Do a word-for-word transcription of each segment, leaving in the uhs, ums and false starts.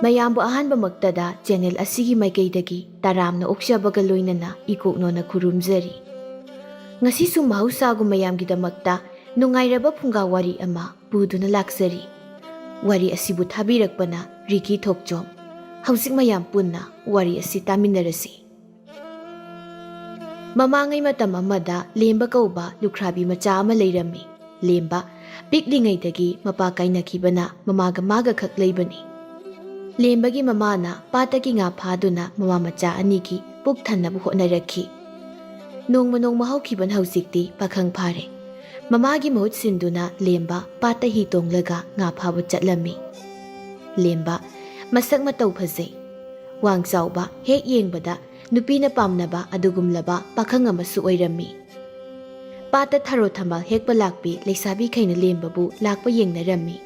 ꯃꯌꯥꯝꯕꯨ ꯑꯍꯥꯟꯕꯃꯛꯇꯗ ꯆꯦꯅꯦꯜ ꯑꯁꯤꯒꯤ ꯃꯥꯏꯀꯩꯗꯒꯤ ꯇꯔꯥꯝꯅ ꯑꯣꯛꯆꯕꯒ ꯂꯣꯏꯅꯅ ꯏꯀꯣꯛꯅꯣꯅ ꯈꯨꯔꯨꯝꯖꯔꯤ꯫ ꯉꯁꯤꯁꯨ ꯃꯍꯧꯁꯥꯒꯨꯝ ꯃꯌꯥꯝꯒꯤꯗꯃꯛꯇ ꯅꯨꯡꯉꯥꯏꯔꯕ ꯐꯨꯡꯒꯥ ꯋꯥꯔꯤ ꯑꯃ ꯄꯨꯗꯨꯅ ꯂꯥꯛꯆꯔꯤ꯫ ꯋꯥꯔꯤ ꯑꯁꯤꯕꯨ ꯊꯥꯕꯤꯔꯛꯄꯅ ꯔꯤꯀꯤ ꯊꯣꯛꯆꯣꯝ꯫ ꯍꯧꯖꯤꯛ ꯃꯌꯥꯝ ꯄꯨꯟꯅ ꯋꯥꯔꯤ ꯑꯁꯤ ꯇꯥꯃꯤꯟꯅꯔꯁꯤ꯫ ꯃꯃꯥꯡꯉꯩ ꯃꯇꯝ ꯑꯃꯗ ꯂꯦꯝꯕ ꯀꯧꯕ ꯂꯨꯈ꯭ꯔꯥꯕꯤ ꯃꯆꯥ ꯑꯃ ꯂꯩꯔꯝꯃꯤ꯫ ꯂꯦꯝꯕ ꯄꯤꯛꯂꯤꯉꯩꯗꯒꯤ ꯃꯄꯥ ꯀꯥꯏꯅꯈꯤꯕꯅ ꯃꯃꯥꯒ ꯃꯥꯒ ꯈꯛ ꯂꯩꯕꯅꯤ꯫ ꯂꯦꯝꯕꯒꯤ ꯃꯃꯥꯅ ꯄꯥꯠꯇꯒꯤ ꯉꯥ ꯐꯥꯗꯨꯅ ꯃꯃꯥ ꯃꯆꯥ ꯑꯅꯤꯒꯤ ꯄꯨꯛ ꯊꯟꯅꯕ ꯍꯣꯠꯅꯔꯛꯈꯤ꯫ ꯅꯣꯡꯃ ꯅꯣꯡꯃ ꯍꯧꯈꯤꯕꯅ ꯍꯧꯖꯤꯛꯇꯤ ꯄꯥꯈꯪ ꯐꯥꯔꯦ꯫ ꯃꯃꯥꯒꯤ ꯃꯍꯨꯠ ꯁꯤꯟꯗꯨꯅ ꯂꯦꯝꯕ ꯄꯥꯠꯇ ꯍꯤ ꯇꯣꯡꯂꯒ ꯉꯥ ꯐꯥꯕ ꯆꯠꯂꯝꯃꯤ꯫ ꯂꯦꯝꯕ ꯃꯁꯛ ꯃꯇꯧ ꯐꯖꯩ꯫ ꯋꯥꯡ ꯆꯥꯎꯕ, ꯍꯦꯛ ꯌꯦꯡꯕꯗ ꯅꯨꯄꯤꯅ ꯄꯥꯝꯅꯕ ꯑꯗꯨꯒꯨꯝꯂꯕ ꯄꯥꯈꯪ ꯑꯃꯁꯨ ꯑꯣꯏꯔꯝꯃꯤ꯫ ꯄꯥꯠꯇ ꯊꯔꯣ ꯊꯝꯕꯥꯜ ꯍꯦꯛꯄ ꯂꯥꯛꯄꯤ ꯂꯩꯁꯥꯕꯤꯈꯩꯅ ꯂꯦꯝꯕꯕꯨ ꯂꯥꯛꯄ ꯌꯦꯡꯅꯔꯝꯃꯤ꯫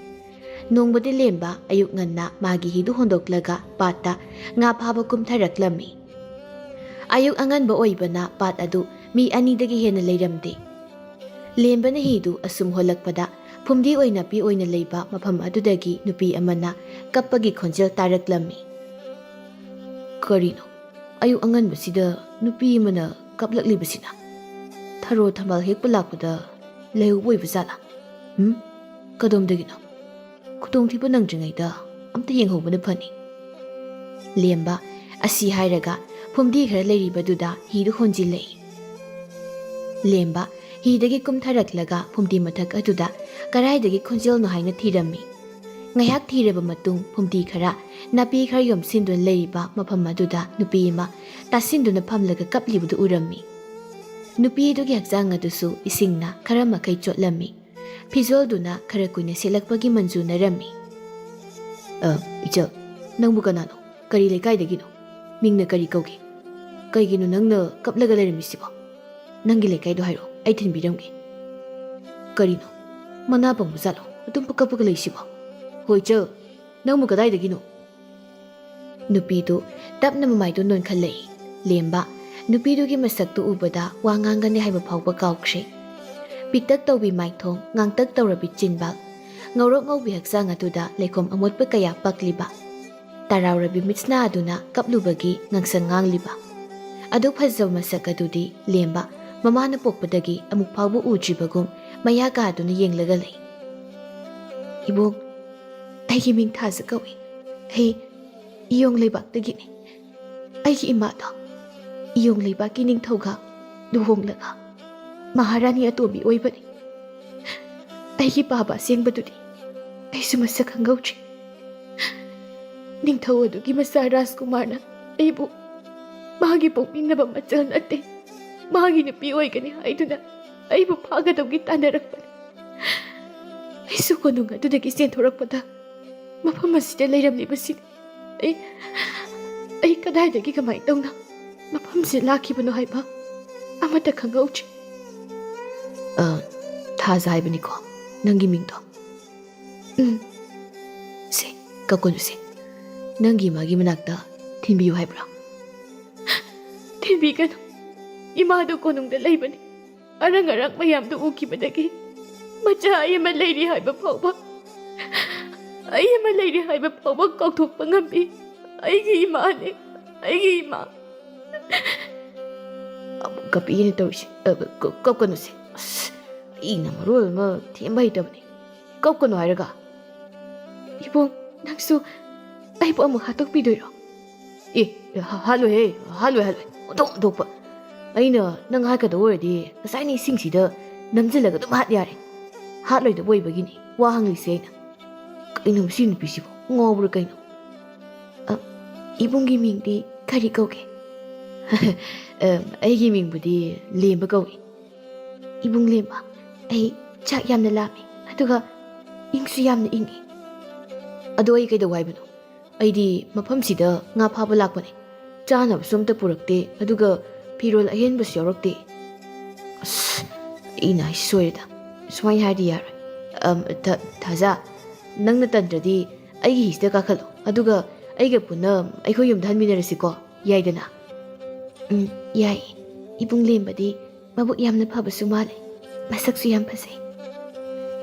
ꯅꯣꯡꯃꯗꯤ ꯂꯦꯝꯕ ꯑꯌꯨꯛ ꯉꯟꯅ ꯃꯥꯒꯤ ꯍꯤꯗꯨ ꯍꯣꯟꯗꯣꯛꯂꯒ ꯄꯥꯠꯇ ꯉꯥ ꯐꯥꯕ ꯀꯨꯝꯊꯔꯛꯂꯝꯃꯤ꯫ ꯑꯌꯨꯛ ꯑꯉꯟꯕ ꯑꯣꯏꯕꯅ ꯄꯥꯠ ꯑꯗꯨ ꯃꯤ ꯑꯅꯤꯗꯒꯤ ꯍꯦꯟꯅ ꯂꯩꯔꯝꯗꯦ꯫ ꯂꯦꯝꯕꯅ ꯍꯤꯗꯨ ꯑꯁꯨꯝ ꯍꯣꯜꯂꯛꯄꯗ ꯐꯨꯝꯗꯤ ꯑꯣꯏꯅ ꯄꯤ ꯑꯣꯏꯅ ꯂꯩꯕ ꯃꯐꯝ ꯑꯗꯨꯗꯒꯤ ꯅꯨꯄꯤ ꯑꯃꯅ ꯀꯞꯄꯒꯤ ꯈꯣꯟꯖꯦꯜ ꯇꯥꯔꯛꯂꯝꯃꯤ꯫ "ꯀꯔꯤꯅꯣ? ꯑꯌꯨꯛ ꯑꯉꯟꯕꯁꯤꯗ ꯅꯨꯄꯤ ꯑꯃꯅ ꯀꯞꯂꯛꯂꯤꯕꯁꯤꯅ? ꯊꯔꯣ ꯊꯝꯕꯥꯜ ꯍꯦꯛꯄ ꯂꯥꯛꯄꯗ ꯂꯩꯍꯧꯕ ꯑꯣꯏꯕ ꯖꯥꯠꯂꯥ? ꯎꯝ? ꯀꯗꯣꯝꯗꯒꯤꯅꯣ? ꯈꯨꯗꯣꯡꯊꯤꯕ ꯅꯪꯗ꯭ꯔꯤꯉꯩꯗ ꯑꯝꯇ ꯌꯦꯡꯍꯧꯕꯅ ꯐꯅꯤ꯫" ꯂꯦꯝꯕ ꯑꯁꯤ ꯍꯥꯏꯔꯒ ꯐꯨꯝꯗꯤ ꯈꯔ ꯂꯩꯔꯤꯕꯗꯨꯗ ꯍꯤꯗꯨ ꯍꯣꯟꯖꯤꯜꯂꯛꯏ꯫ ꯂꯦꯝꯕ ꯍꯤꯗꯒꯤ ꯀꯨꯝꯊꯔꯛꯂꯒ ꯐꯨꯝꯗꯤ ꯃꯊꯛ ꯑꯗꯨꯗ ꯀꯗꯥꯏꯗꯒꯤ ꯈꯣꯟꯖꯦꯜꯅꯣ ꯍꯥꯏꯅ ꯊꯤꯔꯝꯃꯤ꯫ ꯉꯥꯏꯍꯥꯛ ꯊꯤꯔꯕ ꯃꯇꯨꯡ ꯐꯨꯝꯗꯤ ꯈꯔ, ꯅꯥꯄꯤ ꯈꯔ ꯌꯣꯝꯁꯤꯟꯗꯨꯅ ꯂꯩꯔꯤꯕ ꯃꯐꯝ ꯑꯗꯨꯗ ꯅꯨꯄꯤ ꯑꯃ ꯇꯥꯁꯤꯟꯗꯨꯅ ꯐꯝꯂꯒ ꯀꯞꯂꯤꯕꯗꯨ ꯎꯔꯝꯃꯤ꯫ ꯅꯨꯄꯤ ꯑꯗꯨꯒꯤ ꯍꯛꯆꯥꯡ ꯑꯗꯨꯁꯨ ꯏꯁꯤꯡꯅ ꯈꯔ ꯃꯈꯩ ꯆꯣꯠꯂꯝꯃꯤ꯫ ꯐꯤꯖꯣꯜꯗꯨꯅ ꯈꯔ ꯀꯨꯏꯅ ꯁꯦꯠꯂꯛꯄꯒꯤ ꯃꯟꯖꯨꯅꯔꯝꯃꯤ꯫ "ꯑ, ꯏꯆꯜ, ꯅꯪꯕꯨ ꯀꯅꯥꯅꯣ? ꯀꯔꯤ ꯂꯩꯀꯥꯏꯗꯒꯤꯅꯣ? ꯃꯤꯡꯅ ꯀꯔꯤ ꯀꯧꯒꯦ? ꯀꯩꯒꯤꯅꯣ ꯅꯪꯅ ꯀꯞꯂꯒ ꯂꯩꯔꯝꯃꯤꯁꯤꯕꯣ? ꯅꯪꯒꯤ ꯂꯩꯀꯥꯏꯗꯣ ꯍꯥꯏꯔꯛꯑꯣ, ꯑꯩ ꯊꯤꯟꯕꯤꯔꯝꯒꯦ꯫" "ꯀꯔꯤꯅꯣ? ꯃꯅꯥ ꯄꯪꯕ ꯖꯥꯠꯂꯣ ꯑꯗꯨꯝ ꯀꯞꯄꯒ ꯂꯩꯁꯤꯕꯣ? ꯍꯣꯏ, ꯏꯆꯜ, ꯅꯪꯕꯨ ꯀꯗꯥꯏꯗꯒꯤꯅꯣ?" ꯅꯨꯄꯤꯗꯨ ꯇꯞꯅ ꯃꯃꯥꯏꯗꯨ ꯅꯣꯟꯈꯠꯂꯛꯏ꯫ ꯂꯦꯝꯕ ꯅꯨꯄꯤꯗꯨꯒꯤ ꯃꯁꯛꯇꯨ ꯎꯕꯗ ꯋꯥ ꯉꯥꯡꯒꯅꯤ ꯍꯥꯏꯕ ꯐꯥꯎꯕ ꯀꯥꯎꯈ꯭ꯔꯦ꯫ ꯄꯤꯛꯇꯛ ꯇꯧꯕꯤ ꯃꯥꯏꯊꯣꯡ, ꯉꯥꯡꯇꯛ ꯇꯧꯔꯕꯤ ꯆꯤꯟꯕꯥꯜ, ꯉꯧꯔꯣꯛ ꯉꯧꯕꯤ ꯍꯛꯆꯥꯡ ꯑꯗꯨꯗ ꯂꯩꯈꯣꯝ ꯑꯃꯣꯠꯄ ꯀꯌꯥ ꯄꯛꯂꯤꯕ꯫ ꯇꯔꯥꯎꯔꯕꯤ ꯃꯤꯠꯁꯅꯥ ꯑꯗꯨꯅ ꯀꯞꯂꯨꯕꯒꯤ ꯉꯥꯡꯁꯪ ꯉꯥꯡꯂꯤꯕ꯫ ꯑꯗꯨ ꯐꯖꯕ ꯃꯁꯛ ꯑꯗꯨꯗꯤ ꯂꯦꯝꯕ ꯃꯃꯥꯅ ꯄꯣꯛꯄꯗꯒꯤ ꯑꯃꯨꯛ ꯐꯥꯎꯕ ꯎꯗ꯭ꯔꯤꯕꯒꯨꯝ ꯃꯌꯥ ꯀꯥꯗꯨꯅ ꯌꯦꯡꯂꯒ ꯂꯩ꯫ "ꯏꯕꯨꯡ, ꯑꯩꯒꯤ ꯃꯤꯡ ꯊꯥꯖ ꯀꯧꯏ꯫ ꯑꯩ ꯏꯌꯣꯡ ꯂꯩꯕꯥꯛꯇꯒꯤꯅꯤ꯫ ꯑꯩꯒꯤ ꯏꯃꯥꯗꯣ ꯏꯌꯣꯡ ꯂꯩꯕꯥꯛꯀꯤ ꯅꯤꯡꯊꯧꯒ ꯂꯨꯍꯣꯡꯂꯒ ꯃꯍꯥꯔꯥꯅꯤ ꯑꯇꯣꯝꯕꯤ ꯑꯣꯏꯕꯅꯤ꯫ ꯑꯩꯒꯤ ꯄꯥꯕ ꯑꯁꯦꯡꯕꯗꯨꯗꯤ ꯑꯩꯁꯨ ꯃꯁꯛ ꯈꯪꯍꯧꯗ꯭ꯔꯤ꯫ ꯅꯤꯡꯊꯧ ꯑꯗꯨꯒꯤ ꯃꯆꯥ ꯔꯥꯖꯀꯨꯃꯥꯔꯅ ꯑꯩꯕꯨ ꯃꯥꯒꯤ ꯄꯣꯛꯃꯤꯟꯅꯕ ꯃꯆꯜ ꯅꯠꯇꯦ, ꯃꯥꯒꯤ ꯅꯨꯄꯤ ꯑꯣꯏꯒꯅꯤ ꯍꯥꯏꯗꯨꯅ ꯑꯩꯕꯨ ꯐꯥꯒꯗꯧꯒꯤ ꯇꯥꯟꯅꯔꯛꯄꯅꯤ꯫ ꯑꯩꯁꯨ ꯀꯣꯅꯨꯡ ꯑꯗꯨꯗꯒꯤ ꯆꯦꯟꯊꯣꯔꯛꯄꯗ ꯃꯐꯝ ꯑꯁꯤꯗ ꯂꯩꯔꯝꯂꯤꯕꯁꯤꯅꯤ꯫ ꯑꯩ, ꯑꯩ ꯀꯗꯥꯏꯗꯒꯤ ꯀꯃꯥꯏꯅ ꯇꯧꯅ ꯃꯐꯝꯁꯤꯗ ꯂꯥꯛꯈꯤꯕꯅꯣ ꯍꯥꯏꯕ ꯑꯃꯠꯇ ꯈꯪꯍꯧꯗ꯭ꯔꯤ꯫" "ꯑ, ꯊꯥꯖ ꯍꯥꯏꯕꯅꯤꯀꯣ ꯅꯪꯒꯤ ꯃꯤꯡꯗꯣ?" "ꯎꯝ꯫" "ꯁꯦ, ꯀꯞꯀꯅꯨꯁꯦ꯫ ꯅꯪꯒꯤ ꯏꯃꯥꯒꯤ ꯃꯅꯥꯛꯇ ꯊꯤꯟꯕꯤꯌꯨ ꯍꯥꯏꯕ꯭ꯔꯥ?" "ꯊꯤꯟꯕꯤꯒꯅꯨ꯫ ꯏꯃꯥꯗꯣ ꯀꯣꯅꯨꯡꯗ ꯂꯩꯕꯅꯤ꯫ ꯑꯔꯪ ꯑꯔꯪ ꯃꯌꯥꯝꯗꯨ ꯎꯈꯤꯕꯗꯒꯤ ꯃꯆꯥ ꯑꯩ ꯑꯃ ꯂꯩꯔꯤ ꯍꯥꯏꯕ ꯐꯥꯎꯕ, ꯑꯩ ꯑꯃ ꯂꯩꯔꯤ ꯍꯥꯏꯕ ꯐꯥꯎꯕ ꯀꯥꯎꯊꯣꯛꯄ ꯉꯝꯃꯤ꯫ ꯑꯩꯒꯤ ꯏꯃꯥꯅꯦ, ꯑꯩꯒꯤ ꯏꯃꯥ꯫" ꯑꯃꯨꯛ ꯀꯞꯄꯤꯅ ꯇꯧꯔꯤꯁꯦ꯫ ꯑ, ꯀ-, ꯀꯞꯀꯅꯨꯁꯦ꯫ ꯑꯁ, ꯑꯩꯅ ꯃꯔꯣꯜ ꯑꯃ ꯊꯦꯝꯕ ꯍꯩꯇꯕꯅꯦ꯫ ꯀꯞꯀꯅꯨ ꯍꯥꯏꯔꯒ꯫ "ꯏꯕꯨꯡ, ꯅꯪꯁꯨ ꯑꯩꯕꯨ ꯑꯃꯨꯛ ꯍꯥꯠꯇꯣꯛꯄꯤꯗꯣꯏꯔꯣ?" "ꯑꯦ, ꯍꯥ-, ꯍꯥꯠꯂꯣꯏꯍꯦ, ꯍꯥꯠꯂꯣꯏ, ꯍꯥꯠꯂꯣꯏ꯫ ꯑꯣꯟꯊꯣꯛ, ꯑꯣꯟꯊꯣꯛꯄ꯫ ꯑꯩꯅ ꯅꯪ ꯍꯥꯠꯀꯗꯧ ꯑꯣꯏꯔꯗꯤ ꯉꯁꯥꯏꯅ ꯏꯁꯤꯡꯁꯤꯗ ꯅꯝꯁꯤꯜꯂꯒ ꯑꯗꯨꯝ ꯍꯥꯠ ꯌꯥꯔꯦ꯫ ꯍꯥꯠꯂꯣꯏꯗꯕ ꯑꯣꯏꯕꯒꯤꯅꯤ ꯋꯥ ꯍꯪꯂꯤꯁꯦ ꯑꯩꯅ꯫ ꯀꯩꯅꯣ ꯁꯤ ꯅꯨꯄꯤꯁꯤꯕꯨ? ꯉꯥꯎꯕ꯭ꯔꯥ ꯀꯩꯅꯣ?" "ꯑ, ꯏꯕꯨꯡꯒꯤ ꯃꯤꯡꯗꯤ ꯀꯔꯤ ꯀꯧꯒꯦ?" "ꯑ, ꯑꯩꯒꯤ ꯃꯤꯡꯕꯨꯗꯤ ꯂꯦꯝꯕ ꯀꯧꯏ꯫" "ꯏꯕꯨꯡ ꯂꯦꯝꯕ, ꯑꯩ ꯆꯥꯛ ꯌꯥꯝꯅ ꯂꯥꯝꯃꯤ, ꯑꯗꯨꯒ ꯏꯪꯁꯨ ꯌꯥꯝꯅ ꯏꯪꯉꯤ꯫" "ꯑꯗꯣ ꯑꯩ ꯀꯩꯗꯧ ꯍꯥꯏꯕꯅꯣ? ꯑꯩꯗꯤ ꯃꯐꯝꯁꯤꯗ ꯉꯥ ꯐꯥꯕ ꯂꯥꯛꯄꯅꯦ꯫ ꯆꯥꯅꯕꯁꯨ ꯑꯝꯇ ꯄꯨꯔꯛꯇꯦ, ꯑꯗꯨꯒ ꯐꯤꯔꯣꯜ ꯑꯍꯦꯟꯕꯁꯨ ꯌꯥꯎꯔꯛꯇꯦ꯫" "ꯑꯁ, ꯑꯩꯅ ꯍꯥꯏꯁꯤ ꯁꯣꯏꯔꯦꯗ꯫ ꯁꯨꯃꯥꯏꯅ ꯍꯥꯏꯔꯗꯤ ꯌꯥꯔꯣꯏ꯫ ꯑꯝ, ꯊ-, ꯊꯥꯖ, ꯅꯪꯅ ꯇꯟꯗ꯭ꯔꯗꯤ ꯑꯩꯒꯤ ꯍꯤꯁꯤꯗ ꯀꯥꯈꯠꯂꯣ, ꯑꯗꯨꯒ ꯑꯩꯒ ꯄꯨꯟꯅ ꯑꯩꯈꯣꯏ ꯌꯨꯝꯗ ꯍꯟꯃꯤꯟꯅꯔꯁꯤꯀꯣ, ꯌꯥꯏꯗꯅ?" "ꯎꯝ, ꯌꯥꯏ꯫ ꯏꯕꯨꯡ ꯂꯦꯝꯕꯗꯤ ꯃꯕꯨꯛ ꯌꯥꯝꯅ ꯐꯕꯁꯨ ꯃꯥꯜꯂꯦ꯫ ꯃꯁꯛꯁꯨ ꯌꯥꯝ ꯐꯖꯩ꯫"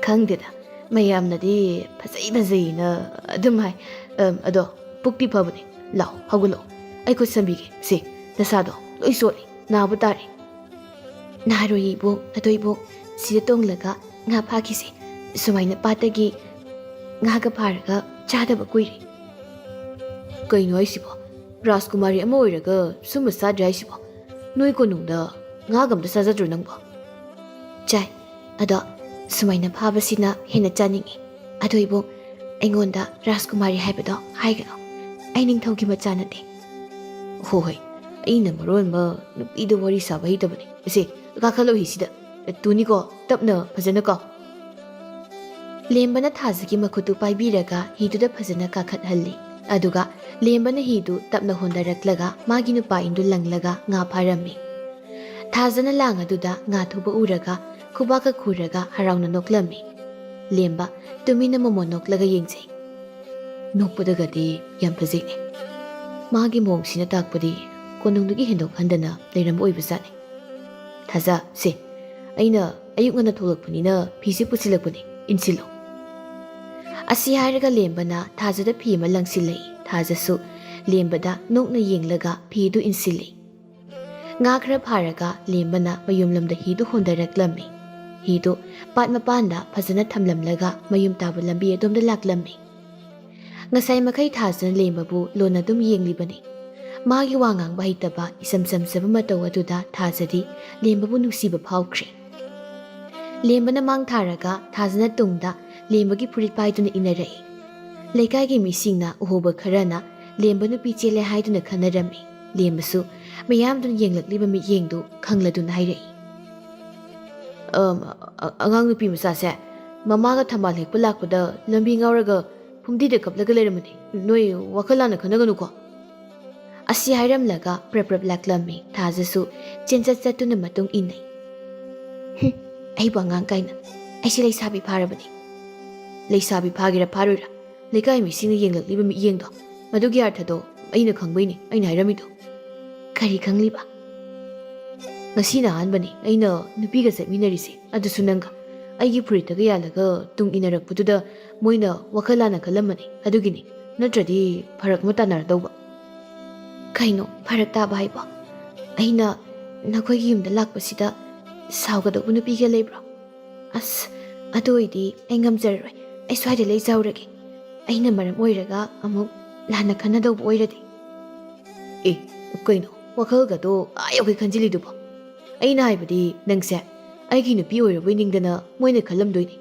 "ꯈꯪꯗꯦꯗ, ꯃꯌꯥꯝꯅꯗꯤ ꯐꯖꯩ ꯐꯖꯩꯅ ꯑꯗꯨꯝ ꯍꯥꯏ꯫ ꯑꯝ, ꯑꯗꯣ ꯄꯨꯛꯇꯤ ꯐꯕꯅꯦ꯫ ꯂꯥꯛꯑꯣ, ꯍꯧꯒꯠꯂꯛꯑꯣ, ꯑꯩ ꯈꯨꯠ ꯁꯝꯕꯤꯒꯦ꯫ ꯁꯦ, ꯅꯁꯥꯗꯣ ꯂꯣꯏ ꯆꯣꯠꯂꯤ, ꯅꯥꯕ ꯇꯥꯔꯦ꯫ ꯅꯍꯥꯔꯣꯏ ꯏꯕꯣꯛ, ꯑꯗꯣ ꯏꯕꯣꯛ, ꯁꯤꯗ ꯇꯣꯡꯂꯒ ꯉꯥ ꯐꯥꯈꯤꯁꯦ꯫ ꯁꯨꯃꯥꯏꯅ ꯄꯥꯠꯇꯒꯤ ꯉꯥꯒ ꯐꯥꯔꯒ ꯆꯥꯗꯕ ꯀꯨꯏꯔꯦ꯫ ꯀꯩꯅꯣ ꯍꯥꯏꯁꯤꯕꯣ? ꯔꯥꯖꯀꯨꯃꯥꯔꯤ ꯑꯃ ꯑꯣꯏꯔꯒ ꯁꯨꯝꯕ ꯆꯥꯗ꯭ꯔꯦ ꯍꯥꯏꯁꯤꯕꯣ? ꯅꯣꯏ ꯀꯣꯅꯨꯡꯗ ꯉꯥꯒ ꯑꯝꯇ ꯆꯥꯖꯗ꯭ꯔꯣ ꯅꯪꯕꯣ? ꯆꯥꯏ, ꯑꯗꯣ ꯁꯨꯃꯥꯏꯅ ꯐꯥꯕꯁꯤꯅ ꯍꯦꯟꯅ ꯆꯥꯅꯤꯡꯉꯤ꯫ ꯑꯗꯣ ꯏꯕꯣꯛ, ꯑꯩꯉꯣꯟꯗ ꯔꯥꯖꯀꯨꯃꯥꯔꯤ ꯍꯥꯏꯕꯗꯣ ꯍꯥꯏꯒꯅꯨ꯫ ꯑꯩ ꯅꯤꯡꯊꯧꯒꯤ ꯃꯆꯥ ꯅꯠꯇꯦ꯫ ꯍꯣ ꯍꯣꯏ, ꯑꯩꯅ ꯃꯔꯣꯟ ꯑꯃ ꯅꯨꯄꯤꯗ ꯋꯥꯔꯤ ꯁꯥꯕ ꯍꯩꯇꯕꯅꯦ꯫ ꯑꯁꯦ, ꯀꯥꯈꯠꯂꯣ ꯍꯤꯁꯤꯗ꯫ ꯇꯨꯅꯤꯀꯣ, ꯇꯞꯅ ꯐꯖꯅ ꯀꯥꯎ꯫ ꯂꯦꯝꯕꯅ ꯊꯥꯖꯒꯤ ꯃꯈꯨꯠꯇꯨ ꯄꯥꯏꯕꯤꯔꯒ ꯍꯤꯗꯨꯗ ꯐꯖꯅ ꯀꯥꯈꯠꯍꯜꯂꯤ꯫ ꯑꯗꯨꯒ ꯂꯦꯝꯕꯅ ꯍꯤꯗꯨ ꯇꯞꯅ ꯍꯣꯟꯗꯔꯛꯂꯒ ꯃꯥꯒꯤ ꯅꯨꯄꯥ ꯏꯟꯗꯨ ꯂꯪꯂꯒ ꯉꯥ ꯐꯥꯔꯝꯃꯤ꯫ ꯊꯥꯖꯅ ꯂꯥꯡ ꯑꯗꯨꯗ ꯉꯥ ꯊꯨꯕ ꯎꯔꯒ ꯈꯨꯕꯥꯛꯀ ꯈꯨꯔꯒ ꯍꯔꯥꯎꯅ ꯅꯣꯛꯂꯝꯃꯤ꯫ ꯂꯦꯝꯕ ꯇꯨꯃꯤꯟꯅ ꯃꯣꯃꯣꯟ ꯅꯣꯛꯂꯒ ꯌꯦꯡꯖꯩ꯫ ꯅꯣꯛꯄꯗꯒꯗꯤ ꯌꯥꯝ ꯐꯖꯩꯅꯦ꯫ ꯃꯥꯒꯤ ꯃꯑꯣꯡꯁꯤꯅ ꯇꯥꯛꯄꯗꯤ ꯀꯣꯅꯨꯡꯗꯒꯤ ꯍꯦꯟꯗꯣꯛ ꯍꯟꯗꯅ ꯂꯩꯔꯝꯕ ꯑꯣꯏꯕꯖꯥꯠꯅꯤ꯫ ꯊꯥꯖ, ꯁꯦ, ꯑꯩꯅ ꯑꯌꯨꯛ ꯉꯟꯅ ꯊꯣꯛꯂꯛꯄꯅꯤꯅ ꯐꯤꯁꯦ ꯄꯨꯁꯤꯜꯂꯛꯄꯅꯤ, ꯏꯟꯁꯤꯜꯂꯣ꯫ ꯑꯁꯤ ꯍꯥꯏꯔꯒ ꯂꯦꯝꯕꯅ ꯊꯥꯖꯗ ꯐꯤ ꯑꯃ ꯂꯪꯁꯤꯜꯂꯛꯏ꯫ ꯊꯥꯖꯁꯨ ꯂꯦꯝꯕꯗ ꯅꯣꯛꯅ ꯌꯦꯡꯂꯒ ꯐꯤꯗꯨ ꯏꯟꯁꯤꯜꯂꯤ꯫ ꯉꯥ ꯈꯔ ꯐꯥꯔꯒ ꯂꯦꯝꯕꯅ ꯃꯌꯨꯝꯂꯣꯝꯗ ꯍꯤꯗꯨ ꯍꯣꯟꯗꯔꯛꯂꯝꯃꯤ꯫ ꯍꯤꯗꯨ ꯄꯥꯠ ꯃꯄꯥꯟꯗ ꯐꯖꯅ ꯊꯝꯂꯝꯂꯒ ꯃꯌꯨꯝ ꯇꯥꯕ ꯂꯝꯕꯤ ꯑꯗꯣꯝꯗ ꯂꯥꯛꯂꯝꯃꯤ꯫ ꯉꯁꯥꯏ ꯃꯈꯩ ꯊꯥꯖꯅ ꯂꯦꯝꯕꯕꯨ ꯂꯣꯟꯅ ꯑꯗꯨꯝ ꯌꯦꯡꯂꯤꯕꯅꯤ꯫ ꯃꯥꯒꯤ ꯋꯥ ꯉꯥꯡꯕ ꯍꯩꯇꯕ ꯏꯁꯝ ꯁꯝꯖꯕ ꯃꯇꯧ ꯑꯗꯨꯗ ꯊꯥꯖꯗꯤ ꯂꯦꯝꯕꯕꯨ ꯅꯨꯡꯁꯤꯕ ꯐꯥꯎꯈ꯭ꯔꯦ꯫ ꯂꯦꯝꯕꯅ ꯃꯥꯡ ꯊꯥꯔꯒ ꯊꯥꯖꯅ ꯇꯨꯡꯗ ꯂꯦꯝꯕꯒꯤ ꯐꯨꯔꯤꯠ ꯄꯥꯏꯗꯨꯅ ꯏꯟꯅꯔꯛꯏ꯫ ꯂꯩꯀꯥꯏꯒꯤ ꯃꯤꯁꯤꯡꯅ ꯎꯍꯧꯕ ꯈꯔꯅ ꯂꯦꯝꯕ ꯅꯨꯄꯤ ꯆꯦꯜꯂꯦ ꯍꯥꯏꯗꯨꯅ ꯈꯟꯅꯔꯝꯃꯤ꯫ ꯂꯦꯝꯕꯁꯨ ꯃꯤꯌꯥꯝꯗꯨꯅ ꯌꯦꯡꯂꯛꯂꯤꯕ ꯃꯤꯠꯌꯦꯡꯗꯨ ꯈꯪꯂꯗꯨꯅ ꯍꯥꯏꯔꯛꯏ꯫ "ꯑꯝ, ꯑ-, ꯑꯉꯥꯡ ꯅꯨꯄꯤ ꯃꯆꯥꯁꯦ, ꯃꯃꯥꯒ ꯊꯝꯕꯥꯜ ꯍꯦꯛꯄ ꯂꯥꯛꯄꯗ ꯂꯝꯕꯤ ꯉꯥꯎꯔꯒ ꯐꯨꯝꯗꯤꯗ ꯀꯞꯂꯒ ꯂꯩꯔꯝꯕꯅꯤ꯫ ꯅꯣꯏ ꯋꯥꯈꯜ ꯂꯥꯟꯅ ꯈꯟꯅꯒꯅꯨꯀꯣ꯫" ꯑꯁꯤ ꯍꯥꯏꯔꯝꯂꯒ ꯄ꯭ꯔꯞ ꯄ꯭ꯔꯞ ꯂꯥꯛꯂꯝꯃꯤ꯫ ꯊꯥꯖꯁꯨ ꯆꯦꯟꯆꯠ ꯆꯠꯇꯨꯅ ꯃꯇꯨꯡ ꯏꯟꯅꯩ꯫ "ꯍꯨꯝ, ꯑꯩꯕꯨ ꯑꯉꯥꯡ ꯀꯥꯏꯅ꯫ ꯑꯩꯁꯦ ꯂꯩꯁꯥꯕꯤ ꯐꯥꯔꯕꯅꯤ꯫" "ꯂꯩꯁꯥꯕꯤ ꯐꯥꯒꯦꯔꯥ ꯐꯥꯔꯣꯏꯔꯥ, ꯂꯩꯀꯥꯏ ꯃꯤꯁꯤꯡꯅ ꯌꯦꯡꯂꯛꯂꯤꯕ ꯃꯤꯠꯌꯦꯡꯗꯣ, ꯃꯗꯨꯒꯤ ꯑꯔꯊꯗꯣ ꯑꯩꯅ ꯈꯪꯕꯩꯅꯤ ꯑꯩꯅ ꯍꯥꯏꯔꯝꯃꯤꯗꯣ꯫" "ꯀꯔꯤ ꯈꯪꯂꯤꯕ?" "ꯉꯁꯤꯅ ꯑꯍꯥꯟꯕꯅꯤ ꯑꯩꯅ ꯅꯨꯄꯤꯒ ꯆꯠꯃꯤꯟꯅꯔꯤꯁꯦ, ꯑꯗꯨꯁꯨ ꯅꯪꯒ꯫ ꯑꯩꯒꯤ ꯐꯨꯔꯤꯠꯇꯒ ꯌꯥꯜꯂꯒ ꯇꯨꯡ ꯏꯟꯅꯔꯛꯄꯗꯨꯗ ꯃꯣꯏꯅ ꯋꯥꯈꯜ ꯂꯥꯟꯅ ꯈꯜꯂꯝꯃꯅꯤ, ꯑꯗꯨꯒꯤꯅꯤ꯫ ꯅꯠꯇ꯭ꯔꯗꯤ ꯐꯔꯛ ꯑꯃ ꯇꯥꯅꯔꯗꯧꯕ꯫ ꯀꯩꯅꯣ ꯐꯔꯛ ꯇꯥꯕ ꯍꯥꯏꯕꯣ? ꯑꯩꯅ ꯅꯈꯣꯏꯒꯤ ꯌꯨꯝꯗ ꯂꯥꯛꯄꯁꯤꯗ ꯁꯥꯎꯒꯗꯧꯕ ꯅꯨꯄꯤꯒ ꯂꯩꯕ꯭ꯔꯣ? ꯑꯁ, ꯑꯗꯨ ꯑꯣꯏꯗꯤ ꯑꯩ ꯉꯝꯖꯔꯔꯣꯏ꯫ ꯑꯩ ꯁ꯭ꯋꯥꯏꯗ ꯂꯩꯖꯍꯧꯔꯒꯦ꯫ ꯑꯩꯅ ꯃꯔꯝ ꯑꯣꯏꯔꯒ ꯑꯃꯨꯛ ꯂꯥꯟꯅ ꯈꯟꯅꯗꯧꯕ ꯑꯣꯏꯔꯗꯤ꯫ ꯑꯦ, ꯀꯩꯅꯣ ꯋꯥꯈꯜꯒꯗꯣ ꯑꯥ ꯌꯧꯈꯩ ꯈꯟꯖꯤꯜꯂꯤꯗꯨꯕꯣ? ꯑꯩꯅ ꯍꯥꯏꯕꯗꯤ ꯅꯪꯁꯦ ꯑꯩꯒꯤ ꯅꯨꯄꯤ ꯑꯣꯏꯔꯕꯣꯏ ꯅꯤꯡꯗꯅ ꯃꯣꯏꯅ ꯈꯜꯂꯝꯗꯣꯏꯅꯤ꯫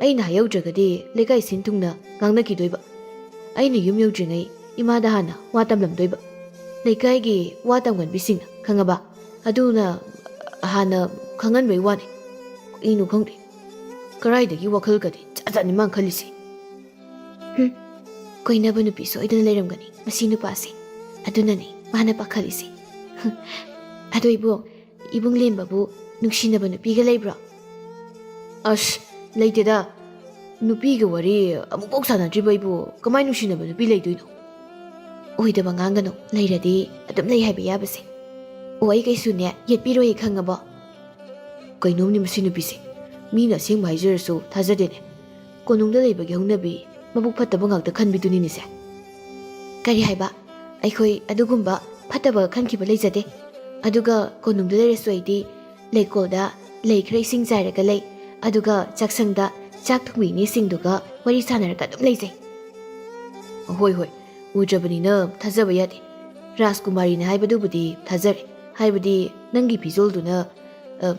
ꯑꯩꯅ ꯍꯥꯏꯍꯧꯗ꯭ꯔꯒꯗꯤ ꯂꯩꯀꯥꯏ ꯁꯤꯟ ꯊꯨꯡꯅ ꯉꯥꯡꯅꯈꯤꯗꯣꯏꯕ꯫ ꯑꯩꯅ ꯌꯨꯝ ꯌꯧꯗ꯭ꯔꯤꯉꯩ ꯏꯃꯥꯗ ꯍꯥꯟꯅ ꯋꯥ ꯇꯝꯂꯝꯗꯣꯏꯕ꯫ ꯂꯩꯀꯥꯏꯒꯤ ꯋꯥ ꯇꯝꯒꯟꯕꯤꯁꯤꯡꯅ, ꯈꯪꯉꯕ? ꯑꯗꯨꯅ ꯍꯥꯟꯅ ꯈꯪꯍꯟꯕꯩ ꯋꯥꯅꯤ꯫ ꯀꯩꯅꯣ ꯈꯪꯗꯦ, ꯀꯔꯥꯏꯗꯒꯤ ꯋꯥꯈꯜꯒꯗꯤ ꯖꯥꯠ ꯖꯥꯠꯅꯤ ꯃꯥꯅ ꯈꯜꯂꯤꯁꯦ꯫ ꯍꯨꯝ, ꯀꯣꯏꯅꯕ ꯅꯨꯄꯤ ꯁꯣꯏꯗꯅ ꯂꯩꯔꯝꯒꯅꯤ ꯃꯁꯤ ꯅꯨꯄꯥꯁꯦ꯫ ꯑꯗꯨꯅꯅꯦ ꯃꯥꯅ ꯄꯥꯈꯠꯂꯤꯁꯦ꯫ ꯍꯨꯝ, ꯑꯗꯣ ꯏꯕꯨꯡ, ꯏꯕꯨꯡ ꯂꯦꯝꯕꯕꯨ ꯅꯨꯡꯁꯤꯅꯕ ꯅꯨꯄꯤꯒ ꯂꯩꯕ꯭ꯔꯣ? ꯑꯁ, ꯂꯩꯇꯦꯗ꯫ ꯅꯨꯄꯤꯒ ꯋꯥꯔꯤ ꯑꯃꯨꯛꯐꯥꯎ ꯁꯥꯟꯅꯗ꯭ꯔꯤꯕ ꯑꯩꯕꯨ ꯀꯃꯥꯏ ꯅꯨꯡꯁꯤꯅꯕ ꯅꯨꯄꯤ ꯂꯩꯗꯣꯏꯅꯣ? ꯑꯣꯏꯗꯕ ꯉꯥꯡꯒꯅꯨ, ꯂꯩꯔꯗꯤ ꯑꯗꯨꯝ ꯂꯩ ꯍꯥꯏꯕ ꯌꯥꯕꯁꯦ꯫ ꯑꯣ, ꯑꯩ ꯀꯩꯁꯨꯅꯦ ꯌꯦꯠꯄꯤꯔꯣꯏꯌꯦ, ꯈꯪꯉꯕꯣ? ꯀꯩꯅꯣꯝꯅꯤ ꯃꯁꯤ ꯅꯨꯄꯤꯁꯦ꯫ ꯃꯤꯅ ꯑꯁꯦꯡꯕ ꯍꯥꯏꯖꯔꯁꯨ ꯊꯥꯖꯗꯦꯅꯦ꯫ ꯀꯣꯅꯨꯡꯗ ꯂꯩꯕꯒꯤ ꯍꯧꯅꯕꯤ, ꯃꯕꯨꯛ ꯐꯠꯇꯕ ꯉꯥꯛꯇ ꯈꯟꯕꯤꯗꯨꯅꯤꯅꯦꯁꯦ꯫ ꯀꯔꯤ ꯍꯥꯏꯕ? ꯑꯩꯈꯣꯏ ꯑꯗꯨꯒꯨꯝꯕ ꯐꯠꯇꯕ ꯈꯟꯈꯤꯕ ꯂꯩꯖꯗꯦ꯫ ꯑꯗꯨꯒ ꯀꯣꯅꯨꯡꯗ ꯂꯩꯔꯁꯨ ꯑꯩꯗꯤ ꯂꯩꯀꯣꯜꯗ ꯂꯩ ꯈꯔ ꯏꯁꯤꯡ ꯆꯥꯏꯔꯒ ꯂꯩ, ꯑꯗꯨꯒ ꯆꯥꯛꯁꯪꯗ ꯆꯥꯛ ꯊꯣꯡꯕꯤ ꯏꯅꯦꯁꯤꯡꯗꯨꯒ ꯋꯥꯔꯤ ꯁꯥꯟꯅꯔꯒ ꯑꯗꯨꯝ ꯂꯩꯖꯩ꯫ ꯍꯣꯏ, ꯍꯣꯏ, ꯎꯗ꯭ꯔꯕꯅꯤꯅ ꯊꯥꯖꯕ ꯌꯥꯗꯦ꯫ ꯔꯥꯖꯀꯨꯃꯥꯔꯤꯅ ꯍꯥꯏꯕꯗꯨꯕꯨꯗꯤ ꯊꯥꯖꯔꯦ, ꯍꯥꯏꯕꯗꯤ ꯅꯪꯒꯤ ꯐꯤꯖꯣꯜꯗꯨꯅ, ꯑ,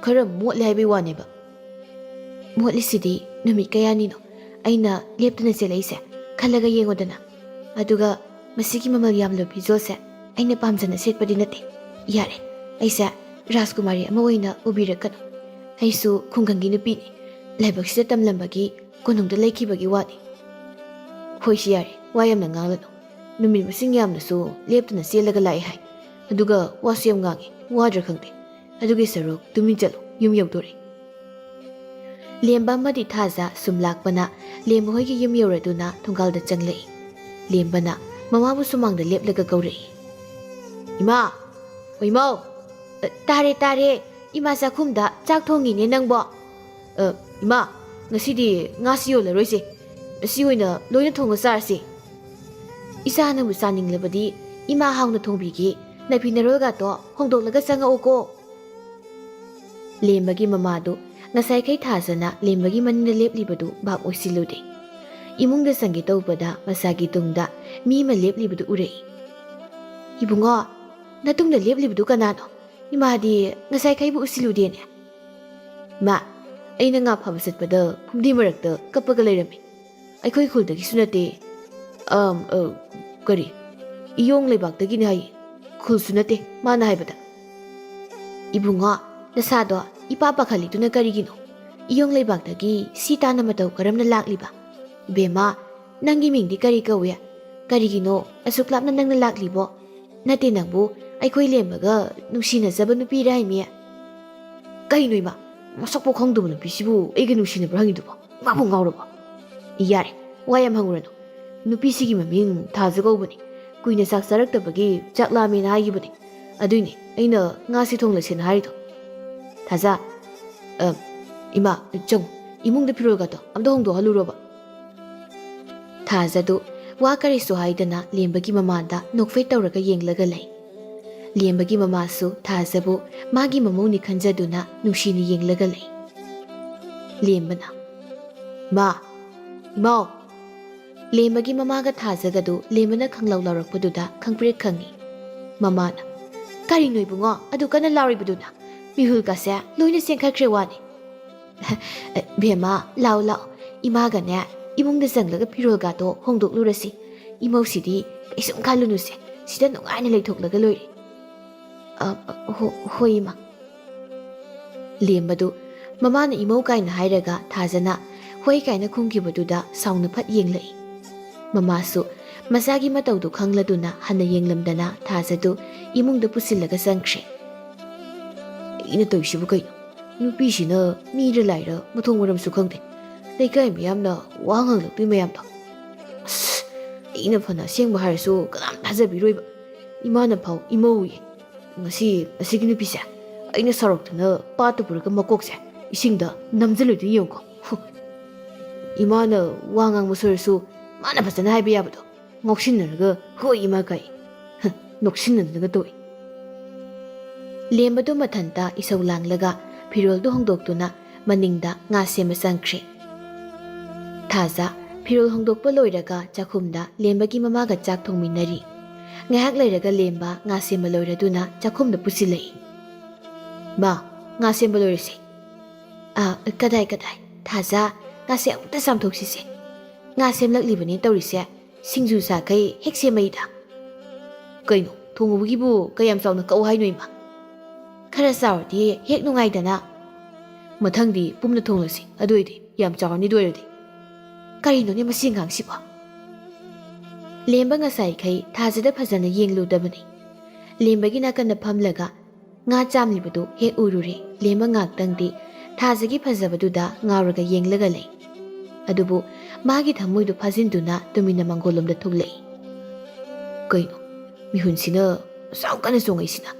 ꯈꯔ ꯃꯣꯠꯂꯦ ꯍꯥꯏꯕꯩ ꯋꯥꯅꯦꯕ꯫ ꯃꯣꯠꯂꯤꯁꯤꯗꯤ ꯅꯨꯃꯤꯠ ꯀꯌꯥꯅꯤꯅꯣ ꯑꯩꯅ ꯂꯦꯞꯇꯅ ꯆꯦꯜꯂꯛꯏꯁꯦ, ꯈꯜꯂꯒ ꯌꯦꯡꯉꯣꯗꯅ꯫ ꯑꯗꯨꯒ ꯃꯁꯤꯒꯤ ꯃꯃꯜ ꯌꯥꯝꯂꯕ ꯐꯤꯖꯣꯜꯁꯦ ꯑꯩꯅ ꯄꯥꯝꯖꯅ ꯁꯦꯠꯄꯗꯤ ꯅꯠꯇꯦ꯫ ꯌꯥꯔꯦ, ꯑꯩꯁꯦ ꯔꯥꯖꯀꯨꯃꯥꯔꯤ ꯑꯃ ꯑꯣꯏꯅ ꯎꯕꯤꯔꯛꯀꯅꯨ꯫ ꯑꯩꯁꯨ ꯈꯨꯡꯒꯪꯒꯤ ꯅꯨꯄꯤꯅꯤ, ꯂꯥꯏꯕꯛꯁꯤꯗ ꯇꯝꯂꯝꯕꯒꯤ ꯀꯣꯅꯨꯡꯗ ꯂꯩꯈꯤꯕꯒꯤ ꯋꯥꯅꯤ꯫ ꯍꯣꯏꯁꯤ ꯌꯥꯔꯦ, ꯋꯥ ꯌꯥꯝꯅ ꯉꯥꯡꯂꯅꯨ꯫ ꯅꯨꯃꯤꯠ ꯃꯁꯤꯡ ꯌꯥꯝꯅꯁꯨ ꯂꯦꯞꯇꯅ ꯆꯦꯜꯂꯒ ꯂꯥꯛꯑꯦ ꯍꯥꯏ, ꯑꯗꯨꯒ ꯋꯥꯁꯨ ꯌꯥꯝ ꯉꯥꯡꯉꯤ, ꯋꯥꯗ꯭ꯔꯥ ꯈꯪꯗꯦ꯫ ꯑꯗꯨꯒꯤ ꯁꯔꯨꯛ ꯇꯨꯃꯤꯟ ꯆꯠꯂꯨ, ꯌꯨꯝ ꯌꯧꯗꯣꯔꯦ꯫ ꯂꯦꯝꯕ ꯑꯃꯗꯤ ꯊꯥꯖ ꯁꯨꯝ ꯂꯥꯛꯄꯅ ꯂꯦꯝꯕ ꯍꯣꯏꯒꯤ ꯌꯨꯝ ꯌꯧꯔꯗꯨꯅ ꯊꯣꯡꯒꯥꯜꯗ ꯆꯪꯂꯛꯏ꯫ ꯂꯦꯝꯕꯅ ꯃꯃꯥꯕꯨ ꯁꯨꯃꯥꯡꯗ ꯂꯦꯞꯂꯒ ꯀꯧꯔꯛꯏ꯫ "ꯏꯃꯥ! ꯑꯣ ꯏꯃꯥꯎ!" "ꯑ, ꯇꯥꯔꯦ, ꯇꯥꯔꯦ꯫ ꯏꯃꯥ ꯆꯥꯛꯈꯨꯝꯗ ꯆꯥꯛ ꯊꯣꯡꯉꯤꯅꯦ ꯅꯪꯕꯣ?" "ꯑ, ꯏꯃꯥ, ꯉꯁꯤꯗꯤ ꯉꯥꯁꯤ ꯌꯣꯜꯂꯔꯣꯏꯁꯦ꯫ ꯑꯁꯤ ꯑꯣꯏꯅ ꯂꯣꯏꯅ ꯊꯣꯡꯉ ꯆꯥꯔꯁꯤ꯫ "ꯏꯆꯥ ꯅꯪꯕꯨ ꯆꯥꯅꯤꯡꯂꯕꯗꯤ ꯏꯃꯥ ꯍꯥꯎꯅ ꯊꯣꯡꯕꯤꯒꯦ꯫ ꯅꯐꯤ ꯅꯔꯣꯜꯒꯗꯣ ꯍꯣꯡꯗꯣꯛꯂꯒ ꯆꯪꯉꯛꯎꯀꯣ꯫" ꯂꯦꯝꯕꯒꯤ ꯃꯃꯥꯗꯨ ꯉꯁꯥꯏꯈꯩ ꯊꯥꯖꯅ ꯂꯦꯝꯕꯒꯤ ꯃꯅꯤꯡꯗ ꯂꯦꯞꯂꯤꯕꯗꯨ ꯚꯥꯞ ꯑꯣꯏꯁꯤꯜꯂꯨꯗꯦ꯫ ꯏꯃꯨꯡꯗ ꯆꯪꯒꯦ ꯇꯧꯕꯗ ꯃꯁꯥꯒꯤ ꯇꯨꯡꯗ ꯃꯤ ꯑꯃ ꯂꯦꯞꯂꯤꯕꯗꯨ ꯎꯔꯛꯏ꯫ "ꯏꯕꯨꯡꯉꯣ, ꯅꯇꯨꯡꯗ ꯂꯦꯞꯂꯤꯕꯗꯨ ꯀꯅꯥꯅꯣ? ꯏꯃꯥꯗꯤ ꯉꯁꯥꯏꯈꯩꯕꯨ ꯎꯁꯤꯜꯂꯨꯗꯦꯅꯦ꯫" "ꯃꯥ, ꯑꯩꯅ ꯉꯥ ꯐꯥꯕ ꯆꯠꯄꯗ ꯐꯨꯝꯗꯤ ꯃꯔꯛꯇ ꯀꯞꯄꯒ ꯂꯩꯔꯝꯃꯤ꯫ ꯑꯩꯈꯣꯏ ꯈꯨꯜꯗꯒꯤꯁꯨ ꯅꯠꯇꯦ꯫ ꯑꯝ, ꯑ, ꯀꯔꯤ? ꯏꯌꯣꯡ ꯂꯩꯕꯥꯛꯇꯒꯤꯅꯤ ꯍꯥꯏꯌꯦ꯫ ꯈꯨꯜꯁꯨ ꯅꯠꯇꯦ, ꯃꯥꯅ ꯍꯥꯏꯕꯗ꯫" "ꯏꯕꯨꯡꯉꯣ, ꯅꯁꯥꯗꯣ ꯏꯄꯥ ꯄꯥꯈꯠꯂꯤꯗꯨꯅ ꯀꯔꯤꯒꯤꯅꯣ? ꯏꯌꯣꯡ ꯂꯩꯕꯥꯛꯇꯒꯤ ꯁꯤ ꯇꯥꯅ ꯃꯇꯧ ꯀꯔꯝꯅ ꯂꯥꯛꯂꯤꯕ? ꯏꯕꯦꯝꯃ, ꯅꯪꯒꯤ ꯃꯤꯡꯗꯤ ꯀꯔꯤ ꯀꯧꯏ? ꯀꯔꯤꯒꯤꯅꯣ ꯑꯁꯨꯛ ꯂꯥꯞꯅ ꯅꯪꯅ ꯂꯥꯛꯂꯤꯕꯣ? ꯅꯠꯇꯦ, ꯅꯪꯕꯨ ꯑꯩꯈꯣꯏ ꯂꯦꯝꯕꯒ ꯅꯨꯡꯁꯤꯅꯖꯕ ꯅꯨꯄꯤꯔ ꯍꯥꯏꯃꯤ꯫" "ꯀꯩꯅꯣ ꯏꯃꯥ, ꯃꯁꯛꯄꯨ ꯈꯪꯗꯕ ꯅꯨꯄꯤꯁꯤꯕꯨ ꯑꯩꯒ ꯅꯨꯡꯁꯤꯅꯕ꯭ꯔꯥ ꯍꯪꯉꯤꯗꯨꯕꯣ? ꯏꯃꯥꯕꯨ ꯉꯥꯎꯔꯕꯣ?" "ꯌꯥꯔꯦ, ꯋꯥ ꯌꯥꯝ ꯍꯪꯉꯨꯔꯅꯨ꯫ ꯅꯨꯄꯤꯁꯤꯒꯤ ꯃꯃꯤꯡ ꯊꯥꯖ ꯀꯧꯕꯅꯤ꯫ ꯀꯨꯏꯅ ꯆꯥꯛ ꯆꯥꯔꯛꯇꯕꯒꯤ ꯆꯥꯛ ꯂꯥꯝꯃꯦꯅ ꯍꯥꯏꯈꯤꯕꯅꯤ꯫ ꯑꯗꯨꯏꯅꯦ ꯑꯩꯅ ꯉꯥꯁꯤ ꯊꯣꯡꯂꯁꯦꯅ ꯍꯥꯏꯔꯤꯗꯣ꯫" "ꯊꯥꯖ, ꯑ, ꯏꯃꯥ, ꯆꯪꯉꯨ꯫ ꯏꯃꯨꯡꯗ ꯐꯤꯔꯣꯜꯒꯗꯣ ꯑꯝꯇ ꯍꯣꯡꯗꯣꯛꯍꯜꯂꯨꯔꯣꯕ꯫" ꯊꯥꯖꯗꯨ ꯋꯥ ꯀꯔꯤꯁꯨ ꯍꯥꯏꯗꯅ ꯂꯦꯝꯕꯒꯤ ꯃꯃꯥꯗ ꯅꯣꯛꯐꯦꯠ ꯇꯧꯔꯒ ꯌꯦꯡꯂꯒ ꯂꯩ꯫ ꯂꯦꯝꯕꯒꯤ ꯃꯃꯥꯁꯨ ꯊꯥꯖꯕꯨ ꯃꯥꯒꯤ ꯃꯃꯧꯅꯤ ꯈꯟꯖꯗꯨꯅ ꯅꯨꯡꯁꯤꯅ ꯌꯦꯡꯂꯒ ꯂꯩ꯫ ꯂꯦꯝꯕꯅ, "ꯃꯥ, ꯏꯃꯥꯎ!" ꯂꯦꯝꯕꯒꯤ ꯃꯃꯥꯒ ꯊꯥꯖꯒꯗꯨ ꯂꯦꯝꯕꯅ ꯈꯪꯂꯥꯎ ꯂꯥꯎꯔꯛꯄꯗꯨꯗ ꯈꯪꯄ꯭ꯔꯦꯛ ꯈꯪꯉꯤ꯫ ꯃꯃꯥꯅ, "ꯀꯔꯤꯅꯣ ꯏꯕꯨꯡꯉꯣ, ꯑꯗꯨ ꯀꯟꯅ ꯂꯥꯎꯔꯤꯕꯗꯨꯅ? ꯃꯤꯍꯨꯜꯒꯁꯦ ꯂꯣꯏꯅ ꯆꯦꯟꯈꯠꯈ꯭ꯔꯦ ꯋꯥꯅꯤ꯫" "ꯕꯦꯝꯃ, ꯂꯥꯎ ꯂꯥꯎ, ꯏꯃꯥꯒꯅꯦ ꯏꯃꯨꯡꯗ ꯆꯪꯂꯒ ꯐꯤꯔꯣꯜꯒꯥꯗꯣ ꯍꯣꯡꯗꯣꯛꯂꯨꯔꯁꯤ꯫ ꯏꯃꯧꯁꯤꯗꯤ ꯀꯩꯁꯨꯝ ꯈꯜꯂꯨꯅꯨꯁꯦ, ꯁꯤꯗ ꯅꯨꯡꯉꯥꯏꯅ ꯂꯩꯊꯣꯛꯂꯒ ꯂꯣꯏꯔꯦ꯫" "ꯑ, ꯍꯣ-, ꯍꯣꯏ ꯏꯃꯥ꯫" ꯂꯦꯝꯕꯗꯨ ꯃꯃꯥꯅ ꯏꯃꯧ ꯀꯥꯏꯅ ꯍꯥꯏꯔꯒ ꯊꯥꯖꯅ "ꯍꯣꯏ" ꯀꯥꯏꯅ ꯈꯨꯝꯈꯤꯕꯗꯨꯗ ꯁꯥꯎꯅ ꯐꯠ ꯌꯦꯡꯂꯛꯏ꯫ ꯃꯃꯥꯁꯨ ꯃꯆꯥꯒꯤ ꯃꯇꯧꯗꯨ ꯈꯪꯂꯗꯨꯅ ꯍꯟꯅ ꯌꯦꯡꯂꯝꯗꯅ ꯊꯥꯖꯗꯨ ꯏꯃꯨꯡꯗ ꯄꯨꯁꯤꯜꯂꯒ ꯆꯪꯈ꯭ꯔꯦ꯫ "ꯑꯩꯅ ꯇꯧꯔꯤꯁꯤꯕꯨ ꯀꯩꯅꯣ? ꯅꯨꯄꯤꯁꯤꯅ ꯃꯤꯔ ꯂꯥꯏꯔ ꯃꯊꯣꯡ ꯃꯔꯝꯁꯨ ꯈꯪꯗꯦ꯫ ꯂꯩꯀꯥꯏ ꯃꯤꯌꯥꯝꯅ ꯋꯥ ꯉꯥꯡꯂꯛꯇꯣꯏ ꯃꯌꯥꯝꯗꯣ꯫ ꯑꯁ, ꯑꯩꯅ ꯐꯅ ꯑꯁꯦꯡꯕ ꯍꯥꯏꯔꯁꯨ ꯀꯅꯥꯝ ꯊꯥꯖꯕꯤꯔꯣꯏꯕ꯫ ꯏꯃꯥꯅ ꯐꯥꯎ ꯏꯃꯧ ꯎꯏ꯫ ꯉꯁꯤ ꯑꯁꯤꯒꯤ ꯅꯨꯄꯤꯁꯦ ꯑꯩꯅ ꯁꯣꯔꯣꯛꯇꯅ ꯄꯥꯠꯇ ꯄꯨꯔꯒ ꯃꯀꯣꯛꯁꯦ ꯏꯁꯤꯡꯗ ꯅꯝꯖꯜꯂꯨꯗꯣꯏ ꯌꯦꯡꯉꯨꯀꯣ꯫" ꯍꯨ꯫ ꯏꯃꯥꯅ ꯋꯥ ꯉꯥꯡꯕ ꯁꯣꯏꯔꯁꯨ ꯃꯥꯅ ꯐꯖꯅ ꯍꯥꯏꯕ ꯌꯥꯕꯗꯣ꯫ ꯉꯥꯎꯁꯤꯟꯅꯔꯒ ꯀꯣꯏ ꯏꯃꯥ ꯀꯩ꯫ ꯍ, ꯅꯣꯛꯁꯤꯟꯅꯗꯅꯒ ꯇꯣꯛꯏ꯫ ꯂꯦꯝꯕꯗꯨ ꯃꯊꯟꯇ ꯏꯁꯧ ꯂꯥꯡꯂꯒ ꯐꯤꯔꯣꯜꯗꯨ ꯍꯣꯡꯗꯣꯛꯇꯨꯅ ꯃꯅꯤꯡꯗ ꯉꯥ ꯁꯦꯝꯕ ꯆꯪꯈ꯭ꯔꯦ꯫ ꯊꯥꯖ ꯐꯤꯔꯣꯜ ꯍꯣꯡꯗꯣꯛꯄ ꯂꯣꯏꯔꯒ ꯆꯥꯛꯈꯨꯝꯗ ꯂꯦꯝꯕꯒꯤ ꯃꯃꯥꯒ ꯆꯥꯛ ꯊꯣꯡꯃꯤꯟꯅꯔꯤ꯫ ꯉꯥꯏꯍꯥꯛ ꯂꯩꯔꯒ ꯂꯦꯝꯕ ꯉꯥ ꯁꯦꯝꯕ ꯂꯣꯏꯔꯗꯨꯅ ꯆꯥꯛꯈꯨꯝꯗ ꯄꯨꯁꯤꯜꯂꯛꯏ꯫ "ꯃꯥ, ꯉꯥ ꯁꯦꯝꯕ ꯂꯣꯏꯔꯁꯦ꯫" "ꯑ, ꯀꯗꯥꯏ, ꯀꯗꯥꯏ? ꯊꯥꯖ, ꯉꯥꯁꯦ ꯑꯃꯨꯛꯇ ꯆꯥꯝꯊꯣꯛꯁꯤꯁꯦ꯫ ꯉꯥ ꯁꯦꯝꯂꯛꯂꯤꯕꯅꯦ ꯇꯧꯔꯤꯁꯦ꯫ ꯁꯤꯡꯖꯨ ꯆꯥꯈꯩ ꯍꯦꯛ ꯁꯦꯝꯃꯛꯏꯗ꯫" "ꯀꯩꯅꯣ, ꯊꯣꯡꯉꯨꯕꯒꯤꯕꯨ ꯀꯌꯥꯝ ꯆꯥꯎꯅ ꯀꯛꯎ ꯍꯥꯏꯅꯣ ꯏꯃꯥ?" "ꯈꯔ ꯆꯥꯎꯔꯗꯤ ꯍꯦꯛ ꯅꯨꯡꯉꯥꯏꯗꯅ꯫" "ꯃꯊꯪꯗꯤ ꯄꯨꯝꯅ ꯊꯣꯡꯂꯁꯤ, ꯑꯗꯨ ꯑꯣꯏꯗꯤ ꯌꯥꯝ ꯆꯥꯎꯔꯅꯤ, ꯑꯗꯨ ꯑꯣꯏꯔꯗꯤ꯫" "ꯀꯔꯤꯅꯣꯅꯦ ꯃꯁꯤ ꯑꯉꯥꯡꯁꯤꯕꯣ?" ꯂꯦꯝꯕ ꯉꯁꯥꯏꯈꯩ ꯊꯥꯖꯗ ꯐꯖꯅ ꯌꯦꯡꯂꯨꯗꯕꯅꯤ꯫ ꯂꯦꯝꯕꯒꯤ ꯅꯥꯀꯟꯗ ꯐꯝꯂꯒ ꯉꯥ ꯆꯥꯝꯂꯤꯕꯗꯨ ꯍꯦꯛ ꯎꯔꯨꯔꯦ꯫ ꯂꯦꯝꯕ ꯉꯥꯛꯇꯪꯗꯤ ꯊꯥꯖꯒꯤ ꯐꯖꯕꯗꯨꯗ ꯉꯥꯎꯔꯒ ꯌꯦꯡꯂꯒ ꯂꯩ꯫ ꯑꯗꯨꯕꯨ ꯃꯥꯒꯤ ꯊꯃꯣꯏꯗꯨ ꯐꯥꯖꯤꯟꯗꯨꯅ ꯇꯨꯃꯤꯟꯅ ꯃꯥꯡꯒꯣꯜꯂꯣꯝꯗ ꯊꯣꯛꯂꯛꯏ꯫ "ꯀꯩꯅꯣ, ꯃꯤꯍꯨꯟꯁꯤꯅ ꯑꯁꯨꯛ ꯀꯟꯅ ꯆꯣꯡꯉꯛꯏꯁꯤꯅ?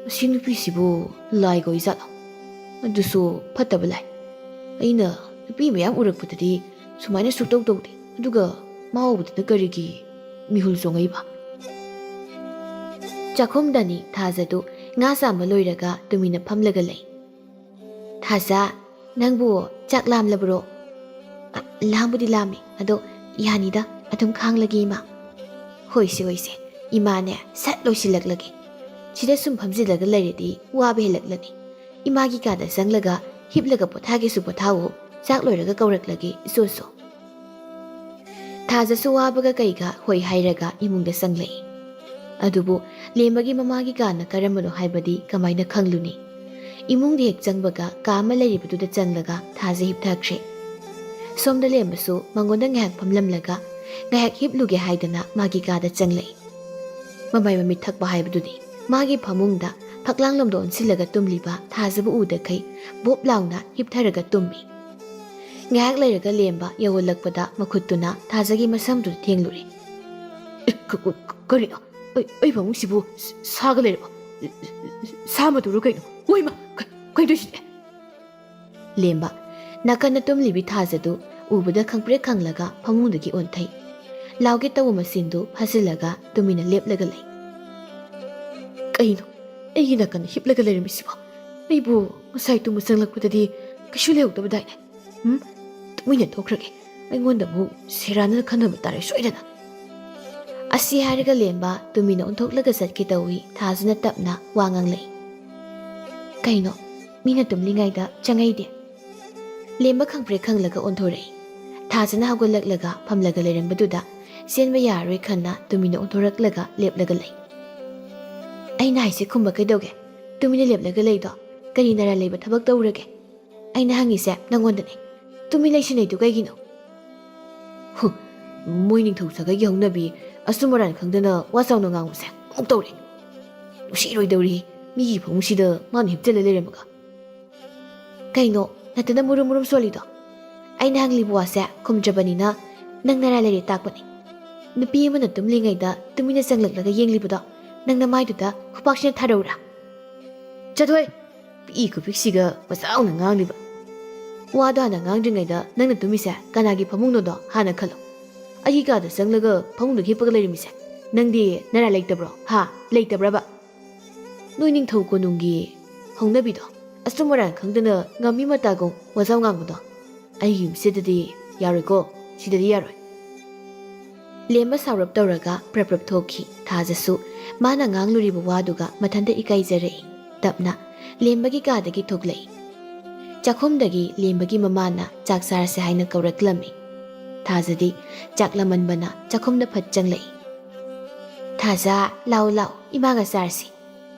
ꯃꯁꯤ ꯅꯨꯄꯤꯁꯤꯕꯨ ꯂꯥꯏꯒ ꯑꯣꯏꯖꯥꯠꯂꯣ? ꯑꯗꯨꯁꯨ ꯐꯠꯇꯕ ꯂꯥꯏ꯫ ꯑꯩꯅ ꯅꯨꯄꯤ ꯃꯌꯥꯝ ꯎꯔꯛꯄꯗꯗꯤ ꯁꯨꯃꯥꯏꯅ ꯁꯨꯛꯇꯧ ꯇꯧꯗꯦ꯫ ꯑꯗꯨꯒ ꯃꯥ ꯎꯕꯗꯅ ꯀꯔꯤꯒꯤ ꯃꯤꯍꯨꯜ ꯆꯣꯡꯉꯛꯏꯕ?" ꯆꯥꯛꯈꯨꯝꯗꯅꯤ ꯊꯥꯖꯗꯨ ꯉꯥ ꯆꯥꯝꯕ ꯂꯣꯏꯔꯒ ꯇꯨꯃꯤꯟꯅ ꯐꯝꯂꯒ ꯂꯩ꯫ "ꯊꯥꯖ, ꯅꯪꯕꯨ ꯆꯥꯛ ꯂꯥꯝꯂꯕ꯭ꯔꯣ?" "ꯑ, ꯂꯥꯝꯕꯨꯗꯤ ꯂꯥꯝꯃꯤ, ꯑꯗꯣ ꯌꯥꯅꯤꯗ, ꯑꯗꯨꯝ ꯈꯥꯡꯂꯒꯦ ꯏꯃꯥ꯫" "ꯍꯣꯏꯁꯦ, ꯍꯣꯏꯁꯦ, ꯏꯃꯥꯅꯦ ꯁꯠ ꯂꯣꯏꯁꯤꯜꯂꯛꯂꯒꯦ꯫ ꯁꯤꯗ ꯁꯨꯝ ꯐꯝꯖꯤꯜꯂꯒ ꯂꯩꯔꯗꯤ ꯋꯥꯕ ꯍꯦꯜꯂꯛꯂꯅꯤ꯫ ꯏꯃꯥꯒꯤ ꯀꯥꯗ ꯆꯪꯂꯒ ꯍꯤꯞꯂꯒ ꯄꯣꯊꯥꯒꯦꯁꯨ ꯄꯣꯊꯥꯑꯣ, ꯆꯥꯛ ꯂꯣꯏꯔꯒ ꯀꯧꯔꯛꯂꯒꯦ ꯏꯆꯣꯁꯨ꯫" ꯊꯥꯖꯁꯨ ꯋꯥꯕꯒ ꯀꯩꯒ ꯍꯣꯏ ꯍꯥꯏꯔꯒ ꯏꯃꯨꯡꯗ ꯆꯪꯂꯛꯏ꯫ ꯑꯗꯨꯕꯨ ꯂꯦꯝꯕꯒꯤ ꯃꯃꯥꯒꯤ ꯀꯥꯅ ꯀꯔꯝꯕꯅꯣ ꯍꯥꯏꯕꯗꯤ ꯀꯃꯥꯏꯅ ꯈꯪꯂꯨꯅꯤ? ꯏꯃꯨꯡꯗ ꯍꯦꯛ ꯆꯪꯕꯒ ꯀꯥ ꯑꯃ ꯂꯩꯔꯤꯕꯗꯨꯗ ꯆꯪꯂꯒ ꯊꯥꯖ ꯍꯤꯞꯊꯈ꯭ꯔꯦ꯫ ꯁꯣꯝꯗ ꯂꯦꯝꯕꯁꯨ ꯃꯉꯣꯟꯗ ꯉꯥꯏꯍꯥꯛ ꯐꯝꯂꯝꯂꯒ ꯉꯥꯏꯍꯥꯛ ꯍꯤꯞꯂꯨꯒꯦ ꯍꯥꯏꯗꯅ ꯃꯥꯒꯤ ꯀꯥꯗ ꯆꯪꯂꯛꯏ꯫ ꯃꯃꯥꯏ ꯃꯃꯤꯠ ꯊꯛꯄ ꯍꯥꯏꯕꯗꯨꯅꯤ꯫ ꯃꯥꯒꯤ ꯐꯃꯨꯡꯗ ꯐꯛꯂꯥꯡꯂꯣꯝꯗ ꯑꯣꯟꯁꯤꯜꯂꯒ ꯇꯨꯝꯂꯤꯕ ꯊꯥꯖꯕꯨ ꯎꯗꯈꯩ ꯕꯣꯞ ꯂꯥꯎꯅ ꯍꯤꯞꯊꯔꯒ ꯇꯨꯝꯃꯤ꯫ ꯉꯥꯏꯍꯥꯛ ꯂꯩꯔꯒ ꯂꯦꯝꯕ ꯌꯧꯍꯜꯂꯛꯄꯗ ꯃꯈꯨꯠꯇꯨꯅ ꯊꯥꯖꯒꯤ ꯃꯁꯝꯗꯨꯗ ꯊꯦꯡꯂꯨꯔꯦ꯫ "ꯑꯦ, ꯀ-, ꯀ-, ꯀ-, ꯀꯔꯤꯅꯣ? ꯑꯩ, ꯑꯩ ꯐꯃꯨꯡꯁꯤꯕꯨ ꯁ-, ꯁꯥꯒ ꯂꯩꯔꯕ? ꯁꯥ ꯃꯇꯨꯔꯣ ꯀꯩꯅꯣ? ꯋꯥꯏꯃ, ꯀ-, ꯀꯩꯗꯧꯁꯤꯗꯤ?" ꯂꯦꯝꯕ ꯅꯥꯀꯟꯗ ꯇꯨꯝꯂꯤꯕꯤ ꯊꯥꯖꯗꯨ ꯎꯕꯗ ꯈꯪꯄ꯭ꯔꯦꯛ ꯈꯪꯂꯒ ꯐꯃꯨꯡꯗꯒꯤ ꯑꯣꯟꯊꯩ꯫ ꯂꯥꯎꯒꯦ ꯇꯧꯕ ꯃꯆꯤꯟꯗꯨ ꯐꯥꯖꯤꯜꯂꯒ ꯇꯨꯃꯤꯟꯅ ꯂꯦꯞꯂꯒ ꯂꯩ꯫ ꯀꯩꯅꯣ ꯑꯩꯒꯤ ꯅꯥꯀꯟꯗ ꯍꯤꯞꯂꯒ ꯂꯩꯔꯝꯃꯤꯁꯤꯕꯣ? ꯑꯩꯕꯨ ꯉꯁꯥꯏ ꯇꯨꯝꯕ ꯆꯪꯂꯛꯄꯗꯗꯤ ꯀꯩꯁꯨ ꯂꯩꯍꯧꯗꯕꯗꯥꯏꯅꯦ? ꯎꯝ, ꯇꯨꯃꯤꯟꯅ ꯊꯣꯛꯈ꯭ꯔꯒꯦ꯫ ꯑꯩꯉꯣꯟꯗ ꯑꯃꯨꯛ ꯁꯦꯔꯥꯟꯅ ꯈꯟꯅꯕ ꯇꯥꯔꯦ ꯁꯣꯏꯗꯅ꯫ ꯑꯁꯤ ꯍꯥꯏꯔꯒ ꯂꯦꯝꯕ ꯇꯨꯃꯤꯟꯅ ꯑꯣꯟꯊꯣꯛꯂꯒ ꯆꯠꯀꯦ ꯇꯧꯏ꯫ ꯊꯥꯖꯅ ꯇꯞꯅ ꯋꯥ ꯉꯥꯡꯂꯛꯏ꯫ ꯀꯩꯅꯣ, ꯃꯤꯅ ꯇꯨꯝꯂꯤꯉꯩꯗ ꯆꯪꯉꯛꯏꯗꯤ? ꯂꯦꯝꯕ ꯈꯪꯄ꯭ꯔꯦꯛ ꯈꯪꯂꯒ ꯑꯣꯟꯊꯣꯔꯛꯏ꯫ ꯊꯥꯖꯅ ꯍꯧꯒꯠꯂꯛꯂꯒ ꯐꯝꯂꯒ ꯂꯩꯔꯝꯕꯗꯨꯗ ꯆꯦꯟꯕ ꯌꯥꯔꯔꯣꯏ ꯈꯟꯅ ꯇꯨꯃꯤꯟꯅ ꯑꯣꯟꯊꯣꯔꯛꯂꯒ ꯂꯦꯞꯂꯒ ꯂꯩ꯫ ꯑꯩꯅ ꯍꯥꯏꯁꯦ ꯈꯨꯝꯕ ꯀꯩꯗꯧꯒꯦ? ꯇꯨꯃꯤꯟꯅ ꯂꯦꯞꯂꯒ ꯂꯩꯗꯣ ꯀꯔꯤ ꯅꯔꯥ ꯂꯩꯕ ꯊꯕꯛ ꯇꯧꯔꯒꯦ? ꯑꯩꯅ ꯍꯪꯉꯤꯁꯦ ꯅꯪꯉꯣꯟꯗꯅꯦ꯫ ꯇꯨꯃꯤꯟ ꯂꯩꯁꯤꯟꯅꯩꯗꯨ ꯀꯩꯒꯤꯅꯣ? ꯍꯨ, ꯃꯣꯏ ꯅꯤꯡꯊꯧ ꯁꯥꯒꯩꯒꯤ ꯍꯧꯅꯕꯤ ꯑꯆꯨꯝ ꯑꯔꯥꯟ ꯈꯪꯗꯅ ꯋꯥ ꯆꯥꯎꯅ ꯉꯥꯡꯕꯁꯦ ꯑꯃꯨꯛ ꯇꯧꯔꯦ꯫ ꯅꯨꯡꯁꯤꯔꯣꯏꯗꯧꯔꯤ, ꯃꯤꯒꯤ ꯐꯃꯨꯡꯁꯤꯗ ꯃꯥꯅ ꯍꯤꯞꯆꯜꯂ ꯂꯩꯔꯝꯃꯒ꯫ ꯀꯩꯅꯣ ꯅꯠꯇꯅ ꯃꯨꯔꯨꯝ ꯃꯨꯔꯨꯝ ꯁꯣꯜꯂꯤꯗꯣ? ꯑꯩꯅ ꯍꯪꯂꯤꯕ ꯋꯥꯁꯦ ꯈꯨꯝꯗ꯭ꯔꯕꯅꯤꯅ ꯅꯪ ꯅꯔꯥ ꯂꯩꯔꯦ ꯇꯥꯛꯄꯅꯤ꯫ ꯅꯨꯄꯤ ꯑꯃꯅ ꯇꯨꯝꯂꯤꯉꯩꯗ ꯇꯨꯃꯤꯟꯅ ꯆꯪꯂꯛꯂꯒ ꯌꯦꯡꯂꯤꯕꯗꯣ ꯅꯪ ꯅꯃꯥꯏꯗꯨꯗ ꯈꯨꯄꯥꯛꯁꯤꯅ ꯊꯥꯔꯧꯔꯥ? ꯆꯠꯊꯣꯏ! ꯄꯤꯛꯏ ꯈꯨꯄꯤꯛꯁꯤꯒ ꯃꯆꯥꯎꯅ ꯉꯥꯡꯂꯤꯕ꯫ ꯋꯥꯗꯣ ꯍꯥꯟꯅ ꯉꯥꯡꯗ꯭ꯔꯤꯉꯩꯗ ꯅꯪꯅ ꯇꯨꯝꯃꯤꯁꯦ ꯀꯅꯥꯒꯤ ꯐꯃꯨꯡꯅꯣꯗꯣ ꯍꯥꯟꯅ ꯈꯜꯂꯣ꯫ ꯑꯩꯒꯤ ꯀꯥꯗ ꯆꯪꯂꯒ ꯐꯃꯨꯡꯗ ꯍꯤꯞꯄꯒ ꯂꯩꯔꯝꯃꯤꯁꯦ ꯅꯪꯗꯤ ꯅꯔꯥ ꯂꯩꯇꯕ꯭ꯔꯣ? ꯍꯥ? ꯂꯩꯇꯕ꯭ꯔꯕ? ꯅꯣꯏ ꯅꯤꯡꯊꯧ ꯀꯣꯅꯨꯡꯒꯤ ꯍꯧꯅꯕꯤꯗꯣ ꯑꯆꯨꯝ ꯑꯔꯥꯟ ꯈꯪꯗꯅ ꯉꯝꯃꯤ ꯃꯇꯥꯒꯨꯝ ꯋꯥꯖꯥꯎ ꯉꯥꯡꯕꯗꯣ ꯑꯩꯒꯤ ꯌꯨꯝꯁꯤꯗꯗꯤ ꯌꯥꯔꯣꯏꯀꯣ꯫ ꯁꯤꯗꯗꯤ ꯌꯥꯔꯣꯏ꯫ ꯂꯦꯝꯕ ꯁꯥꯎꯔꯞ ꯇꯧꯔꯒ ꯄ꯭ꯔꯞ ꯄ꯭ꯔꯞ ꯊꯣꯛꯈꯤ꯫ ꯊꯥꯖꯁꯨ ꯃꯥꯅ ꯉꯥꯡꯂꯨꯔꯤꯕ ꯋꯥꯗꯨꯒ ꯃꯊꯟꯇ ꯏꯀꯥꯏꯖꯔꯛꯏ꯫ ꯇꯞꯅ ꯂꯦꯝꯕꯒꯤ ꯀꯥꯗꯒꯤ ꯊꯣꯛꯂꯛꯏ꯫ ꯆꯥꯛꯈꯨꯝꯗꯒꯤ ꯂꯦꯝꯕꯒꯤ ꯃꯃꯥꯅ ꯆꯥꯛ ꯆꯥꯔꯁꯦ ꯍꯥꯏꯅ ꯀꯧꯔꯛꯂꯝꯃꯤ꯫ ꯊꯥꯖꯗꯤ ꯆꯥꯛ ꯂꯥꯝꯃꯟꯕꯅ ꯆꯥꯛꯈꯨꯝꯗ ꯐꯠ ꯆꯪꯂꯛꯏ꯫ ꯊꯥꯖ, ꯂꯥꯎ ꯂꯥꯎ, ꯏꯃꯥꯒ ꯆꯥꯔꯁꯤ꯫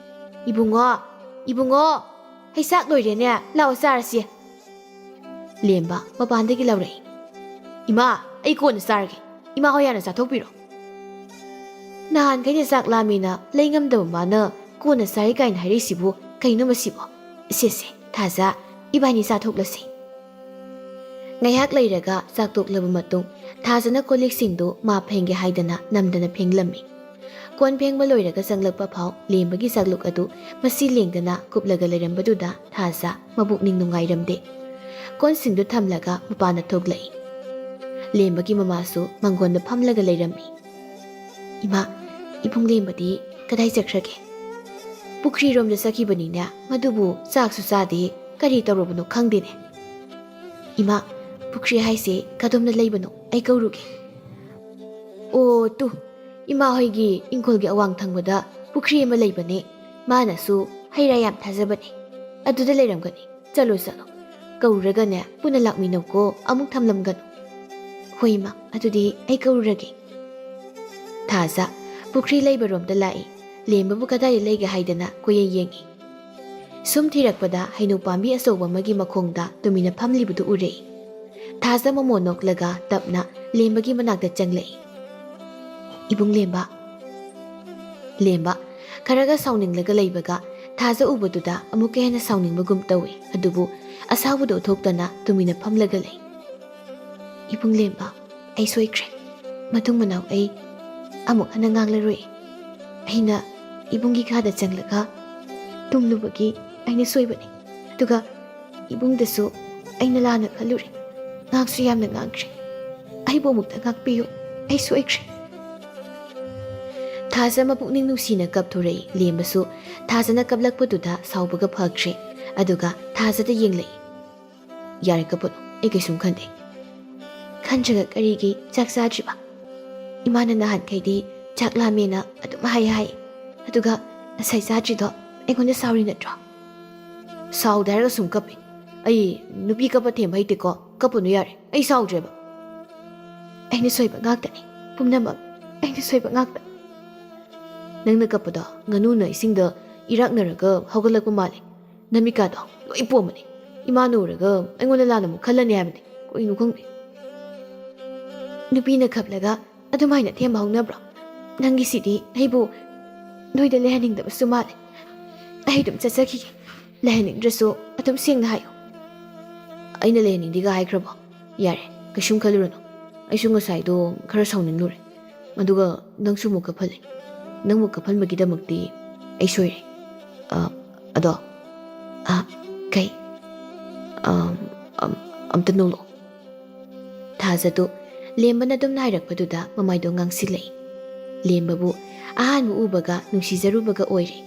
ꯏꯕꯨꯡꯉꯣ, ꯏꯕꯨꯡꯉꯣ, ꯍꯩ ꯆꯥꯛ ꯂꯣꯏꯔꯦꯅꯦ, ꯂꯥꯛꯑꯣ ꯆꯥꯔꯁꯤ꯫ ꯂꯦꯝꯕ ꯃꯄꯥꯟꯗꯒꯤ ꯂꯥꯎꯔꯛꯏ꯫ ꯏꯃꯥ, ꯑꯩ ꯀꯣꯟꯅ ꯆꯥꯔꯒꯦ꯫ ꯏꯃꯥ ꯍꯣꯏ ꯍꯥꯟꯅ ꯆꯥꯊꯣꯛꯄꯤꯔꯣ꯫ ꯅꯍꯥꯟꯈꯩꯅ ꯆꯥꯛ ꯂꯥꯝꯃꯦꯅ ꯂꯩ ꯉꯝꯗꯕ ꯃꯥꯅ ꯀꯣꯟꯅ ꯆꯥꯔꯤ ꯀꯥꯏꯅ ꯍꯥꯏꯔꯛꯏꯁꯤꯕꯨ ꯀꯩꯅꯣ ꯃꯁꯤꯕꯣ? ꯁꯦ ꯁꯦ, ꯊꯥꯖ, ꯏꯕꯥꯅꯤ ꯆꯥꯊꯣꯛꯂꯁꯤ꯫ ꯉꯥꯏꯍꯥꯛ ꯂꯩꯔꯒ ꯆꯥꯛ ꯇꯣꯛꯂꯕ ꯃꯇꯨꯡ ꯊꯥꯖꯅ ꯀꯣꯜꯂꯤꯛꯁꯤꯡꯗꯨ ꯃꯥ ꯐꯦꯡꯒꯦ ꯍꯥꯏꯗꯅ ꯅꯝꯗꯅ ꯐꯦꯡꯂꯝꯃꯤ꯫ ꯀꯣꯟ ꯐꯦꯡꯕ ꯂꯣꯏꯔꯒ ꯆꯪꯂꯛꯄ ꯐꯥꯎ ꯂꯦꯝꯕꯒꯤ ꯆꯥꯛꯂꯨꯛ ꯑꯗꯨ ꯃꯁꯤ ꯂꯦꯡꯗꯅ ꯀꯨꯞꯂꯒ ꯂꯩꯔꯝꯕꯗꯨꯗ ꯊꯥꯖ ꯃꯕꯨꯛꯅꯤꯡ ꯅꯨꯡꯉꯥꯏꯔꯝꯗꯦ꯫ ꯀꯣꯟꯁꯤꯡꯗꯨ ꯊꯝꯂꯒ ꯃꯄꯥꯟꯗ ꯊꯣꯛꯂꯛꯏ꯫ ꯂꯦꯝꯕꯒꯤ ꯃꯃꯥꯁꯨ ꯃꯪꯒꯣꯟꯗ ꯐꯝꯂꯒ ꯂꯩꯔꯝꯃꯤ꯫ "ꯏꯃꯥ, ꯏꯕꯨꯡ ꯂꯦꯝꯕꯗꯤ ꯀꯗꯥꯏ ꯆꯠꯈ꯭ꯔꯒꯦ? ꯄꯨꯈ꯭ꯔꯤꯔꯣꯝꯗ ꯆꯠꯈꯤꯕꯅꯤꯅꯦ, ꯃꯗꯨꯕꯨ ꯆꯥꯛꯁꯨ ꯆꯥꯗꯦ, ꯀꯔꯤ ꯇꯧꯔꯕꯅꯣ ꯈꯪꯗꯦꯅꯦ꯫ ꯏꯃꯥ, ꯄꯨꯈ꯭ꯔꯤ ꯍꯥꯏꯁꯦ ꯀꯗꯣꯝꯗ ꯂꯩꯕꯅꯣ? ꯑꯩ ꯀꯧꯔꯨꯒꯦ꯫" "ꯑꯣ, ꯇꯨ, ꯏꯃꯥ ꯍꯣꯏꯒꯤ ꯏꯪꯈꯣꯜꯒꯤ ꯑꯋꯥꯡ ꯊꯪꯕꯗ ꯄꯨꯈ꯭ꯔꯤ ꯑꯃ ꯂꯩꯕꯅꯦ꯫ ꯃꯥꯅꯁꯨ ꯍꯩ ꯔꯥ ꯌꯥꯝ ꯊꯥꯖꯕꯅꯦ꯫ ꯑꯗꯨꯗ ꯂꯩꯔꯝꯒꯅꯤ꯫ ꯆꯠꯂꯣ, ꯆꯠꯂꯣ꯫ ꯀꯧꯔꯒꯅꯦ, ꯄꯨꯟꯅ ꯂꯥꯛꯃꯤꯟꯅꯧꯀꯣ, ꯑꯃꯨꯛ ꯊꯝꯂꯝꯒꯅꯨ꯫" "ꯍꯣꯏ, ꯏꯃꯥ, ꯑꯗꯨꯗꯤ ꯑꯩ ꯀꯧꯔꯨꯔꯒꯦ꯫" ꯊꯥꯖ ꯄꯨꯈ꯭ꯔꯤ ꯂꯩꯕꯔꯣꯝꯗ ꯂꯥꯛꯏ꯫ ꯂꯦꯝꯕꯕꯨ ꯀꯗꯥꯏꯗ ꯂꯩꯒꯦ ꯍꯥꯏꯗꯅ ꯀꯣꯏꯌꯦꯡ ꯌꯦꯡꯏ꯫ ꯁꯨꯝ ꯊꯤꯔꯛꯄꯗ ꯍꯩꯅꯧ ꯄꯥꯝꯕꯤ ꯑꯆꯧꯕ ꯑꯃꯒꯤ ꯃꯈꯣꯡꯗ ꯇꯨꯃꯤꯟꯅ ꯐꯝꯂꯤꯕꯗꯨ ꯎꯔꯛꯏ꯫ ꯊꯥꯖ ꯃꯃꯣꯟ ꯅꯣꯛꯂꯒ ꯇꯞꯅ ꯂꯦꯝꯕꯒꯤ ꯃꯅꯥꯛꯇ ꯆꯪꯂꯛꯏ꯫ "ꯏꯕꯨꯡ ꯂꯦꯝꯕ꯫" ꯂꯦꯝꯕ ꯈꯔꯒ ꯁꯥꯎꯅꯤꯡꯂꯒ ꯂꯩꯕꯒ ꯊꯥꯖ ꯎꯕꯗꯨꯗ ꯑꯃꯨꯛꯀ ꯍꯦꯟꯅ ꯁꯥꯎꯅꯤꯡꯕꯒꯨꯝ ꯇꯧꯏ꯫ ꯑꯗꯨꯕꯨ ꯑꯁꯥꯎꯕꯗꯨ ꯎꯠꯊꯣꯛꯇꯅ ꯇꯨꯃꯤꯟꯅ ꯐꯝꯂꯒ ꯂꯩ꯫ "ꯏꯕꯨꯡ ꯂꯦꯝꯕ, ꯑꯩ ꯁꯣꯏꯈ꯭ꯔꯦ꯫ ꯃꯇꯨꯡ ꯃꯅꯥꯎ ꯑꯩ ꯑꯃꯨꯛ ꯍꯟꯅ ꯉꯥꯡꯂꯔꯣꯏ꯫ ꯑꯩꯅ ꯏꯕꯨꯡꯒꯤ ꯀꯥꯗ ꯆꯪꯂꯒ ꯇꯨꯝꯂꯨꯕꯒꯤ ꯑꯩꯅ ꯁꯣꯏꯕꯅꯤ꯫ ꯑꯗꯨꯒ ꯏꯕꯨꯡꯗꯁꯨ ꯑꯩꯅ ꯂꯥꯟꯅ ꯈꯜꯂꯨꯔꯦ꯫ ꯉꯥꯡꯁꯨ ꯌꯥꯝꯅ ꯉꯥꯡꯈ꯭ꯔꯦ꯫ ꯑꯩꯕꯨ ꯑꯃꯨꯛꯇ ꯉꯥꯛꯄꯤꯌꯨ꯫ ꯑꯩ ꯁꯣꯏꯈ꯭ꯔꯦ꯫" ꯊꯥꯖ ꯃꯄꯨꯛꯅꯤꯡ ꯅꯨꯡꯁꯤꯅ ꯀꯞꯊꯣꯔꯛꯏ꯫ ꯂꯦꯝꯕꯁꯨ ꯊꯥꯖꯅ ꯀꯞꯂꯛꯄꯗꯨꯗ ꯁꯥꯎꯕꯒ ꯐꯈ꯭ꯔꯦ꯫ ꯑꯗꯨꯒ ꯊꯥꯖꯗ ꯌꯦꯡꯂꯛꯏ꯫ "ꯌꯥꯔꯦ, ꯀꯞꯄꯨꯅꯨ, ꯑꯩ ꯀꯩꯁꯨꯝ ꯈꯟꯗꯦ꯫" "ꯈꯟꯗ꯭ꯔꯒ ꯀꯔꯤꯒꯤ ꯆꯥꯛ ꯆꯥꯗ꯭ꯔꯤꯕ? ꯏꯃꯥꯅ ꯅꯍꯥꯟꯈꯩꯗꯤ ꯆꯥꯛ ꯂꯥꯝꯃꯦꯅ ꯑꯗꯨꯝ ꯍꯥꯏ ꯍꯥꯏ꯫ ꯑꯗꯨꯒ ꯉꯁꯥꯏ ꯆꯥꯗ꯭ꯔꯤꯗꯣ ꯑꯩꯉꯣꯟꯗ ꯁꯥꯎꯔꯤ ꯅꯠꯇ꯭ꯔꯣ?" "ꯁꯥꯎꯗꯦ ꯍꯥꯏꯔꯒ ꯁꯨꯝ ꯀꯞꯄꯤ꯫ ꯑꯩ ꯅꯨꯄꯤ ꯀꯞꯄ ꯊꯦꯝꯕ ꯍꯩꯇꯦꯀꯣ꯫ ꯀꯞꯄꯨꯅꯨ ꯌꯥꯔꯦ, ꯑꯩ ꯁꯥꯎꯗ꯭ꯔꯦꯕ꯫" "ꯑꯩꯅ ꯁꯣꯏꯕ ꯉꯥꯛꯇꯅꯤ, ꯄꯨꯝꯅꯃꯛ ꯑꯩꯅ ꯁꯣꯏꯕ ꯉꯥꯛꯇ꯫" "ꯅꯪꯅ ꯀꯞꯄꯗꯣ ꯉꯥꯅꯨꯅ ꯏꯁꯤꯡꯗ ꯏꯔꯥꯛꯅꯔꯒ ꯍꯧꯒꯠꯂꯛꯄ ꯃꯥꯜꯂꯤ꯫ ꯅꯃꯤꯠꯀꯥꯗꯣ ꯂꯣꯏ ꯄꯣꯝꯃꯅꯤ꯫ ꯏꯃꯥꯅ ꯎꯔꯒ ꯑꯩꯉꯣꯟꯗ ꯂꯥꯟꯅ ꯑꯃꯨꯛ ꯈꯜꯂꯅꯤ ꯍꯥꯏꯕꯅꯤ꯫ ꯀꯔꯤꯅꯣ ꯈꯪꯗꯦ꯫" "ꯅꯨꯄꯤꯅ ꯀꯞꯂꯒ ꯑꯗꯨꯃꯥꯏꯅ ꯊꯦꯝꯕ ꯍꯧꯅꯕ꯭ꯔꯣ? ꯅꯪꯒꯤꯁꯤꯗꯤ ꯑꯩꯕꯨ ꯅꯣꯏꯗ ꯂꯩꯍꯟꯅꯤꯡꯗꯕꯁꯨ ꯃꯥꯜꯂꯦ꯫ ꯑꯩ ꯑꯗꯨꯝ ꯆꯠꯆꯈꯤꯒꯦ꯫ ꯂꯩꯍꯟꯅꯤꯡꯗ꯭ꯔꯁꯨ ꯑꯗꯨꯝ ꯁꯦꯡꯅ ꯍꯥꯏꯌꯨ꯫" "ꯑꯩꯅ ꯂꯩꯍꯟꯅꯤꯡꯗꯦꯒ ꯍꯥꯏꯈ꯭ꯔꯕꯣ? ꯌꯥꯔꯦ, ꯀꯩꯁꯨꯝ ꯈꯜꯂꯨꯔꯅꯨ꯫ ꯑꯩꯁꯨ ꯉꯁꯥꯏꯗꯣ ꯈꯔ ꯁꯥꯎꯅꯤꯡꯂꯨꯔꯦ꯫ ꯑꯗꯨꯒ ꯅꯪꯁꯨ ꯑꯃꯨꯛ ꯀꯞꯍꯜꯂꯦ꯫ ꯅꯪꯕꯨ ꯀꯞꯍꯟꯕꯒꯤꯗꯃꯛꯇꯤ ꯑꯩ ꯁꯣꯏꯔꯦ꯫ ꯑ, ꯑꯗꯣ, ꯑ, ꯀꯩ? ꯑ, ꯑꯝ, ꯑꯝꯇ ꯅꯣꯛꯂꯛꯑꯣ꯫" ꯊꯥꯖꯗꯨ ꯂꯦꯝꯕꯅ ꯑꯗꯨꯝꯅ ꯍꯥꯏꯔꯛꯄꯗꯨꯗ ꯃꯃꯥꯏꯗꯣ ꯉꯥꯡꯁꯤꯜꯂꯛꯏ꯫ ꯂꯦꯝꯕꯕꯨ ꯑꯍꯥꯟꯕ ꯎꯕꯒ ꯅꯨꯡꯁꯤꯖꯔꯨꯕꯒ ꯑꯣꯏꯔꯦ꯫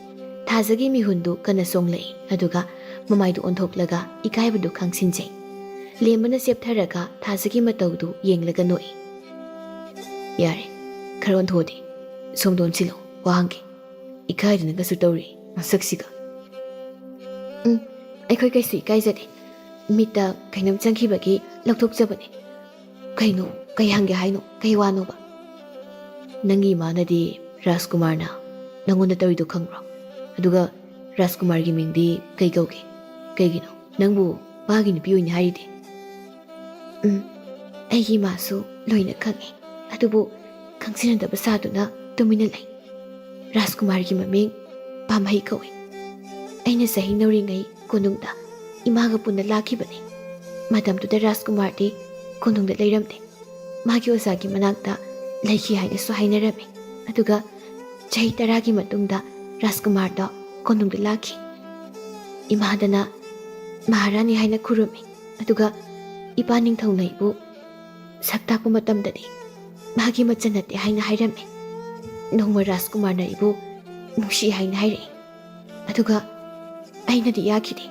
ꯊꯥꯖꯒꯤ ꯃꯤꯍꯨꯟꯗꯨ ꯀꯟꯅ ꯆꯣꯡꯂꯛꯏ, ꯑꯗꯨꯒ ꯃꯃꯥꯏꯗꯨ ꯑꯣꯟꯊꯣꯛꯂꯒ ꯏꯀꯥꯏꯕꯗꯨ ꯈꯪꯁꯤꯟꯖꯩ꯫ ꯂꯦꯝꯕꯅ ꯆꯦꯞꯊꯔꯒ ꯊꯥꯖꯒꯤ ꯃꯇꯧꯗꯨ ꯌꯦꯡꯂꯒ ꯅꯣꯛꯏ꯫ "ꯌꯥꯔꯦ, ꯈꯔ ꯑꯣꯟꯊꯣꯛꯑꯗꯤ꯫ ꯁꯣꯝꯗ ꯑꯣꯟꯁꯤꯜꯂꯣ, ꯋꯥ ꯍꯪꯒꯦ꯫ ꯏꯀꯥꯏꯗꯅꯒꯁꯨ ꯇꯧꯔꯤ ꯃꯁꯛꯁꯤꯒ꯫" "ꯎꯝ, ꯑꯩꯈꯣꯏ ꯀꯩꯁꯨ ꯏꯀꯥꯏꯖꯗꯦ꯫ ꯃꯤꯠꯇ ꯀꯩꯅꯣꯝ ꯆꯪꯈꯤꯕꯒꯤ ꯂꯧꯊꯣꯛꯆꯕꯅꯦ꯫ ꯀꯩꯅꯣ, ꯀꯩ ꯍꯪꯒꯦ ꯍꯥꯏꯅꯣ? ꯀꯩ ꯋꯥꯅꯣꯕ?" "ꯅꯪꯒꯤ ꯏꯃꯥꯅꯗꯤ ꯔꯥꯖꯀꯨꯃꯥꯔꯅ ꯅꯪꯉꯣꯟꯗ ꯇꯧꯔꯤꯗꯣ ꯈꯪꯕ꯭ꯔꯣ? ꯑꯗꯨꯒ ꯔꯥꯖꯀꯨꯃꯥꯔꯒꯤ ꯃꯤꯡꯗꯤ ꯀꯩ ꯀꯧꯒꯦ? ꯀꯩꯒꯤꯅꯣ ꯅꯪꯕꯨ ꯃꯥꯒꯤ ꯅꯨꯄꯤ ꯑꯣꯏꯅ ꯍꯥꯏꯔꯤꯗꯤ?" "ꯎꯝ, ꯑꯩꯒꯤ ꯏꯃꯥꯁꯨ ꯂꯣꯏꯅ ꯈꯪꯉꯤ, ꯑꯗꯨꯕꯨ ꯈꯪꯖꯤꯟꯅꯗꯕ ꯁꯥꯗꯨꯅ ꯇꯨꯃꯤꯟꯅ ꯂꯩ꯫ ꯔꯥꯖꯀꯨꯃꯥꯔꯒꯤ ꯃꯃꯤꯡ ꯄꯥꯝꯍꯩ ꯀꯧꯏ꯫ ꯑꯩꯅ ꯆꯍꯤ ꯅꯧꯔꯤꯉꯩ ꯀꯣꯅꯨꯡꯗ ꯏꯃꯥꯒ ꯄꯨꯟꯅ ꯂꯥꯛꯈꯤꯕꯅꯤ꯫ ꯃꯇꯝꯗꯨꯗ ꯔꯥꯖꯀꯨꯃꯥꯔꯗꯤ ꯀꯣꯅꯨꯡꯗ ꯂꯩꯔꯝꯗꯦ꯫ ꯃꯥꯒꯤ ꯑꯣꯖꯥꯒꯤ ꯃꯅꯥꯛꯇ ꯂꯩꯈꯤ ꯍꯥꯏꯅꯁꯨ ꯍꯥꯏꯅꯔꯝꯃꯤ꯫ ꯑꯗꯨꯒ ꯆꯍꯤ ꯇꯔꯥꯒꯤ ꯃꯇꯨꯡꯗ ꯔꯥꯖꯀꯨꯃꯥꯔꯗꯣ ꯀꯣꯅꯨꯡꯗ ꯂꯥꯛꯈꯤ꯫ ꯏꯃꯥꯗꯅ ꯃꯍꯥꯔꯥꯅꯤ ꯍꯥꯏꯅ ꯈꯨꯔꯨꯝꯃꯤ꯫ ꯑꯗꯨꯒ ꯏꯄꯥ ꯅꯤꯡꯊꯧꯅ ꯑꯩꯕꯨ ꯁꯛ ꯇꯥꯛꯄ ꯃꯇꯝꯗꯗꯤ ꯃꯥꯒꯤ ꯃꯆꯟ ꯅꯠꯇꯦ ꯍꯥꯏꯅ ꯍꯥꯏꯔꯝꯃꯤ꯫ ꯅꯣꯡꯃ ꯔꯥꯖꯀꯨꯃꯥꯔꯅ ꯑꯩꯕꯨ ꯅꯨꯡꯁꯤ ꯍꯥꯏꯅ ꯍꯥꯏꯔꯛꯏ꯫ ꯑꯗꯨꯒ ꯑꯩꯅꯗꯤ ꯌꯥꯈꯤꯗꯦ꯫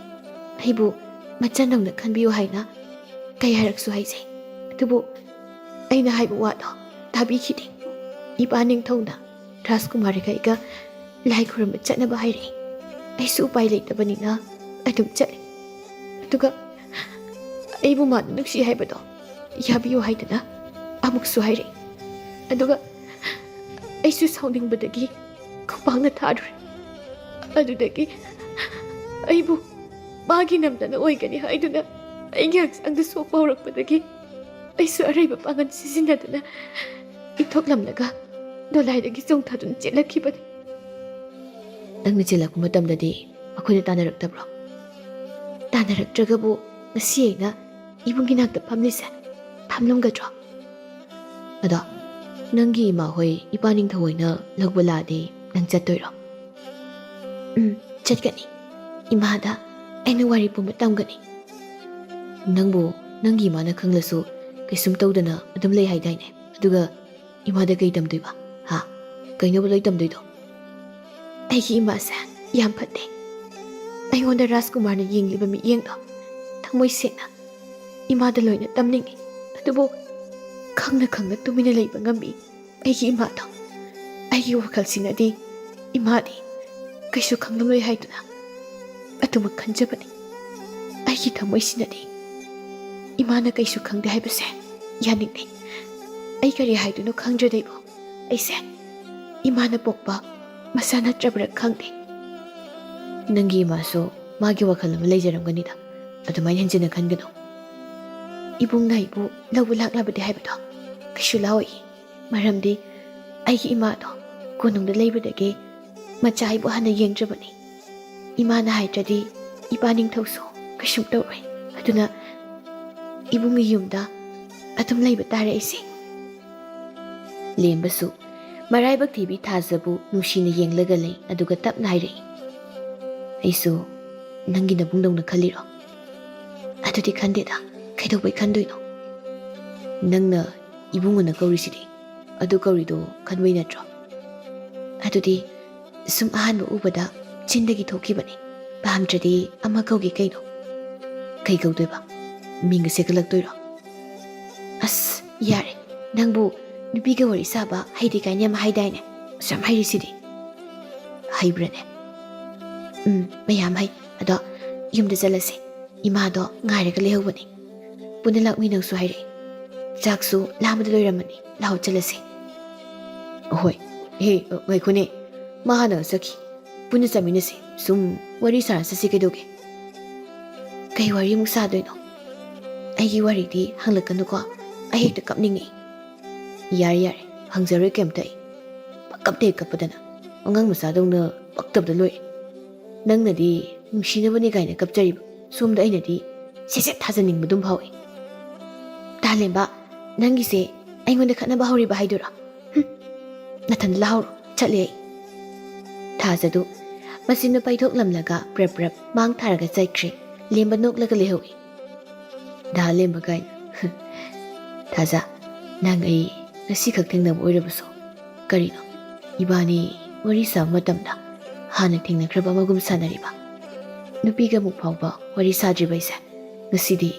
ꯑꯩꯕꯨ ꯃꯆꯟꯗꯧꯅ ꯈꯟꯕꯤꯌꯨ ꯍꯥꯏꯅ ꯀꯌꯥꯔꯛꯁꯨ ꯍꯥꯏꯖꯩ꯫ ꯑꯗꯨꯕꯨ ꯑꯩꯅ ꯍꯥꯏꯕ ꯋꯥꯗꯣ ꯇꯥꯕꯤꯈꯤꯗꯦ꯫ ꯏꯄꯥ ꯅꯤꯡꯊꯧꯅ ꯔꯥꯖꯀꯨꯃꯥꯔꯒ ꯑꯩꯒ ꯂꯥꯏ ꯈꯨꯔꯨꯝꯕ ꯆꯠꯅꯕ ꯍꯥꯏꯔꯛꯏ꯫ ꯑꯩꯁꯨ ꯎꯄꯥꯏ ꯂꯩꯇꯕꯅꯤꯅ ꯑꯗꯨꯝ ꯆꯠꯂꯤ꯫ ꯑꯗꯨꯒ ꯑꯩꯕꯨ ꯃꯥꯅ ꯅꯨꯡꯁꯤ ꯍꯥꯏꯕꯗꯣ ꯌꯥꯕꯤꯌꯨ ꯍꯥꯏꯗꯅ ꯑꯃꯨꯛꯁꯨ ꯍꯥꯏꯔꯛꯏ꯫ ꯑꯗꯨꯒ ꯑꯩꯁꯨ ꯁꯥꯎꯅꯤꯡꯕꯗꯒꯤ ꯈꯨꯄꯥꯛꯅ ꯊꯥꯔꯨꯔꯦ꯫ ꯑꯗꯨꯗꯒꯤ ꯑꯩꯕꯨ ꯃꯥꯒꯤ ꯅꯝꯗꯅ ꯑꯣꯏꯒꯅꯤ ꯍꯥꯏꯗꯨꯅ ꯑꯩꯒꯤ ꯍꯛꯆꯥꯡꯗ ꯁꯣꯛꯄ ꯍꯧꯔꯛꯄꯗꯒꯤ ꯑꯩꯁꯨ ꯑꯔꯩꯕ ꯄꯥꯡꯒꯜ ꯁꯤꯖꯤꯟꯅꯗꯨꯅ ꯏꯟꯊꯣꯛꯂꯝꯂꯒ ꯗꯣꯂꯥꯏꯗꯒꯤ ꯆꯣꯡꯊꯗꯨꯅ ꯆꯦꯜꯂꯛꯈꯤꯕꯅꯤ꯫" "ꯅꯪꯅ ꯆꯦꯜꯂꯛꯄ ꯃꯇꯝꯗꯗꯤ ꯃꯈꯣꯏꯅ ꯇꯥꯟꯅꯔꯛꯇꯕ꯭ꯔꯣ?" "ꯇꯥꯟꯅꯔꯛꯇ꯭ꯔꯒꯕꯨ ꯉꯁꯤ ꯑꯩꯅ ꯏꯕꯨꯡꯒꯤ ꯅꯥꯛꯇ ꯐꯝꯂꯤꯁꯦ ꯐꯝꯂꯝꯒꯗ꯭ꯔꯣ? ꯑꯗꯣ ꯅꯪꯒꯤ ꯏꯃꯥ ꯍꯣꯏ ꯏꯄꯥ ꯅꯤꯡꯊꯧ ꯍꯣꯏꯅ ꯂꯧꯕ ꯂꯥꯛꯑꯗꯤ ꯅꯪ ꯆꯠꯇꯣꯏꯔꯣ?" "ꯎꯝ, ꯆꯠꯀꯅꯤ꯫ ꯏꯃꯥꯗ ꯑꯩꯅ ꯋꯥꯔꯤ ꯄꯨꯝꯕ ꯇꯝꯒꯅꯤ꯫" "ꯅꯪꯕꯨ ꯅꯪꯒꯤ ꯏꯃꯥꯅ ꯈꯪꯂꯁꯨ ꯀꯩꯁꯨꯝ ꯇꯧꯗꯅ ꯑꯗꯨꯝ ꯂꯩ ꯍꯥꯏꯗꯥꯏꯅꯦ? ꯑꯗꯨꯒ ꯏꯃꯥꯗ ꯀꯩ ꯇꯝꯗꯣꯏꯕ? ꯍꯥ? ꯀꯩꯅꯣꯕ ꯂꯣꯏ ꯇꯝꯗꯣꯏꯗꯣ? ꯑꯩꯒꯤ ꯏꯃꯥꯁꯦ ꯌꯥꯝ ꯐꯠꯇꯦ꯫ ꯑꯩꯉꯣꯟꯗ ꯔꯥꯖꯀꯨꯃꯥꯔꯅ ꯌꯦꯡꯂꯤꯕ ꯃꯤꯠꯌꯦꯡꯗꯣ ꯊꯃꯣꯏ ꯁꯦꯡꯅ ꯏꯃꯥꯗ ꯂꯣꯏꯅ ꯇꯝꯅꯤꯡꯉꯤ꯫ ꯑꯗꯨꯕꯨ ꯈꯪꯅ ꯈꯪꯅ ꯇꯨꯃꯤꯟꯅ ꯂꯩꯕ ꯉꯝꯃꯤ ꯑꯩꯒꯤ ꯏꯃꯥꯗꯣ꯫ ꯑꯩꯒꯤ ꯋꯥꯈꯜꯁꯤꯅꯗꯤ ꯏꯃꯥꯗꯤ ꯀꯩꯁꯨ ꯈꯪꯂꯝꯂꯣꯏ ꯍꯥꯏꯗꯨꯅ ꯑꯗꯨꯃꯛ ꯈꯟꯖꯕꯅꯤ꯫ ꯑꯩꯒꯤ ꯊꯃꯣꯏꯁꯤꯅꯗꯤ ꯏꯃꯥꯅ ꯀꯩꯁꯨ ꯈꯪꯗꯦ ꯍꯥꯏꯕꯁꯦ ꯌꯥꯅꯤꯡꯗꯦ꯫ ꯑꯩ ꯀꯔꯤ ꯍꯥꯏꯗꯣꯏꯅꯣ ꯈꯪꯗ꯭ꯔꯦ ꯗꯩꯕꯣ꯫ ꯑꯩꯁꯦ ꯏꯃꯥꯅ ꯄꯣꯛꯄ ꯃꯆꯥ ꯅꯠꯇ꯭ꯔꯕ꯭ꯔꯥ ꯈꯪꯗꯦ꯫ ꯅꯪꯒꯤ ꯏꯃꯥꯁꯨ ꯃꯥꯒꯤ ꯋꯥꯈꯜ ꯑꯃ ꯂꯩꯖꯔꯝꯒꯅꯤꯗ꯫ ꯑꯗꯨꯃꯥꯏꯅ ꯍꯦꯟꯖꯤꯟꯅ ꯈꯟꯒꯅꯨ꯫ ꯏꯕꯨꯡꯅ ꯑꯩꯕꯨ ꯂꯧꯕ ꯂꯥꯛꯅꯕꯗꯤ ꯍꯥꯏꯕꯗꯣ ꯀꯩꯁꯨ ꯂꯥꯛꯑꯣꯏ꯫ ꯃꯔꯝꯗꯤ ꯑꯩꯒꯤ ꯏꯃꯥꯗꯣ ꯀꯣꯅꯨꯡꯗ ꯂꯩꯕꯗꯒꯤ ꯃꯆꯥ ꯑꯩꯕꯨ ꯍꯥꯟꯅ ꯌꯦꯡꯗ꯭ꯔꯕꯅꯤ꯫ ꯏꯃꯥꯅ ꯍꯥꯏꯗ꯭ꯔꯗꯤ ꯏꯄꯥ ꯅꯤꯡꯊꯧꯁꯨ ꯀꯩꯁꯨꯝ ꯇꯧꯔꯣꯏ꯫ ꯑꯗꯨꯅ ꯏꯕꯨꯡꯒꯤ ꯌꯨꯝꯗ ꯑꯗꯨꯝ ꯂꯩꯕ ꯇꯥꯔꯦ ꯑꯩꯁꯦ꯫ ꯂꯦꯝꯕꯁꯨ ꯃꯔꯥꯏꯕꯛ ꯊꯤꯕꯤ ꯊꯥꯖꯕꯨ ꯅꯨꯡꯁꯤꯅ ꯌꯦꯡꯂꯒ ꯂꯩ, ꯑꯗꯨꯒ ꯇꯞꯅ ꯍꯥꯏꯔꯛꯏ, "ꯑꯩꯁꯨ ꯅꯪꯒꯤ ꯅꯕꯨꯡꯗꯧꯅ ꯈꯜꯂꯤꯔꯣ?" "ꯑꯗꯨꯗꯤ ꯈꯟꯗꯦꯗ, ꯀꯩꯗꯧꯕꯩ ꯈꯟꯗꯣꯏꯅꯣ? ꯅꯪꯅ ꯏꯕꯨꯡꯉꯣꯅ ꯀꯧꯔꯤꯁꯤꯗꯤ, ꯑꯗꯨ ꯀꯧꯔꯤꯗꯣ ꯈꯟꯕꯩ ꯅꯠꯇ꯭ꯔꯣ? ꯑꯗꯨꯗꯤ ꯁꯨꯝ ꯑꯍꯥꯟꯕ ꯎꯕꯗ ꯆꯤꯟꯗꯒꯤ ꯊꯣꯛꯈꯤꯕꯅꯤ꯫ ꯄꯥꯝꯗ꯭ꯔꯗꯤ ꯑꯃ ꯀꯧꯒꯦ ꯀꯩꯅꯣ?" "ꯀꯩ ꯀꯧꯗꯣꯏꯕ? ꯃꯤꯡꯒ ꯁꯦꯀꯠꯂꯛꯇꯣꯏꯔꯣ?" "ꯑꯁ, ꯌꯥꯔꯦ꯫ ꯅꯪꯕꯨ ꯅꯨꯄꯤꯒ ꯋꯥꯔꯤ ꯁꯥꯕ ꯍꯩꯇꯦ ꯀꯥꯏꯅ ꯌꯥꯝ ꯍꯥꯏꯗꯥꯏꯅꯦ? ꯑꯁꯨꯛ ꯌꯥꯝ ꯍꯩꯔꯤꯁꯤꯗꯤ꯫" "ꯍꯩꯕ꯭ꯔꯅꯦ?" "ꯎꯝ, ꯃꯌꯥꯝ ꯍꯩ꯫ ꯑꯗꯣ ꯌꯨꯝꯗ ꯆꯠꯂꯁꯦ꯫ ꯏꯃꯥꯗꯣ ꯉꯥꯏꯔꯒ ꯂꯩꯍꯧꯕꯅꯤ꯫ ꯄꯨꯟꯅ ꯂꯥꯛꯃꯤꯟꯅꯧꯁꯨ ꯍꯥꯏꯔꯛꯑꯦ꯫ ꯆꯥꯛꯁꯨ ꯂꯥꯝꯕꯗ ꯂꯣꯏꯔꯝꯃꯅꯤ꯫ ꯂꯥꯛꯑꯣ, ꯆꯠꯂꯁꯦ꯫" "ꯑꯍꯣꯏ꯫ ꯍꯦ, ꯉꯥꯏꯈꯣꯅꯦ꯫ ꯃꯥ ꯍꯥꯟꯅ ꯆꯠꯈꯤ꯫ ꯄꯨꯟꯅ ꯆꯠꯃꯤꯟꯅꯁꯦ꯫ ꯁꯨꯝ ꯋꯥꯔꯤ ꯁꯥꯔ ꯆꯠꯁꯤ ꯀꯩꯗꯧꯒꯦ?" "ꯀꯩ ꯋꯥꯔꯤ ꯑꯃꯨꯛ ꯁꯥꯗꯣꯏꯅꯣ? ꯑꯩꯒꯤ ꯋꯥꯔꯤꯗꯤ ꯍꯪꯂꯛꯀꯅꯨꯀꯣ꯫ ꯑꯩ ꯍꯦꯛꯇ ꯀꯞꯅꯤꯡꯉꯤ꯫" "ꯌꯥꯔꯦ, ꯌꯥꯔꯦ꯫ ꯍꯪꯖꯔꯣꯏ ꯀꯩꯝꯇ ꯑꯩ꯫ ꯄꯪꯀꯞꯇ ꯍꯦꯛ ꯀꯞꯄꯗꯅ꯫ ꯑꯉꯥꯡ ꯃꯆꯥꯗꯧꯅ ꯄꯛꯇꯕꯗ ꯂꯣꯏꯔꯦ꯫ ꯅꯪꯅꯗꯤ ꯅꯨꯡꯁꯤꯅꯕꯅꯤ ꯀꯥꯏꯅ ꯀꯞꯆꯔꯤꯕ꯫ ꯁꯣꯝꯗ ꯑꯩꯅꯗꯤ ꯁꯦꯠ ꯁꯦꯠ ꯊꯥꯖꯅꯤꯡꯕꯗꯨꯝ ꯐꯥꯎꯏ꯫ ꯇꯥꯂꯦꯝꯕ, ꯅꯪꯒꯤꯁꯦ ꯑꯩꯉꯣꯟꯗ ꯈꯠꯅꯕ ꯍꯧꯔꯤꯕ ꯍꯥꯏꯗꯨꯔꯣ? ꯍꯨꯝ, ꯅꯊꯟꯗ ꯂꯥꯛꯍꯧꯔꯣ, ꯆꯠꯂꯦ ꯑꯩ꯫" ꯊꯥꯖꯗꯨ ꯃꯆꯤꯟꯗꯨ ꯄꯥꯏꯊꯣꯛꯂꯝꯂꯒ ꯄ꯭ꯔꯞ ꯄ꯭ꯔꯞ ꯃꯥꯡ ꯊꯥꯔꯒ ꯆꯠꯈ꯭ꯔꯦ꯫ ꯂꯦꯝꯕ ꯅꯣꯛꯂꯒ ꯂꯩꯍꯧꯏ꯫ "ꯗꯥ ꯂꯦꯝꯕ ꯀꯥꯏꯅ꯫ ꯍꯨꯝ, ꯊꯥꯖ, ꯅꯪ ꯑꯩ ꯉꯁꯤꯈꯛ ꯊꯦꯡꯅꯕ ꯑꯣꯏꯔꯕꯁꯨ ꯀꯔꯤꯅꯣ ꯏꯕꯥꯅꯤ ꯋꯥꯔꯤ ꯁꯥꯕ ꯃꯇꯝꯗ ꯍꯥꯟꯅ ꯊꯦꯡꯅꯈ꯭ꯔꯕ ꯑꯃꯒꯨꯝ ꯁꯥꯟꯅꯔꯤꯕ? ꯅꯨꯄꯤꯒ ꯑꯃꯨꯛ ꯐꯥꯎꯕ ꯋꯥꯔꯤ ꯁꯥꯗ꯭ꯔꯤꯕ ꯑꯩꯁꯦ ꯉꯁꯤꯗꯤ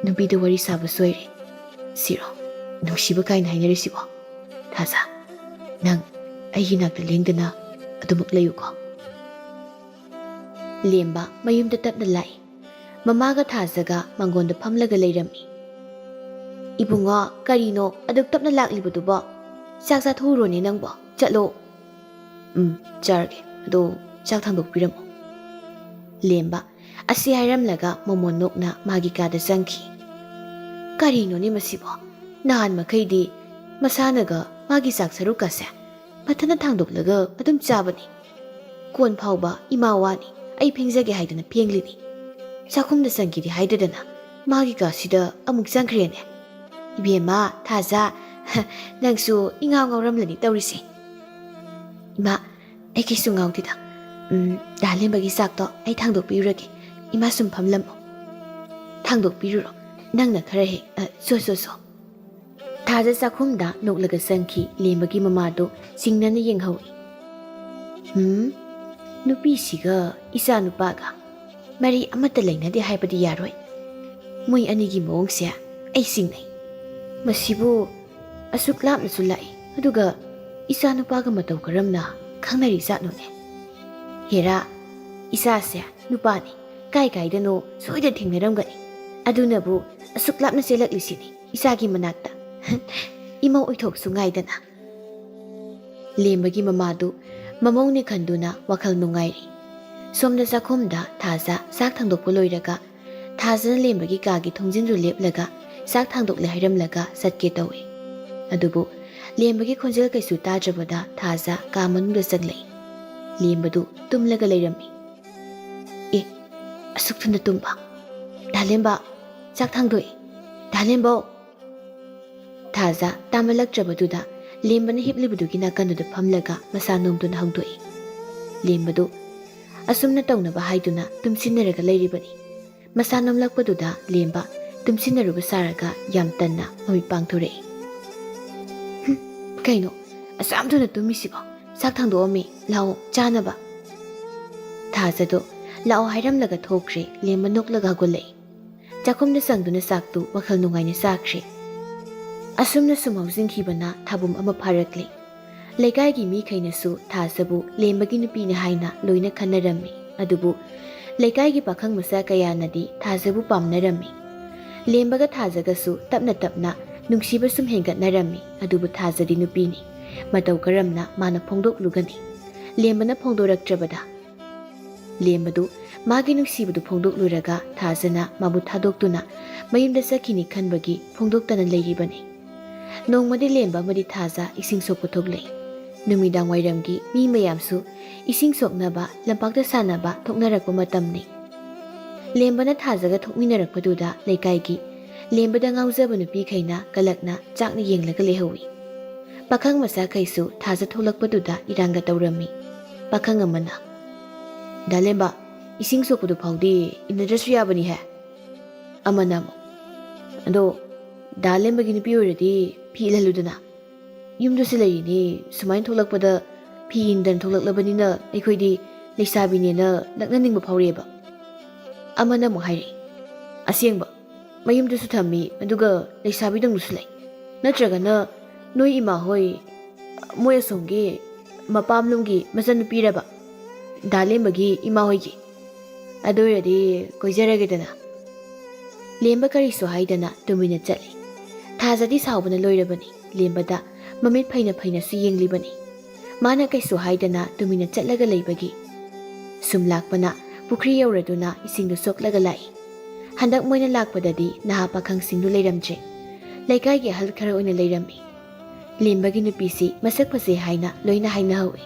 ꯅꯨꯄꯤꯗ ꯋꯥꯔꯤ ꯁꯥꯕ ꯁꯣꯏꯔꯦ꯫ ꯁꯤꯔꯣ ꯅꯨꯡꯁꯤꯕ ꯀꯥꯏꯅ ꯍꯥꯏꯅꯔꯤꯁꯤꯕꯣ? ꯊꯥꯖ, ꯅꯪ ꯑꯩꯒꯤ ꯅꯥꯛꯇ ꯂꯦꯡꯗꯅ ꯑꯗꯨꯃꯛ ꯂꯩꯌꯨꯀꯣ꯫ ꯂꯦꯝꯕ ꯃꯌꯨꯝꯗ ꯇꯞꯅ ꯂꯥꯛꯏ꯫ ꯃꯃꯥꯒ ꯊꯥꯖꯒ ꯃꯥꯡꯒꯣꯟꯗ ꯐꯝꯂꯒ ꯂꯩꯔꯝꯃꯤ꯫ "ꯏꯕꯨꯡꯉꯣ, ꯀꯔꯤꯅꯣ ꯑꯗꯨꯛ ꯇꯞꯅ ꯂꯥꯛꯂꯤꯕꯗꯨꯕꯣ? ꯆꯥꯛ ꯆꯥꯊꯣꯛꯎꯔꯣꯅꯦ ꯅꯪꯕꯣ, ꯆꯠꯂꯣ꯫" "ꯎꯝ, ꯆꯥꯔꯒꯦ꯫ ꯑꯗꯣ ꯆꯥꯛ ꯊꯥꯡꯗꯣꯛꯄꯤꯔꯝꯃꯣ꯫" ꯂꯦꯝꯕ ꯑꯁꯤ ꯍꯥꯏꯔꯝꯂꯒ ꯃꯃꯣꯟ ꯅꯣꯛꯅ ꯃꯥꯒꯤ ꯀꯥꯗ ꯆꯪꯈꯤ꯫ ꯀꯔꯤꯅꯣꯅꯦ ꯃꯁꯤꯕꯣ? ꯅꯍꯥꯟ ꯃꯈꯩꯗꯤ ꯃꯁꯥꯅꯒ ꯃꯥꯒꯤ ꯆꯥꯛ ꯁꯔꯨꯛꯀꯁꯦ ꯃꯊꯟꯇ ꯊꯥꯡꯗꯣꯛꯂꯒ ꯑꯗꯨꯝ ꯆꯥꯕꯅꯤ꯫ ꯀꯣꯟ ꯐꯥꯎꯕ ꯏꯃꯥ ꯋꯥꯅꯤ, ꯑꯩ ꯐꯦꯡꯖꯒꯦ ꯍꯥꯏꯗꯅ ꯐꯦꯡꯂꯤꯅꯤ꯫ ꯆꯥꯛꯈꯨꯝꯗ ꯆꯪꯒꯦꯗꯤ ꯍꯥꯏꯗꯗꯅ ꯃꯥꯒꯤ ꯀꯥꯁꯤꯗ ꯑꯃꯨꯛ ꯆꯪꯈ꯭ꯔꯦꯅꯦ꯫ ꯏꯕꯦꯝꯃ, ꯊꯥꯖ, ꯅꯪꯁꯨ ꯏꯉꯥꯎ ꯉꯥꯎꯔꯝꯂꯅꯤ ꯇꯧꯔꯤꯁꯦ꯫ ꯏꯃꯥ, ꯑꯩ ꯀꯩꯁꯨ ꯉꯥꯎꯗꯦꯗ꯫ ꯎꯝ, ꯗꯥ ꯂꯦꯝꯕꯒꯤ ꯆꯥꯛꯇꯣ ꯑꯩ ꯊꯥꯡꯗꯣꯛꯄꯤꯔꯨꯔꯒꯦ꯫ ꯏꯃꯥ ꯁꯨꯝ ꯐꯝꯂꯝꯃꯣ꯫ ꯊꯥꯡꯗꯣꯛꯄꯤꯔꯨꯔꯣ꯫ ꯅꯪꯅ ꯈꯔ ꯍꯦꯛ, ꯑ, ꯁꯣ, ꯁꯣ, ꯁꯣ꯫ ꯊꯥꯖ ꯆꯥꯛꯈꯨꯝꯗ ꯅꯣꯛꯂꯒ ꯆꯪꯈꯤ꯫ ꯂꯦꯝꯕꯒꯤ ꯃꯃꯥꯗꯨ ꯆꯤꯡꯅꯅ ꯌꯦꯡꯍꯧꯏ꯫ "ꯍꯨꯝ, ꯅꯨꯄꯤꯁꯤꯒ ꯏꯆꯥ ꯅꯨꯄꯥꯒ ꯃꯔꯤ ꯑꯃꯠꯇ ꯂꯩꯅꯗꯦ ꯍꯥꯏꯕꯗꯤ ꯌꯥꯔꯣꯏ꯫ ꯃꯣꯏ ꯑꯅꯤꯒꯤ ꯃꯑꯣꯡꯁꯦ ꯑꯩ ꯆꯤꯡꯅꯩ꯫ ꯃꯁꯤꯕꯨ ꯑꯁꯨꯛ ꯂꯥꯞꯅꯁꯨ ꯂꯥꯛꯏ, ꯑꯗꯨꯒ ꯏꯆꯥ ꯅꯨꯄꯥꯒ ꯃꯇꯧ ꯀꯔꯝꯅ ꯈꯪꯅꯔꯤ ꯖꯥꯠꯅꯣꯅꯦ? ꯍꯦꯔꯥ, ꯏꯆꯥꯁꯦ ꯅꯨꯄꯥꯅꯤ, ꯀꯥꯏ ꯀꯥꯏꯗꯅꯣ ꯁꯣꯏꯗ ꯊꯦꯡꯅꯔꯝꯒꯅꯤ꯫ ꯑꯗꯨꯅꯕꯨ ꯑꯁꯨꯛ ꯂꯥꯞꯅ ꯆꯦꯜꯂꯛꯂꯤꯁꯤꯅꯤ ꯏꯆꯥꯒꯤ ꯃꯅꯥꯛꯇ꯫" ꯏꯃꯧ ꯑꯣꯏꯊꯣꯛꯁꯨ ꯉꯥꯏꯗꯅ꯫ ꯂꯦꯝꯕꯒꯤ ꯃꯃꯥꯗꯨ ꯃꯃꯧꯅꯦ ꯈꯟꯗꯨꯅ ꯋꯥꯈꯜ ꯅꯨꯡꯉꯥꯏꯔꯤ꯫ ꯁꯣꯝꯗ ꯆꯥꯛꯈꯨꯝꯗ ꯊꯥꯖ ꯆꯥꯛ ꯊꯥꯡꯗꯣꯛꯄ ꯂꯣꯏꯔꯒ ꯊꯥꯖꯅ ꯂꯦꯝꯕꯒꯤ ꯀꯥꯒꯤ ꯊꯣꯡꯖꯤꯟꯗꯨ ꯂꯦꯞꯂꯒ ꯆꯥꯛ ꯊꯥꯡꯗꯣꯛꯂꯦ ꯍꯥꯏꯔꯝꯂꯒ ꯆꯠꯀꯦ ꯇꯧꯏ꯫ ꯑꯗꯨꯕꯨ ꯂꯦꯝꯕꯒꯤ ꯈꯣꯟꯖꯦꯜ ꯀꯩꯁꯨ ꯇꯥꯗ꯭ꯔꯕꯗ ꯊꯥꯖ ꯀꯥ ꯃꯅꯨꯡꯗ ꯆꯪꯂꯛꯏ꯫ ꯂꯦꯝꯕꯗꯨ ꯇꯨꯝꯂꯒ ꯂꯩꯔꯝꯃꯤ꯫ "ꯑꯦ, ꯑꯁꯨꯛ ꯊꯨꯅ ꯇꯨꯝꯕ? ꯗꯥꯂꯦꯝꯕ, ꯆꯥꯛ ꯊꯥꯡꯗꯣꯛꯏ꯫ ꯗꯥꯂꯦꯝꯕꯧ!" ꯊꯥꯖ ꯇꯥꯃꯜꯂꯛꯇ꯭ꯔꯕꯗꯨꯗ ꯂꯦꯝꯕꯅ ꯍꯤꯞꯂꯤꯕꯗꯨꯒꯤ ꯅꯥꯀꯟꯗꯨꯗ ꯐꯝꯂꯒ ꯃꯁꯥ ꯅꯣꯝꯗꯨꯅ ꯍꯧꯗꯣꯛꯏ꯫ ꯂꯦꯝꯕꯗꯨ ꯑꯁꯨꯝꯅ ꯇꯧꯅꯕ ꯍꯥꯏꯗꯨꯅ ꯇꯨꯝꯁꯤꯟꯅꯔꯒ ꯂꯩꯔꯤꯕꯅꯤ꯫ ꯃꯁꯥ ꯅꯣꯝꯂꯛꯄꯗꯨꯗ ꯂꯦꯝꯕ ꯇꯨꯝꯁꯤꯟꯅꯔꯨꯕ ꯁꯥꯔꯒ ꯌꯥꯝ ꯇꯟꯅ ꯃꯃꯤꯠ ꯄꯥꯡꯊꯣꯔꯛꯏ꯫ "ꯍꯨꯝ, ꯀꯩꯅꯣ ꯑꯁꯨꯛ ꯌꯥꯝ ꯊꯨꯅ ꯇꯨꯝꯃꯤꯁꯤꯕꯣ? ꯆꯥꯛ ꯊꯥꯡꯗꯣꯛꯑꯝꯃꯤ, ꯂꯥꯛꯑꯣ ꯆꯥꯅꯕ꯫" ꯊꯥꯖꯗꯣ ꯂꯥꯛꯑꯣ ꯍꯥꯏꯔꯝꯂꯒ ꯊꯣꯛꯈ꯭ꯔꯦ꯫ ꯂꯦꯝꯕ ꯅꯣꯛꯂꯒ ꯍꯧꯒꯠꯂꯛꯏ꯫ ꯆꯥꯛꯈꯨꯝꯗ ꯆꯪꯗꯨꯅ ꯆꯥꯛꯇꯨ ꯋꯥꯈꯜ ꯅꯨꯡꯉꯥꯏꯅ ꯆꯥꯈ꯭ꯔꯦ꯫ ꯑꯁꯨꯝꯅ ꯁꯨꯝ ꯍꯧꯖꯤꯟꯈꯤꯕꯅ ꯊꯥꯕꯨꯝ ꯑꯃ ꯐꯥꯔꯛꯂꯦ꯫ ꯂꯩꯀꯥꯏꯒꯤ ꯃꯤꯈꯩꯅꯁꯨ ꯊꯥꯖꯕꯨ ꯂꯦꯝꯕꯒꯤ ꯅꯨꯄꯤꯅꯤ ꯍꯥꯏꯅ ꯂꯣꯏꯅ ꯈꯟꯅꯔꯝꯃꯤ꯫ ꯑꯗꯨꯕꯨ ꯂꯩꯀꯥꯏꯒꯤ ꯄꯥꯈꯪ ꯃꯆꯥ ꯀꯌꯥꯅꯗꯤ ꯊꯥꯖꯕꯨ ꯄꯥꯝꯅꯔꯝꯃꯤ꯫ ꯂꯦꯝꯕꯒ ꯊꯥꯖꯒꯁꯨ ꯇꯞꯅ ꯇꯞꯅ ꯅꯨꯡꯁꯤꯕ ꯁꯨꯝ ꯍꯦꯟꯒꯠꯅꯔꯝꯃꯤ꯫ ꯑꯗꯨꯕꯨ ꯊꯥꯖꯗꯤ ꯅꯨꯄꯤꯅꯤ꯫ ꯃꯇꯧ ꯀꯔꯝꯅ ꯃꯥꯅ ꯐꯣꯡꯗꯣꯛꯂꯨꯒꯅꯤ? ꯂꯦꯝꯕꯅ ꯐꯣꯡꯗꯣꯔꯛꯇ꯭ꯔꯕꯗ? ꯂꯦꯝꯕꯗꯨ ꯃꯥꯒꯤ ꯅꯨꯡꯁꯤꯕꯗꯨ ꯐꯣꯡꯗꯣꯛꯂꯨꯔꯒ ꯊꯥꯖꯅ ꯃꯥꯕꯨ ꯊꯥꯗꯣꯛꯇꯨꯅ ꯃꯌꯨꯝꯗ ꯆꯠꯈꯤꯅꯤ ꯈꯟꯕꯒꯤ ꯐꯣꯡꯗꯣꯛꯇꯅ ꯂꯩꯔꯤꯕꯅꯤ꯫ ꯅꯣꯡꯃꯗꯤ ꯂꯦꯝꯕ ꯑꯃꯗꯤ ꯊꯥꯖ ꯏꯁꯤꯡ ꯁꯣꯛꯄ ꯊꯣꯛꯂꯛꯏ꯫ ꯅꯨꯃꯤꯗꯥꯡ ꯋꯥꯏꯔꯝꯒꯤ ꯃꯤ ꯃꯌꯥꯝꯁꯨ ꯏꯁꯤꯡ ꯁꯣꯛꯅꯕ ꯂꯝꯄꯥꯛꯇ ꯁꯥꯟꯅꯕ ꯊꯣꯛꯅꯔꯛꯄ ꯃꯇꯝꯅꯤ꯫ ꯂꯦꯝꯕꯅ ꯊꯥꯖꯒ ꯊꯣꯛꯃꯤꯟꯅꯔꯛꯄꯗꯨꯗ ꯂꯩꯀꯥꯏꯒꯤ ꯂꯦꯝꯕꯗ ꯉꯥꯎꯖꯕ ꯅꯨꯄꯤꯈꯩꯅ ꯀꯂꯛꯅ ꯆꯥꯛꯅ ꯌꯦꯡꯂꯒ ꯂꯩꯍꯧꯏ꯫ ꯄꯥꯈꯪ ꯃꯆꯥꯈꯩꯁꯨ ꯊꯥꯖ ꯊꯣꯛꯂꯛꯄꯗꯨꯗ ꯏꯔꯥꯡꯒ ꯇꯧꯔꯝꯃꯤ꯫ ꯄꯥꯈꯪ ꯑꯃꯅ, "ꯗꯥ ꯂꯦꯝꯕ, ꯏꯁꯤꯡ ꯁꯣꯛꯄꯗꯨ ꯐꯥꯎꯗꯤ ꯏꯟꯅꯗ꯭ꯔꯁꯨ ꯌꯥꯕꯅꯤꯍꯦ?" ꯑꯃꯅ ꯑꯃꯨꯛ, "ꯑꯗꯣ ꯗꯥ ꯂꯦꯝꯕꯒꯤ ꯅꯨꯄꯤ ꯑꯣꯏꯔꯗꯤ ꯐꯤ ꯏꯜꯍꯜꯂꯨꯗꯅ꯫ ꯌꯨꯝꯗꯁꯨ ꯂꯩꯔꯤꯅꯤ, ꯁꯨꯃꯥꯏꯅ ꯊꯣꯛꯂꯛꯄꯗ ꯐꯤ ꯏꯟꯗꯅ ꯊꯣꯛꯂꯛꯂꯕꯅꯤꯅ ꯑꯩꯈꯣꯏꯗꯤ ꯂꯩꯁꯥꯕꯤꯅꯦꯅ ꯂꯛꯅꯅꯤꯡꯕ ꯐꯥꯎꯔꯛꯑꯦꯕ꯫" ꯑꯃꯅ ꯑꯃꯨꯛ ꯍꯥꯏꯔꯛꯏ, "ꯑꯁꯦꯡꯕ, ꯃꯌꯨꯝꯗꯁꯨ ꯊꯝꯃꯤ, ꯑꯗꯨꯒ ꯂꯩꯁꯥꯕꯤꯗꯪꯗꯨꯁꯨ ꯂꯩ꯫ ꯅꯠꯇ꯭ꯔꯒꯅ ꯅꯣꯏ ꯏꯃꯥ ꯍꯣꯏ, ꯃꯣꯏ ꯑꯁꯣꯝꯒꯤ ꯃꯄꯥꯝꯂꯣꯝꯒꯤ ꯃꯆꯟꯅꯨꯄꯤꯔꯕ, ꯗꯥ ꯂꯦꯝꯕꯒꯤ ꯏꯃꯥ ꯍꯣꯏꯒꯤ? ꯑꯗꯨ ꯑꯣꯏꯔꯗꯤ ꯀꯣꯏꯖꯔꯒꯦꯗꯅ꯫" ꯂꯦꯝꯕ ꯀꯔꯤꯁꯨ ꯍꯥꯏꯗꯅ ꯇꯨꯃꯤꯟꯅ ꯆꯠꯂꯤ꯫ ꯊꯥꯖꯗꯤ ꯁꯥꯎꯕꯅ ꯂꯣꯏꯔꯕꯅꯤ꯫ ꯂꯦꯝꯕꯗ ꯃꯃꯤꯠ ꯐꯩꯅ ꯐꯩꯅꯁꯨ ꯌꯦꯡꯂꯤꯕꯅꯤ꯫ ꯃꯥꯅ ꯀꯩꯁꯨ ꯍꯥꯏꯗꯅ ꯇꯨꯃꯤꯟꯅ ꯆꯠꯂꯒ ꯂꯩꯕꯒꯤ꯫ ꯁꯨꯝ ꯂꯥꯛꯄꯅ ꯄꯨꯈ꯭ꯔꯤ ꯌꯧꯔꯗꯨꯅ ꯏꯁꯤꯡꯗꯨ ꯁꯣꯛꯂꯒ ꯂꯥꯛꯏ꯫ ꯍꯟꯗꯛ ꯃꯣꯏꯅ ꯂꯥꯛꯄꯗꯗꯤ ꯅꯍꯥ ꯄꯥꯈꯪꯁꯤꯡꯗꯨ ꯂꯩꯔꯝꯗ꯭ꯔꯦ꯫ ꯂꯩꯀꯥꯏꯒꯤ ꯑꯍꯜ ꯈꯔ ꯑꯣꯏꯅ ꯂꯩꯔꯝꯃꯤ꯫ ꯂꯦꯝꯕꯒꯤ ꯅꯨꯄꯤꯁꯤ ꯃꯁꯛ ꯐꯖꯩ ꯍꯥꯏꯅ ꯂꯣꯏꯅ ꯍꯥꯏꯅꯍꯧꯏ꯫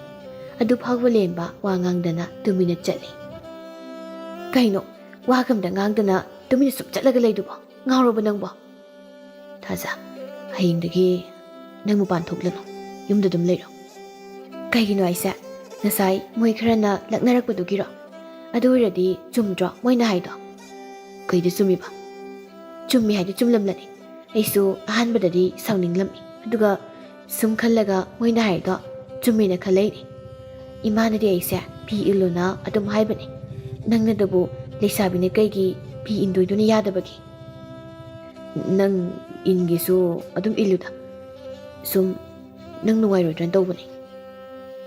ꯑꯗꯨ ꯐꯥꯎꯕ ꯂꯦꯝꯕ ꯋꯥ ꯉꯥꯡꯗꯅ ꯇꯨꯃꯤꯟꯅ ꯆꯠꯂꯤ꯫ "ꯀꯩꯅꯣ, ꯋꯥꯒ ꯑꯝꯇ ꯉꯥꯡꯗꯅ ꯇꯨꯃꯤꯟꯅ ꯁꯨꯝ ꯆꯠꯂꯒ ꯂꯩꯗꯨꯕꯣ? ꯉꯥꯎꯔꯕ ꯅꯪꯕꯣ?" "ꯊꯥꯖ, ꯍꯌꯦꯡꯗꯒꯤ ꯅꯪ ꯃꯄꯥꯟ ꯊꯣꯛꯂꯅꯨ, ꯌꯨꯝꯗ ꯑꯗꯨꯝ ꯂꯩꯔꯣ꯫" "ꯀꯩꯒꯤꯅꯣ ꯍꯥꯏꯁꯦ? ꯉꯁꯥꯏ ꯃꯣꯏ ꯈꯔꯅ ꯂꯛꯅꯔꯛꯄꯗꯨꯒꯤꯔꯣ? ꯑꯗꯨ ꯑꯣꯏꯔꯗꯤ ꯆꯨꯝꯗ꯭ꯔꯣ ꯃꯣꯏꯅ ꯍꯥꯏꯗꯣ?" "ꯀꯩꯗ ꯆꯨꯝꯃꯤꯕ?" ꯆꯨꯝꯃꯤ ꯍꯥꯏꯗꯤ ꯆꯨꯝꯂꯝꯂꯅꯤ꯫ ꯑꯩꯁꯨ ꯑꯍꯥꯟꯕꯗꯗꯤ ꯁꯥꯎꯅꯤꯡꯂꯝꯃꯤ, ꯑꯗꯨꯒ ꯁꯨꯝ ꯈꯜꯂꯒ ꯃꯣꯏꯅ ꯍꯥꯏꯔꯤꯗꯣ ꯆꯨꯝꯃꯦꯅ ꯈꯜꯂꯛꯏꯅꯦ꯫ ꯏꯃꯥꯅꯗꯤ ꯑꯩꯁꯦ ꯐꯤ ꯏꯜꯂꯨꯅ ꯑꯗꯨꯝ ꯍꯥꯏꯕꯅꯦ꯫ ꯅꯪꯅꯗꯕꯨ ꯂꯩꯁꯥꯕꯤꯅ ꯀꯩꯒꯤ ꯐꯤ ꯏꯟꯗꯣꯏꯗꯨꯅ ꯌꯥꯗꯕꯒꯦ? ꯅꯪ ꯏꯟꯒꯦꯁꯨ ꯑꯗꯨꯝ ꯏꯜꯂꯨꯗ, ꯁꯨꯝ ꯅꯪ ꯅꯨꯡꯉꯥꯏꯔꯣꯏꯗ꯭ꯔꯅ ꯇꯧꯕꯅꯦ꯫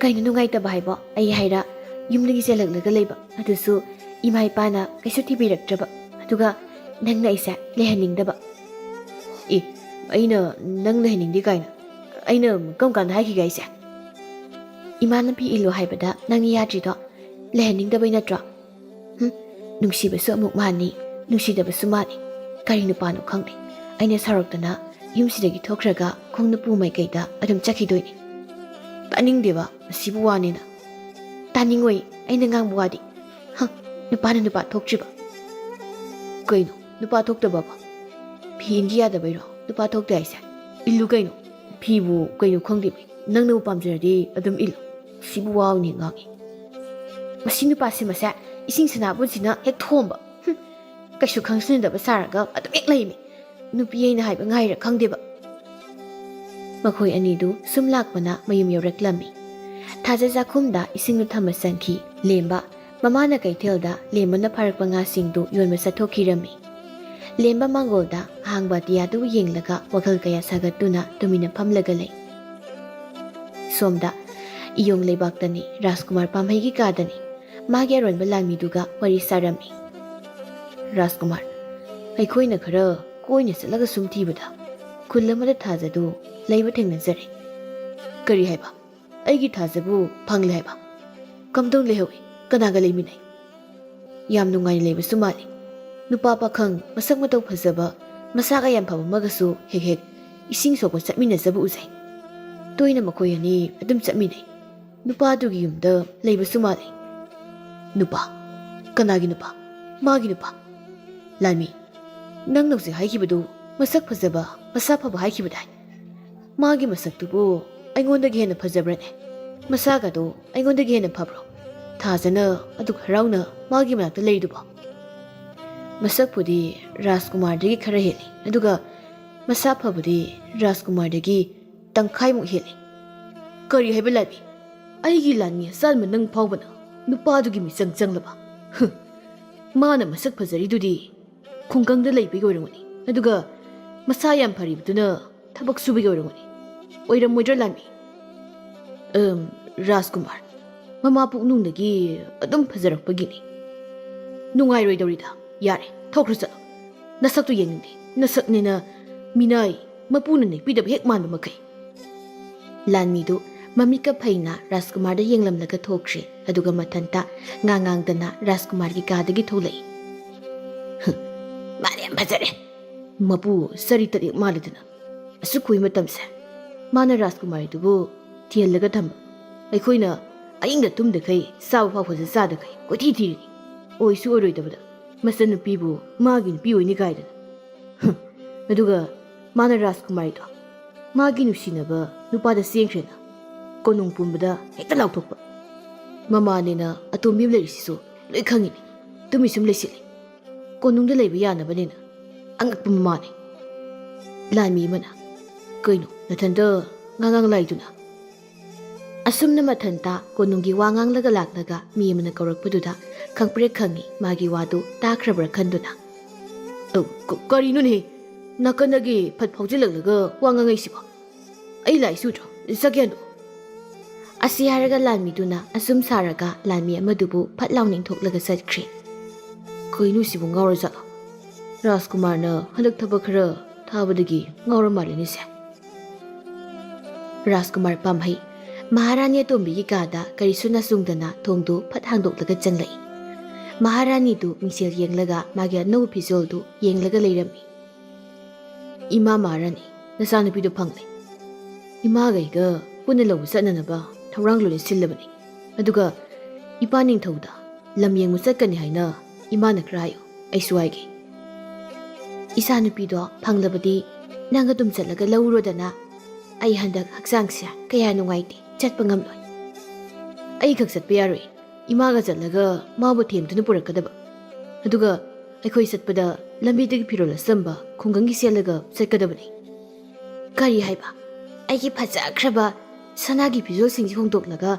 ꯀꯩꯅꯣ ꯅꯨꯡꯉꯥꯏꯇꯕ ꯍꯥꯏꯕꯣ? ꯑꯩ ꯍꯥꯏꯔ ꯌꯨꯝꯗꯒꯤ ꯆꯦꯜꯂꯛꯂꯒ ꯂꯩꯕ, ꯑꯗꯨꯁꯨ ꯏꯃꯥ ꯏꯄꯥꯅ ꯀꯩꯁꯨ ꯊꯤꯕꯤꯔꯛꯇ꯭ꯔꯕ, ꯑꯗꯨꯒ ꯅꯪꯅ ꯑꯩꯁꯦ ꯂꯩꯍꯟꯅꯤꯡꯗꯕ꯫ ꯑꯦ, ꯑꯩꯅ ꯅꯪ ꯂꯩꯍꯟꯅꯤꯡꯗꯦ ꯀꯥꯏꯅ ꯑꯩꯅ ꯀꯔꯝ ꯀꯥꯟꯗ ꯍꯥꯏꯈꯤꯒꯦ ꯑꯩꯁꯦ? ꯏꯃꯥꯅ ꯐꯤ ꯏꯜꯂꯨ ꯍꯥꯏꯕꯗ ꯅꯪ ꯌꯥꯗ꯭ꯔꯤꯗꯣ ꯂꯩꯍꯟꯅꯤꯡꯗꯕꯩ ꯅꯠꯇ꯭ꯔꯣ? ꯍꯨꯝ, ꯅꯨꯡꯁꯤꯕꯁꯨ ꯑꯃꯨꯛ ꯃꯥꯅꯤ, ꯅꯨꯡꯁꯤꯗꯕꯁꯨ ꯃꯥꯅꯤ꯫ ꯀꯔꯤ ꯅꯨꯄꯥꯅꯣ ꯈꯪꯗꯦ, ꯑꯩꯅ ꯁꯥꯎꯔꯛꯇꯅ ꯌꯨꯝꯁꯤꯗꯒꯤ ꯊꯣꯛꯈ꯭ꯔꯒ ꯈꯣꯡꯅ ꯄꯨ ꯃꯥꯏꯀꯩꯗ ꯑꯗꯨꯝ ꯆꯠꯈꯤꯗꯣꯏꯅꯤ꯫ ꯇꯥꯅꯤꯡꯗꯦꯕ ꯃꯁꯤꯕꯨ ꯋꯥꯅꯦꯅ꯫ ꯇꯥꯅꯤꯡꯉꯣꯏ ꯑꯩꯅ ꯉꯥꯡꯕ ꯋꯥꯗꯤ꯫ ꯍ, ꯅꯨꯄꯥꯅ ꯅꯨꯄꯥ ꯊꯣꯛꯇ꯭ꯔꯤꯕ? ꯀꯩꯅꯣ ꯅꯨꯄꯥ ꯊꯣꯛꯇꯕꯕꯣ? ꯐꯤ ꯏꯟꯒꯤ ꯌꯥꯗꯕꯩꯔꯣ ꯅꯨꯄꯥ ꯊꯣꯛꯇꯦ ꯍꯥꯏꯁꯦ? ꯏꯜꯂꯨ ꯀꯩꯅꯣ꯫ ꯐꯤꯕꯨ ꯀꯩꯅꯣ ꯈꯪꯗꯦ꯫ ꯅꯪꯅꯕꯨ ꯄꯥꯝꯖꯔꯗꯤ ꯑꯗꯨꯝ ꯏꯜꯂꯨ꯫ ꯁꯤꯕꯨ ꯋꯥꯎꯅꯤ ꯉꯥꯡꯉꯤ꯫ ꯃꯁꯤ ꯅꯨꯄꯥꯁꯤ ꯃꯁꯦ ꯏꯁꯤꯡ ꯁꯅꯥꯕꯨꯟꯁꯤꯅ ꯍꯦꯛ ꯊꯣꯝꯕ꯫ ꯍꯨꯝ, ꯀꯩꯁꯨ ꯈꯪꯁꯤꯟꯅꯗꯕ ꯁꯥꯔꯒ ꯑꯗꯨꯝ ꯍꯦꯛ ꯂꯩꯃꯤ꯫ ꯅꯨꯄꯤ ꯑꯩꯅ ꯍꯥꯏꯕ ꯉꯥꯏꯔ ꯈꯪꯗꯦꯕ꯫ ꯃꯈꯣꯏ ꯑꯅꯤꯗꯨ ꯁꯨꯝ ꯂꯥꯛꯄꯅ ꯃꯌꯨꯝ ꯌꯧꯔꯛꯂꯝꯃꯤ꯫ ꯊꯥꯖ ꯆꯥꯛꯈꯨꯝꯗ ꯏꯁꯤꯡꯗꯨ ꯊꯝꯕ ꯆꯪꯈꯤ꯫ ꯂꯦꯝꯕ ꯃꯃꯥꯅ ꯀꯩꯊꯦꯜꯗ ꯂꯦꯝꯕꯅ ꯐꯥꯔꯛꯄ ꯉꯥꯁꯤꯡꯗꯨ ꯌꯣꯟꯕ ꯆꯠꯊꯣꯛꯈꯤꯔꯝꯃꯤ꯫ ꯂꯦꯝꯕ ꯃꯥꯡꯒꯣꯜꯗ ꯑꯍꯥꯡꯕ ꯑꯇꯤꯌꯥꯗꯨ ꯌꯦꯡꯂꯒ ꯋꯥꯈꯜ ꯀꯌꯥ ꯁꯥꯒꯠꯇꯨꯅ ꯇꯨꯃꯤꯟꯅ ꯐꯝꯂꯒ ꯂꯩ꯫ ꯁꯣꯝꯗ ꯏꯌꯣꯡ ꯂꯩꯕꯥꯛꯇꯅꯤ, ꯔꯥꯖꯀꯨꯃꯥꯔ ꯄꯥꯝꯍꯩꯒꯤ ꯀꯥꯗꯅꯤ꯫ ꯃꯥꯒꯤ ꯑꯔꯣꯟꯕ ꯂꯥꯟꯃꯤꯗꯨꯒ ꯋꯥꯔꯤ ꯁꯥꯔꯝꯃꯤ꯫ ꯔꯥꯖꯀꯨꯃꯥꯔ, ꯑꯩꯈꯣꯏꯅ ꯈꯔ ꯀꯣꯏꯅ ꯆꯠꯂꯒ ꯁꯨꯝ ꯊꯤꯕꯗ ꯈꯨꯜ ꯑꯃꯗ ꯊꯥꯖꯗꯨ ꯂꯩꯕ ꯊꯦꯡꯅꯖꯔꯦ꯫ ꯀꯔꯤ ꯍꯥꯏꯕ? ꯑꯩꯒꯤ ꯊꯥꯖꯕꯨ ꯐꯪꯂꯦ ꯍꯥꯏꯕ? ꯀꯝꯗꯧ ꯂꯩꯍꯧꯏ? ꯀꯅꯥꯒ ꯂꯩꯃꯤꯟꯅꯩ? ꯌꯥꯝ ꯅꯨꯡꯉꯥꯏꯅ ꯂꯩꯕꯁꯨ ꯃꯥꯜꯂꯤ꯫ ꯅꯨꯄꯥ ꯄꯥꯈꯪ ꯃꯁꯛ ꯃꯇꯧ ꯐꯖꯕ, ꯃꯁꯥꯒ ꯌꯥꯝ ꯐꯕ ꯑꯃꯒꯁꯨ ꯍꯦꯛ ꯍꯦꯛ ꯏꯁꯤꯡ ꯁꯣꯛꯄ ꯆꯠꯃꯤꯟꯅꯖꯕ ꯎꯖꯩ꯫ ꯇꯣꯏꯅ ꯃꯈꯣꯏ ꯑꯅꯤ ꯑꯗꯨꯝ ꯆꯠꯃꯤꯟꯅꯩ꯫ ꯅꯨꯄꯥꯗꯨꯒꯤ ꯌꯨꯝꯗ ꯂꯩꯕꯁꯨ ꯃꯥꯜꯂꯤ꯫ ꯅꯨꯄꯥ? ꯀꯅꯥꯒꯤ ꯅꯨꯄꯥ? ꯃꯥꯒꯤ ꯅꯨꯄꯥ? ꯂꯥꯟꯃꯤ, ꯅꯪꯅ ꯍꯧꯖꯤꯛ ꯍꯥꯏꯈꯤꯕꯗꯨ ꯃꯁꯛ ꯐꯖꯕ, ꯃꯁꯥ ꯐꯕ ꯍꯥꯏꯈꯤꯕꯗꯥꯏ? ꯃꯥꯒꯤ ꯃꯁꯛꯇꯨꯕꯨ ꯑꯩꯉꯣꯟꯗꯒꯤ ꯍꯦꯟꯅ ꯐꯖꯕ꯭ꯔꯅꯦ? ꯃꯁꯥꯒꯗꯣ ꯑꯩꯉꯣꯟꯗꯒꯤ ꯍꯦꯟꯅ ꯐꯕ꯭ꯔꯣ? ꯊꯥꯖꯅ ꯑꯗꯨꯛ ꯍꯔꯥꯎꯅ ꯃꯥꯒꯤ ꯃꯅꯥꯛꯇ ꯂꯩꯔꯤꯗꯨꯕꯣ? ꯃꯁꯛꯄꯨꯗꯤ ꯔꯥꯖꯀꯨꯃꯥꯔꯗꯒꯤ ꯈꯔ ꯍꯦꯜꯂꯤ, ꯑꯗꯨꯒ ꯃꯁꯥ ꯐꯕꯗꯤ ꯔꯥꯖꯀꯨꯃꯥꯔꯗꯒꯤ ꯇꯪꯈꯥꯏꯃꯨꯛ ꯍꯦꯜꯂꯤ꯫ ꯀꯔꯤ ꯍꯥꯏꯕ ꯂꯥꯟꯃꯤ? ꯑꯩꯒꯤ ꯂꯥꯟꯃꯤ ꯑꯁꯥꯟꯕ ꯅꯪ ꯐꯥꯎꯕꯅ ꯅꯨꯄꯥꯗꯨꯒꯤ ꯃꯤꯆꯪ ꯆꯪꯂꯕ? ꯍꯨꯝ꯫ ꯃꯥꯅ ꯃꯁꯛ ꯐꯖꯔꯤꯗꯨꯗꯤ ꯈꯨꯡꯒꯪꯗ ꯂꯩꯕꯒꯤ ꯑꯣꯏꯔꯝꯒꯅꯤ, ꯑꯗꯨꯒ ꯃꯁꯥ ꯌꯥꯝ ꯐꯔꯤꯕꯗꯨꯅ ꯊꯕꯛ ꯁꯨꯕꯒꯤ ꯑꯣꯏꯔꯝꯒꯅꯤ꯫ ꯑꯣꯏꯔꯝꯃꯣꯏꯗ꯭ꯔꯥ ꯂꯥꯟꯃꯤ? ꯑꯝ, ꯔꯥꯖꯀꯨꯃꯥꯔ, ꯃꯃꯥ ꯄꯨꯛꯅꯨꯡꯗꯒꯤ ꯑꯗꯨꯝ ꯐꯖꯔꯛꯄꯒꯤꯅꯤ꯫ ꯅꯨꯡꯉꯥꯏꯔꯣꯏꯗꯧꯔꯤꯗ꯫ ꯌꯥꯔꯦ, ꯊꯣꯛꯈ꯭ꯔꯣ ꯆꯠꯂꯣ꯫ ꯅꯁꯛꯇꯨ ꯌꯦꯡꯅꯤꯡꯗꯦ꯫ ꯅꯁꯛꯅꯦꯅ ꯃꯤꯅꯥꯏ ꯃꯄꯨꯅ ꯅꯦꯛꯄꯤꯗꯕ ꯍꯦꯛ ꯃꯥꯟꯕ ꯃꯈꯩ꯫ ꯂꯥꯟꯃꯤꯗꯨ ꯃꯃꯤꯠꯀ ꯐꯩꯅ ꯔꯥꯖꯀꯨꯃꯥꯔꯗ ꯌꯦꯡꯂꯝꯂꯒ ꯊꯣꯛꯈ꯭ꯔꯦ, ꯑꯗꯨꯒ ꯃꯊꯟꯇ ꯉꯥꯡꯉꯥꯡꯗꯅ ꯔꯥꯖꯀꯨꯃꯥꯔꯒꯤ ꯀꯥꯗꯒꯤ ꯊꯣꯛꯂꯛꯏ꯫ "ꯍꯨꯝ, ꯃꯥꯅ ꯌꯥꯝ ꯐꯖꯔꯦ꯫ ꯃꯄꯨ ꯁꯔꯤ ꯇꯔꯦꯠ ꯃꯥꯜꯂꯗꯅ ꯑꯁꯨꯛ ꯀꯨꯏ ꯃꯇꯝꯁꯦ ꯃꯥꯅ ꯔꯥꯖꯀꯨꯃꯥꯔꯤꯗꯨꯕꯨ ꯊꯤꯍꯜꯂꯒ ꯊꯝꯕ꯫ ꯑꯩꯈꯣꯏꯅ ꯑꯍꯤꯡꯗ ꯇꯨꯝꯗꯈꯩ, ꯆꯥꯕ ꯐꯥꯎ ꯐꯖ ꯆꯥꯗꯈꯩ ꯀꯣꯏꯊꯤ ꯊꯤꯔꯤꯅꯤ꯫ ꯑꯣꯏꯁꯨ ꯑꯣꯏꯔꯣꯏꯗꯕꯗ ꯃꯆꯟꯅꯨꯄꯤꯕꯨ ꯃꯥꯒꯤ ꯅꯨꯄꯤ ꯑꯣꯏꯅꯤ ꯀꯥꯏꯗꯅ꯫ ꯍꯨꯝ, ꯑꯗꯨꯒ ꯃꯥꯅ ꯔꯥꯖꯀꯨꯃꯥꯔꯤꯗꯣ ꯃꯥꯒꯤ ꯅꯨꯡꯁꯤꯅꯕ ꯅꯨꯄꯥꯗ ꯆꯦꯟꯈ꯭ꯔꯦꯅ ꯀꯣꯅꯨꯡ ꯄꯨꯝꯕꯗ ꯍꯦꯛꯇ ꯂꯥꯎꯊꯣꯛꯄ꯫ ꯃꯃꯥꯅꯦꯅ ꯑꯇꯣꯝꯕꯤ ꯑꯃ ꯂꯩꯔꯤꯁꯤꯁꯨ ꯂꯣꯏ ꯈꯪꯉꯤꯅꯤ꯫ ꯇꯨꯃꯤ ꯁꯨꯝ ꯂꯩꯁꯤꯜꯂꯤ꯫ ꯀꯣꯅꯨꯡꯗ ꯂꯩꯕ ꯌꯥꯅꯕꯅꯦꯅ꯫ ꯑꯉꯛꯄ ꯃꯃꯥꯅꯦ꯫" ꯂꯥꯟꯃꯤ ꯑꯃꯅ, "ꯀꯩꯅꯣ, ꯅꯊꯟꯇ ꯉꯥꯡꯉꯥꯡ ꯂꯥꯏꯗꯨꯅ?" ꯑꯁꯨꯝꯅ ꯃꯊꯟꯇ ꯀꯣꯅꯨꯡꯒꯤ ꯋꯥ ꯉꯥꯡꯂꯒ ꯂꯥꯛꯂꯒ ꯃꯤ ꯑꯃꯅ ꯀꯧꯔꯛꯄꯗꯨꯗ ꯈꯪꯄ꯭ꯔꯦꯛ ꯈꯪꯉꯤ, ꯃꯥꯒꯤ ꯋꯥꯗꯨ ꯇꯥꯈ꯭ꯔꯕ꯭ꯔꯥ ꯈꯟꯗꯨꯅ꯫ "ꯑꯧ, ꯀ-, ꯀꯔꯤꯅꯣꯅꯦꯍꯦ? ꯅꯥꯀꯟꯗꯒꯤ ꯐꯠ ꯐꯥꯎꯖꯤꯜꯂꯛꯂꯒ ꯋꯥ ꯉꯥꯡꯉꯛꯏꯁꯤꯕꯣ? ꯑꯩ ꯂꯥꯛꯏꯁꯤ ꯎꯗ꯭ꯔꯣ? ꯆꯠꯀꯦ ꯍꯥꯏꯅꯣ?" ꯑꯁꯤ ꯍꯥꯏꯔꯒ ꯂꯥꯟꯃꯤꯗꯨꯅ ꯑꯁꯨꯝ ꯁꯥꯔꯒ ꯂꯥꯟꯃꯤ ꯑꯃꯗꯨꯕꯨ ꯐꯠ ꯂꯥꯎꯅ ꯏꯟꯊꯣꯛꯂꯒ ꯆꯠꯈ꯭ꯔꯦ꯫ "ꯀꯩꯅꯣ ꯁꯤꯕꯨ ꯉꯥꯎꯔꯖꯥꯠꯂꯣ? ꯔꯥꯖꯀꯨꯃꯥꯔꯅ ꯍꯟꯗꯛ ꯊꯕꯛ ꯈꯔ ꯊꯥꯕꯗꯒꯤ ꯉꯥꯎꯔ ꯃꯥꯜꯂꯦꯅꯦꯁꯦ꯫" ꯔꯥꯖꯀꯨꯃꯥꯔ ꯄꯥꯝꯍꯩ ꯃꯍꯥꯔꯥꯅꯤ ꯑꯇꯣꯝꯕꯤꯒꯤ ꯀꯥꯗ ꯀꯔꯤꯁꯨ ꯅꯆꯨꯡꯗꯅ ꯊꯣꯡꯗꯨ ꯐꯠ ꯍꯥꯡꯗꯣꯛꯂꯒ ꯆꯪꯂꯛꯏ꯫ ꯃꯍꯥꯔꯥꯅꯤꯗꯨ ꯃꯤꯡꯁꯦꯜ ꯌꯦꯡꯂꯒ ꯃꯥꯒꯤ ꯑꯅꯧꯕ ꯐꯤꯖꯣꯜꯗꯨ ꯌꯦꯡꯂꯒ ꯂꯩꯔꯝꯃꯤ꯫ "ꯏꯃꯥ ꯃꯍꯥꯔꯥꯅꯤ, ꯅꯆꯥꯅꯨꯄꯤꯗꯨ ꯐꯪꯂꯦ꯫ ꯏꯃꯥꯒ ꯑꯩꯒ ꯄꯨꯟꯅ ꯂꯧꯕ ꯆꯠꯅꯅꯕ ꯊꯧꯔꯥꯡ ꯂꯣꯏꯅ ꯁꯤꯜꯂꯕꯅꯤ꯫ ꯑꯗꯨꯒ ꯏꯄꯥ ꯅꯤꯡꯊꯧꯗ ꯂꯝ ꯌꯦꯡꯕ ꯆꯠꯀꯅꯤ ꯍꯥꯏꯅ ꯏꯃꯥꯅ ꯈꯔ ꯍꯥꯏꯌꯨ, ꯑꯩꯁꯨ ꯍꯥꯏꯒꯦ꯫" "ꯏꯆꯥꯅꯨꯄꯤꯗꯣ ꯐꯪꯂꯕꯗꯤ ꯅꯪ ꯑꯗꯨꯝ ꯆꯠꯂꯒ ꯂꯧꯔꯨꯔꯣꯗꯅ꯫ ꯑꯩ ꯍꯟꯗꯛ ꯍꯛꯆꯥꯡꯁꯦ ꯀꯌꯥ ꯅꯨꯡꯉꯥꯏꯇꯦ, ꯆꯠꯄ ꯉꯝꯂꯣꯏ꯫" "ꯑꯩ ꯈꯛ ꯆꯠꯄ ꯌꯥꯔꯣꯏ꯫ ꯏꯃꯥꯒ ꯆꯠꯂꯒ ꯃꯥꯕꯨ ꯊꯦꯝꯗꯨꯅ ꯄꯨꯔꯛꯀꯗꯕ꯫ ꯑꯗꯨꯒ ꯑꯩꯈꯣꯏ ꯆꯠꯄꯗ ꯂꯝꯕꯤꯗꯒꯤ ꯐꯤꯔꯣꯜ ꯑꯆꯝꯕ ꯈꯨꯡꯒꯪꯒꯤ ꯁꯦꯠꯂꯒ ꯆꯠꯀꯗꯕꯅꯤ꯫ ꯀꯔꯤ ꯍꯥꯏꯕ? ꯑꯩꯒꯤ ꯐꯖꯈ꯭ꯔꯕ ꯁꯅꯥꯒꯤ ꯐꯤꯖꯣꯜꯁꯤꯡꯁꯤ ꯍꯣꯡꯗꯣꯛꯂꯒ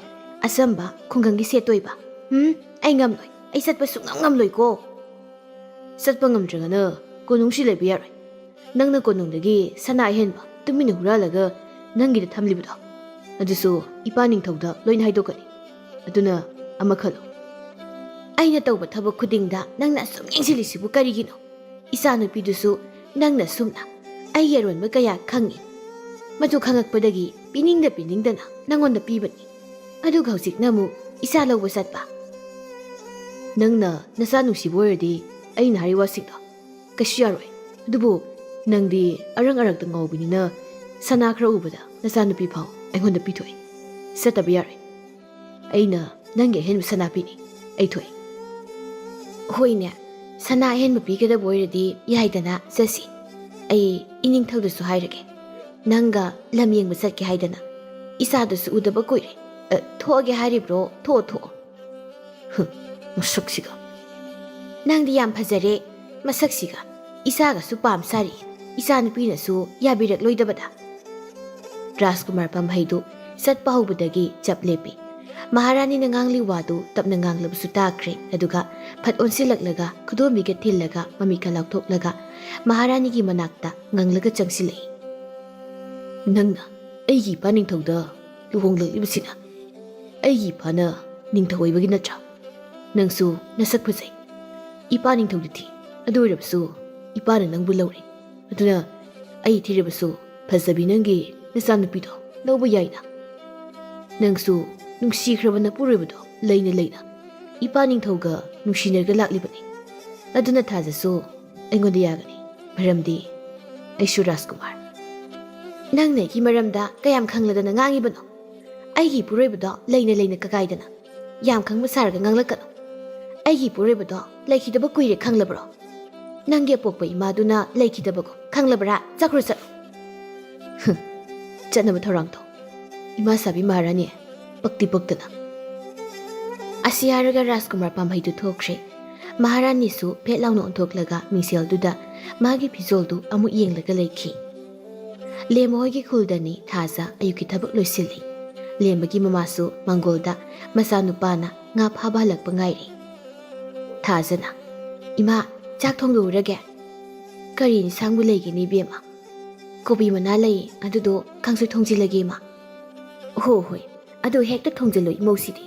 ꯑꯆꯝꯕ ꯈꯨꯡꯒꯪꯒꯤ ꯁꯦꯠꯇꯣꯏꯕ? ꯎꯝ, ꯑꯩ ꯉꯝꯂꯣꯏ꯫ ꯑꯩ ꯆꯠꯄ ꯁꯨꯡꯉꯝ ꯉꯝꯂꯣꯏꯀꯣ꯫ ꯆꯠꯄ ꯉꯝꯗ꯭ꯔꯒꯅ ꯀꯣꯅꯨꯡꯁꯤ ꯂꯩꯕ ꯌꯥꯔꯣꯏ꯫ ꯅꯪꯅ ꯀꯣꯅꯨꯡꯗꯒꯤ ꯁꯅꯥ ꯑꯍꯦꯟꯕ ꯇꯨꯃꯤꯟꯅ ꯍꯨꯔꯥꯜꯂꯒ ꯅꯪꯒꯤꯗ ꯊꯝꯂꯤꯕꯗꯣ, ꯑꯗꯨꯁꯨ ꯏꯄꯥ ꯅꯤꯡꯊꯧꯗ ꯂꯣꯏꯅ ꯍꯥꯏꯗꯣꯛꯀꯅꯤ꯫ ꯑꯗꯨꯅ ꯑꯃ ꯈꯜꯂꯣ꯫ ꯑꯩꯅ ꯇꯧꯕ ꯊꯕꯛ ꯈꯨꯗꯤꯡꯗ ꯅꯪꯅ ꯑꯁꯨꯝ ꯌꯦꯡꯁꯤꯜꯂꯤꯁꯤꯕꯨ ꯀꯔꯤꯒꯤꯅꯣ? ꯏꯆꯥꯅꯨꯄꯤꯗꯨꯁꯨ ꯅꯪꯅ ꯁꯨꯝꯅ ꯑꯩꯒꯤ ꯑꯔꯣꯟꯕ ꯀꯌꯥ ꯈꯪꯉꯤ꯫ ꯃꯗꯨ ꯈꯪꯉꯛꯄꯗꯒꯤ ꯄꯤꯅꯤꯡꯗ ꯄꯤꯅꯤꯡꯗꯅ ꯅꯪꯉꯣꯟꯗ ꯄꯤꯕꯅꯤ꯫ ꯑꯗꯨꯒ ꯍꯧꯖꯤꯛꯅ ꯑꯃꯨꯛ ꯏꯆꯥ ꯂꯧꯕ ꯆꯠꯄ꯫ ꯅꯪꯅ ꯅꯆꯥ ꯅꯨꯡꯁꯤꯕ ꯑꯣꯏꯔꯗꯤ ꯑꯩꯅ ꯍꯥꯏꯔꯤ ꯋꯥꯁꯤꯡꯗꯣ ꯀꯩꯁꯨ ꯌꯥꯔꯣꯏ꯫ ꯑꯗꯨꯕꯨ ꯅꯪꯗꯤ ꯑꯔꯪ ꯑꯔꯛꯇ ꯉꯥꯎꯕꯅꯤꯅ ꯁꯅꯥ ꯈꯔ ꯎꯕꯗ ꯅꯆꯥꯅꯨꯄꯤ ꯐꯥꯎ ꯑꯩꯉꯣꯟꯗ ꯄꯤꯊꯣꯛꯏ꯫ ꯆꯠꯇꯕ ꯌꯥꯔꯣꯏ꯫ ꯑꯩꯅ ꯅꯪꯒꯤ ꯑꯍꯦꯟꯕ ꯁꯅꯥ ꯄꯤꯅꯤ꯫ ꯑꯩ ꯊꯣꯛꯏ꯫ ꯍꯣꯏꯅꯦ, ꯁꯅꯥ ꯑꯍꯦꯟꯕ ꯄꯤꯒꯗꯕ ꯑꯣꯏꯔꯗꯤ ꯌꯥꯏꯗꯅ, ꯆꯠꯁꯤ꯫ ꯑꯩ ꯏꯅꯤꯡꯊꯧꯗꯁꯨ ꯍꯥꯏꯔꯒꯦ꯫ ꯅꯪꯒ ꯂꯝ ꯌꯦꯡꯕ ꯆꯠꯀꯦ ꯍꯥꯏꯗꯅ꯫ ꯏꯆꯥꯗꯨꯁꯨ ꯎꯗꯕ ꯀꯨꯏꯔꯦ꯫ ꯑ, ꯊꯣꯛꯑꯒꯦ ꯍꯥꯏꯔꯤꯕ꯭ꯔꯣ? ꯊꯣꯛꯑꯣ, ꯊꯣꯛꯑꯣ꯫ ꯍꯨꯝ, ꯃꯁꯛꯁꯤꯒ꯫ ꯅꯪꯗꯤ ꯌꯥꯝ ꯐꯖꯔꯦ꯫ ꯃꯁꯛꯁꯤꯒ ꯏꯆꯥꯒꯁꯨ ꯄꯥꯝ ꯁꯥꯔꯤ꯫ ꯏꯆꯥ ꯅꯨꯄꯤꯅꯁꯨ ꯌꯥꯕꯤꯔꯛꯂꯣꯏꯗꯕꯗ꯫ ꯔꯥꯖꯀꯨꯃꯥꯔ ꯄꯥꯝꯍꯩꯗꯨ ꯆꯠꯄ ꯍꯧꯕꯗꯒꯤ ꯆꯞ ꯂꯦꯞꯄꯤ꯫ ꯃꯍꯥꯔꯥꯅꯤꯅ ꯉꯥꯡꯂꯤ ꯋꯥꯗꯨ ꯇꯞꯅ ꯉꯥꯡꯂꯕꯁꯨ ꯇꯥꯈ꯭ꯔꯦ꯫ ꯑꯗꯨꯒ ꯐꯠ ꯑꯣꯟꯁꯤꯜꯂꯛꯂꯒ ꯈꯨꯗꯣꯝꯕꯤꯒ ꯊꯤꯜꯂꯒ ꯃꯃꯤꯠꯀ ꯂꯥꯎꯊꯣꯛꯂꯒ ꯃꯍꯥꯔꯥꯅꯤꯒꯤ ꯃꯅꯥꯛꯇ ꯉꯪꯂꯒ ꯆꯪꯁꯤꯜꯂꯛꯏ꯫ ꯅꯪꯅ ꯑꯩꯒꯤ ꯏꯄꯥ ꯅꯤꯡꯊꯧꯗ ꯂꯨꯍꯣꯡꯂꯛꯂꯤꯕꯁꯤꯅ ꯑꯩꯒꯤ ꯏꯄꯥꯅ ꯅꯤꯡꯊꯧ ꯑꯣꯏꯕꯒꯤ ꯅꯠꯇ꯭ꯔꯥ? ꯅꯪꯁꯨ ꯅꯁꯛ ꯐꯖꯩ꯫ ꯏꯄꯥ ꯅꯤꯡꯊꯧꯗꯤ ꯊꯤ꯫ ꯑꯗꯨ ꯑꯣꯏꯔꯕꯁꯨ ꯏꯄꯥꯅ ꯅꯪꯕꯨ ꯂꯧꯔꯦ꯫ ꯑꯗꯨꯅ ꯑꯩ ꯊꯤꯔꯕꯁꯨ ꯐꯖꯕꯤ ꯅꯪꯒꯤ ꯅꯆꯥꯅꯨꯄꯤꯗꯣ ꯂꯧꯕ ꯌꯥꯏꯅ꯫ ꯅꯪꯁꯨ ꯅꯨꯡꯁꯤꯈ꯭ꯔꯕ ꯅꯄꯨꯔꯣꯏꯕꯗꯣ ꯂꯩꯅ ꯂꯩꯅ ꯏꯄꯥ ꯅꯤꯡꯊꯧꯒ ꯅꯨꯡꯁꯤꯅꯔꯒ ꯂꯥꯛꯂꯤꯕꯅꯤ꯫ ꯑꯗꯨꯅ ꯊꯥꯖꯁꯨ ꯑꯩꯉꯣꯟꯗ ꯌꯥꯒꯅꯤ꯫ ꯃꯔꯝꯗꯤ ꯑꯩꯁꯨ ꯔꯥꯖꯀꯨꯃꯥꯔ꯫ ꯅꯪꯅ ꯑꯩꯒꯤ ꯃꯔꯝꯗ ꯀꯌꯥꯝ ꯈꯪꯂꯗꯅ ꯉꯥꯡꯉꯤꯕꯅꯣ? ꯑꯩꯒꯤ ꯏꯄꯨꯔꯣꯏꯕꯗꯣ ꯂꯩꯅ ꯂꯩꯅ ꯀꯀꯥꯏꯗꯅ ꯌꯥꯝ ꯈꯪꯕ ꯁꯥꯔꯒ ꯉꯥꯡꯂꯛꯀꯅꯨ꯫ ꯑꯩꯒꯤ ꯏꯄꯨꯔꯣꯏꯕꯗꯣ ꯂꯩꯈꯤꯗꯕ ꯀꯨꯏꯔꯦ, ꯈꯪꯂꯕ꯭ꯔꯣ? ꯅꯪꯒꯤ ꯑꯄꯣꯛꯄ ꯏꯃꯥꯗꯨꯅ ꯂꯩꯈꯤꯗꯕꯒꯨꯝ, ꯈꯪꯂꯕ꯭ꯔꯥ? ꯆꯠꯈ꯭ꯔꯣ, ꯆꯠꯂꯣ꯫ ꯍꯨꯝ, ꯆꯠꯅꯕ ꯊꯧꯔꯥꯡ ꯇꯧ꯫ ꯏꯃꯥ ꯁꯥꯕꯤ ꯃꯍꯥꯔꯥꯅꯤ, ꯄꯛꯇꯤ ꯄꯛꯇꯅ꯫ ꯑꯁꯤ ꯍꯥꯏꯔꯒ ꯔꯥꯖꯀꯨꯃꯥꯔ ꯄꯥꯝꯍꯩꯗꯨ ꯊꯣꯛꯈ꯭ꯔꯦ꯫ ꯃꯍꯥꯔꯥꯅꯤꯁꯨ ꯐꯦꯠ ꯂꯥꯎꯅ ꯑꯣꯟꯊꯣꯛꯂꯒ ꯃꯤꯡꯁꯦꯜꯗꯨꯗ ꯃꯥꯒꯤ ꯐꯤꯖꯣꯜꯗꯨ ꯑꯃꯨꯛ ꯌꯦꯡꯂꯒ ꯂꯩꯈꯤ꯫ ꯂꯦꯝꯕ ꯍꯣꯏꯒꯤ ꯈꯨꯜꯗꯅꯤ ꯊꯥꯖ ꯑꯌꯨꯛꯀꯤ ꯊꯕꯛ ꯂꯣꯏꯁꯤꯜꯂꯤ꯫ ꯂꯦꯝꯕꯒꯤ ꯃꯃꯥꯁꯨ ꯃꯪꯒꯣꯜꯗ ꯃꯆꯥꯅꯨꯄꯥꯅ ꯉꯥ ꯐꯥꯕ ꯍꯜꯂꯛꯄ ꯉꯥꯏꯔꯤ꯫ ꯊꯥꯖꯅ, "ꯏꯃꯥ, ꯆꯥꯛ ꯊꯣꯡꯗꯣꯛꯎꯔꯒꯦ?" "ꯀꯔꯤ ꯏꯟꯁꯥꯡꯕꯨ ꯂꯩꯒꯅꯤ ꯏꯕꯦꯝꯃ?" "ꯀꯣꯕꯤ ꯃꯅꯥ ꯂꯩ, ꯑꯗꯨꯗꯣ ꯀꯥꯡꯁꯣꯏ ꯊꯣꯡꯖꯤꯜꯂꯒꯦ ꯏꯃꯥ?" "ꯍꯣ ꯍꯣꯏ, ꯑꯗꯨ ꯍꯦꯛꯇ ꯊꯣꯡꯖꯤꯜꯂꯨ ꯏꯃꯧꯁꯤꯗꯤ꯫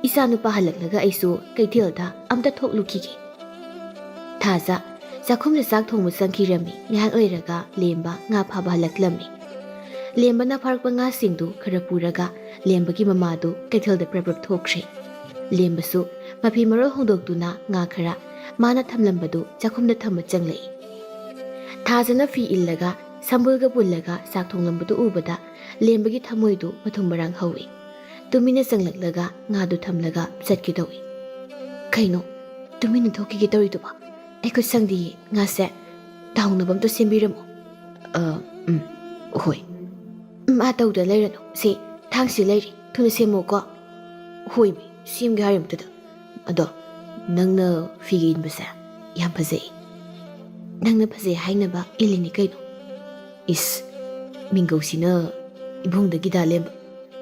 ꯏꯆꯥ ꯅꯨꯄꯥ ꯍꯜꯂꯛꯂꯒ ꯑꯩꯁꯨ ꯀꯩꯊꯦꯜꯗ ꯑꯝꯇ ꯊꯣꯛꯂꯨꯈꯤꯒꯦ꯫" ꯊꯥꯖ ꯆꯥꯛꯈꯨꯝꯗ ꯆꯥꯛ ꯊꯣꯡꯕ ꯆꯪꯈꯤꯔꯝꯃꯤ꯫ ꯉꯥꯏꯍꯥꯛ ꯂꯩꯔꯒ ꯂꯦꯝꯕ ꯉꯥ ꯐꯥꯕ ꯍꯜꯂꯛꯂꯝꯃꯤ꯫ ꯂꯦꯝꯕꯅ ꯐꯥꯔꯛꯄ ꯉꯥꯁꯤꯡꯗꯨ ꯈꯔ ꯄꯨꯔꯒ ꯂꯦꯝꯕꯒꯤ ꯃꯃꯥꯗꯨ ꯀꯩꯊꯦꯜꯗ ꯄ꯭ꯔꯞ ꯄ꯭ꯔꯞ ꯊꯣꯛꯈ꯭ꯔꯦ꯫ ꯂꯦꯝꯕꯁꯨ ꯃꯐꯤ ꯃꯔꯣꯜ ꯍꯣꯡꯗꯣꯛꯇꯨꯅ ꯉꯥ ꯈꯔ ꯃꯥꯅ ꯊꯝꯂꯝꯕꯗꯨ ꯆꯥꯛꯈꯨꯝꯗ ꯊꯝꯕ ꯆꯪꯂꯛꯏ꯫ ꯊꯥꯖꯅ ꯐꯤ ꯏꯜꯂꯒ ꯁꯝꯕꯨꯜꯒ ꯄꯨꯜꯂꯒ ꯆꯥꯛ ꯊꯣꯡꯂꯝꯕꯗꯨ ꯎꯕꯗ ꯂꯦꯝꯕꯒꯤ ꯊꯃꯣꯏꯗꯨ ꯃꯊꯨꯝ ꯃꯔꯥꯡ ꯍꯧꯏ꯫ ꯇꯨꯃꯤꯟꯅ ꯆꯪꯂꯛꯂꯒ ꯉꯥꯗꯨ ꯊꯝꯂꯒ ꯆꯠꯀꯦ ꯇꯧꯏ꯫ "ꯀꯩꯅꯣ, ꯇꯨꯃꯤꯟꯅ ꯊꯣꯛꯈꯤꯒꯦ ꯇꯧꯔꯤꯗꯨꯕꯣ? ꯑꯩ ꯈꯨꯠ ꯁꯪꯗꯤꯌꯦ, ꯉꯥꯁꯦ ꯇꯥꯎꯅꯕ ꯑꯝꯇ ꯁꯦꯝꯕꯤꯔꯝꯃꯣ꯫" "ꯑ, ꯎꯝ, ꯍꯣꯏ꯫" "ꯎꯝ, ꯑꯥ ꯇꯧꯗ ꯂꯩꯔꯅꯨ꯫ ꯁꯤ ꯊꯥꯡꯁꯤ ꯂꯩꯔꯤ, ꯊꯨꯅ ꯁꯦꯝꯃꯣꯀꯣ꯫" "ꯍꯣꯏ ꯃꯤ, ꯁꯦꯝꯒꯦ ꯍꯥꯏꯔꯤꯃꯛꯇꯗ꯫ ꯑꯗꯣ ꯅꯪꯅ ꯐꯤꯒ ꯏꯟꯕꯁꯦ ꯌꯥꯝ ꯐꯖꯩ꯫" "ꯅꯪꯅ ꯐꯖꯩ ꯍꯥꯏꯅꯕ ꯏꯜꯂꯤꯅꯤ ꯀꯩꯅꯣ꯫" "ꯏꯁ, ꯃꯤꯡꯒꯧꯁꯤꯅ ꯏꯕꯨꯡꯗꯒꯤ ꯗꯥ ꯂꯦꯝꯕ,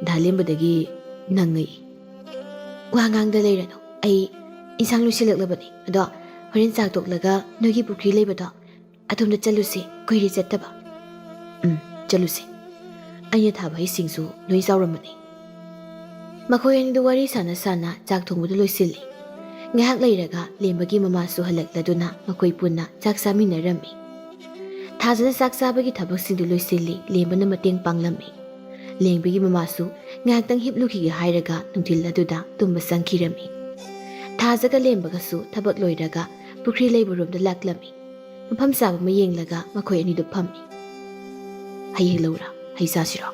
ꯗꯥ ꯂꯦꯝꯕꯗꯒꯤ ꯅꯪꯉꯩ꯫" "ꯋꯥ ꯉꯥꯡꯗ ꯂꯩꯔꯅꯨ, ꯑꯩ ꯏꯟꯁꯥꯡ ꯂꯣꯏꯁꯤꯜꯂꯛꯂꯕꯅꯤ꯫ ꯑꯗꯣ ꯍꯣꯔꯦꯟ ꯆꯥꯛ ꯇꯣꯛꯂꯒ ꯅꯣꯏꯒꯤ ꯄꯨꯈ꯭ꯔꯤ ꯂꯩꯕꯗꯣ ꯑꯗꯣꯝꯗ ꯆꯠꯂꯨꯁꯤ, ꯀꯨꯏꯔꯦ ꯆꯠꯇꯕ꯫" "ꯎꯝ, ꯆꯠꯂꯨꯁꯤ꯫ ꯑꯩꯅ ꯊꯥꯕ ꯍꯩꯁꯤꯡꯁꯨ ꯂꯣꯏ ꯆꯥꯎꯔꯝꯃꯅꯤ꯫" ꯃꯈꯣꯏ ꯑꯅꯤꯗꯨ ꯋꯥꯔꯤ ꯁꯥꯟꯅ ꯁꯥꯟꯅ ꯆꯥꯛ ꯊꯣꯡꯕꯗꯨ ꯂꯣꯏꯁꯤꯜꯂꯤ꯫ ꯉꯥꯏꯍꯥꯛ ꯂꯩꯔꯒ ꯂꯦꯝꯕꯒꯤ ꯃꯃꯥꯁꯨ ꯍꯜꯂꯛꯂꯗꯨꯅ ꯃꯈꯣꯏ ꯄꯨꯟꯅ ꯆꯥꯛ ꯆꯥꯃꯤꯟꯅꯔꯝꯃꯤ꯫ ꯊꯥꯖꯅ ꯆꯥꯛ ꯆꯥꯕꯒꯤ ꯊꯕꯛꯁꯤꯡꯗꯨ ꯂꯣꯏꯁꯤꯜꯂꯤ, ꯂꯦꯝꯕꯅ ꯃꯇꯦꯡ ꯄꯥꯡꯂꯝꯃꯤ꯫ ꯂꯦꯝꯕꯒꯤ ꯃꯃꯥꯁꯨ ꯉꯥꯏꯍꯥꯛꯇꯪ ꯍꯤꯞꯂꯨꯈꯤꯒꯦ ꯍꯥꯏꯔꯒ ꯅꯨꯡꯊꯤꯜ ꯑꯗꯨꯗ ꯇꯨꯝꯕ ꯆꯪꯈꯤꯔꯝꯃꯤ꯫ ꯊꯥꯖꯒ ꯂꯦꯝꯕꯒꯁꯨ ꯊꯕꯛ ꯂꯣꯏꯔꯒ ꯄꯨꯈ꯭ꯔꯤ ꯂꯩꯕꯔꯣꯝꯗ ꯂꯥꯛꯂꯝꯃꯤ꯫ ꯃꯐꯝ ꯆꯥꯕ ꯑꯃ ꯌꯦꯡꯂꯒ ꯃꯈꯣꯏ ꯑꯅꯤꯗꯨ ꯐꯝꯃꯤ꯫ "ꯍꯩ ꯍꯦꯛꯂꯛꯎꯔꯥ? ꯍꯩ ꯆꯥꯁꯤꯔꯣ?"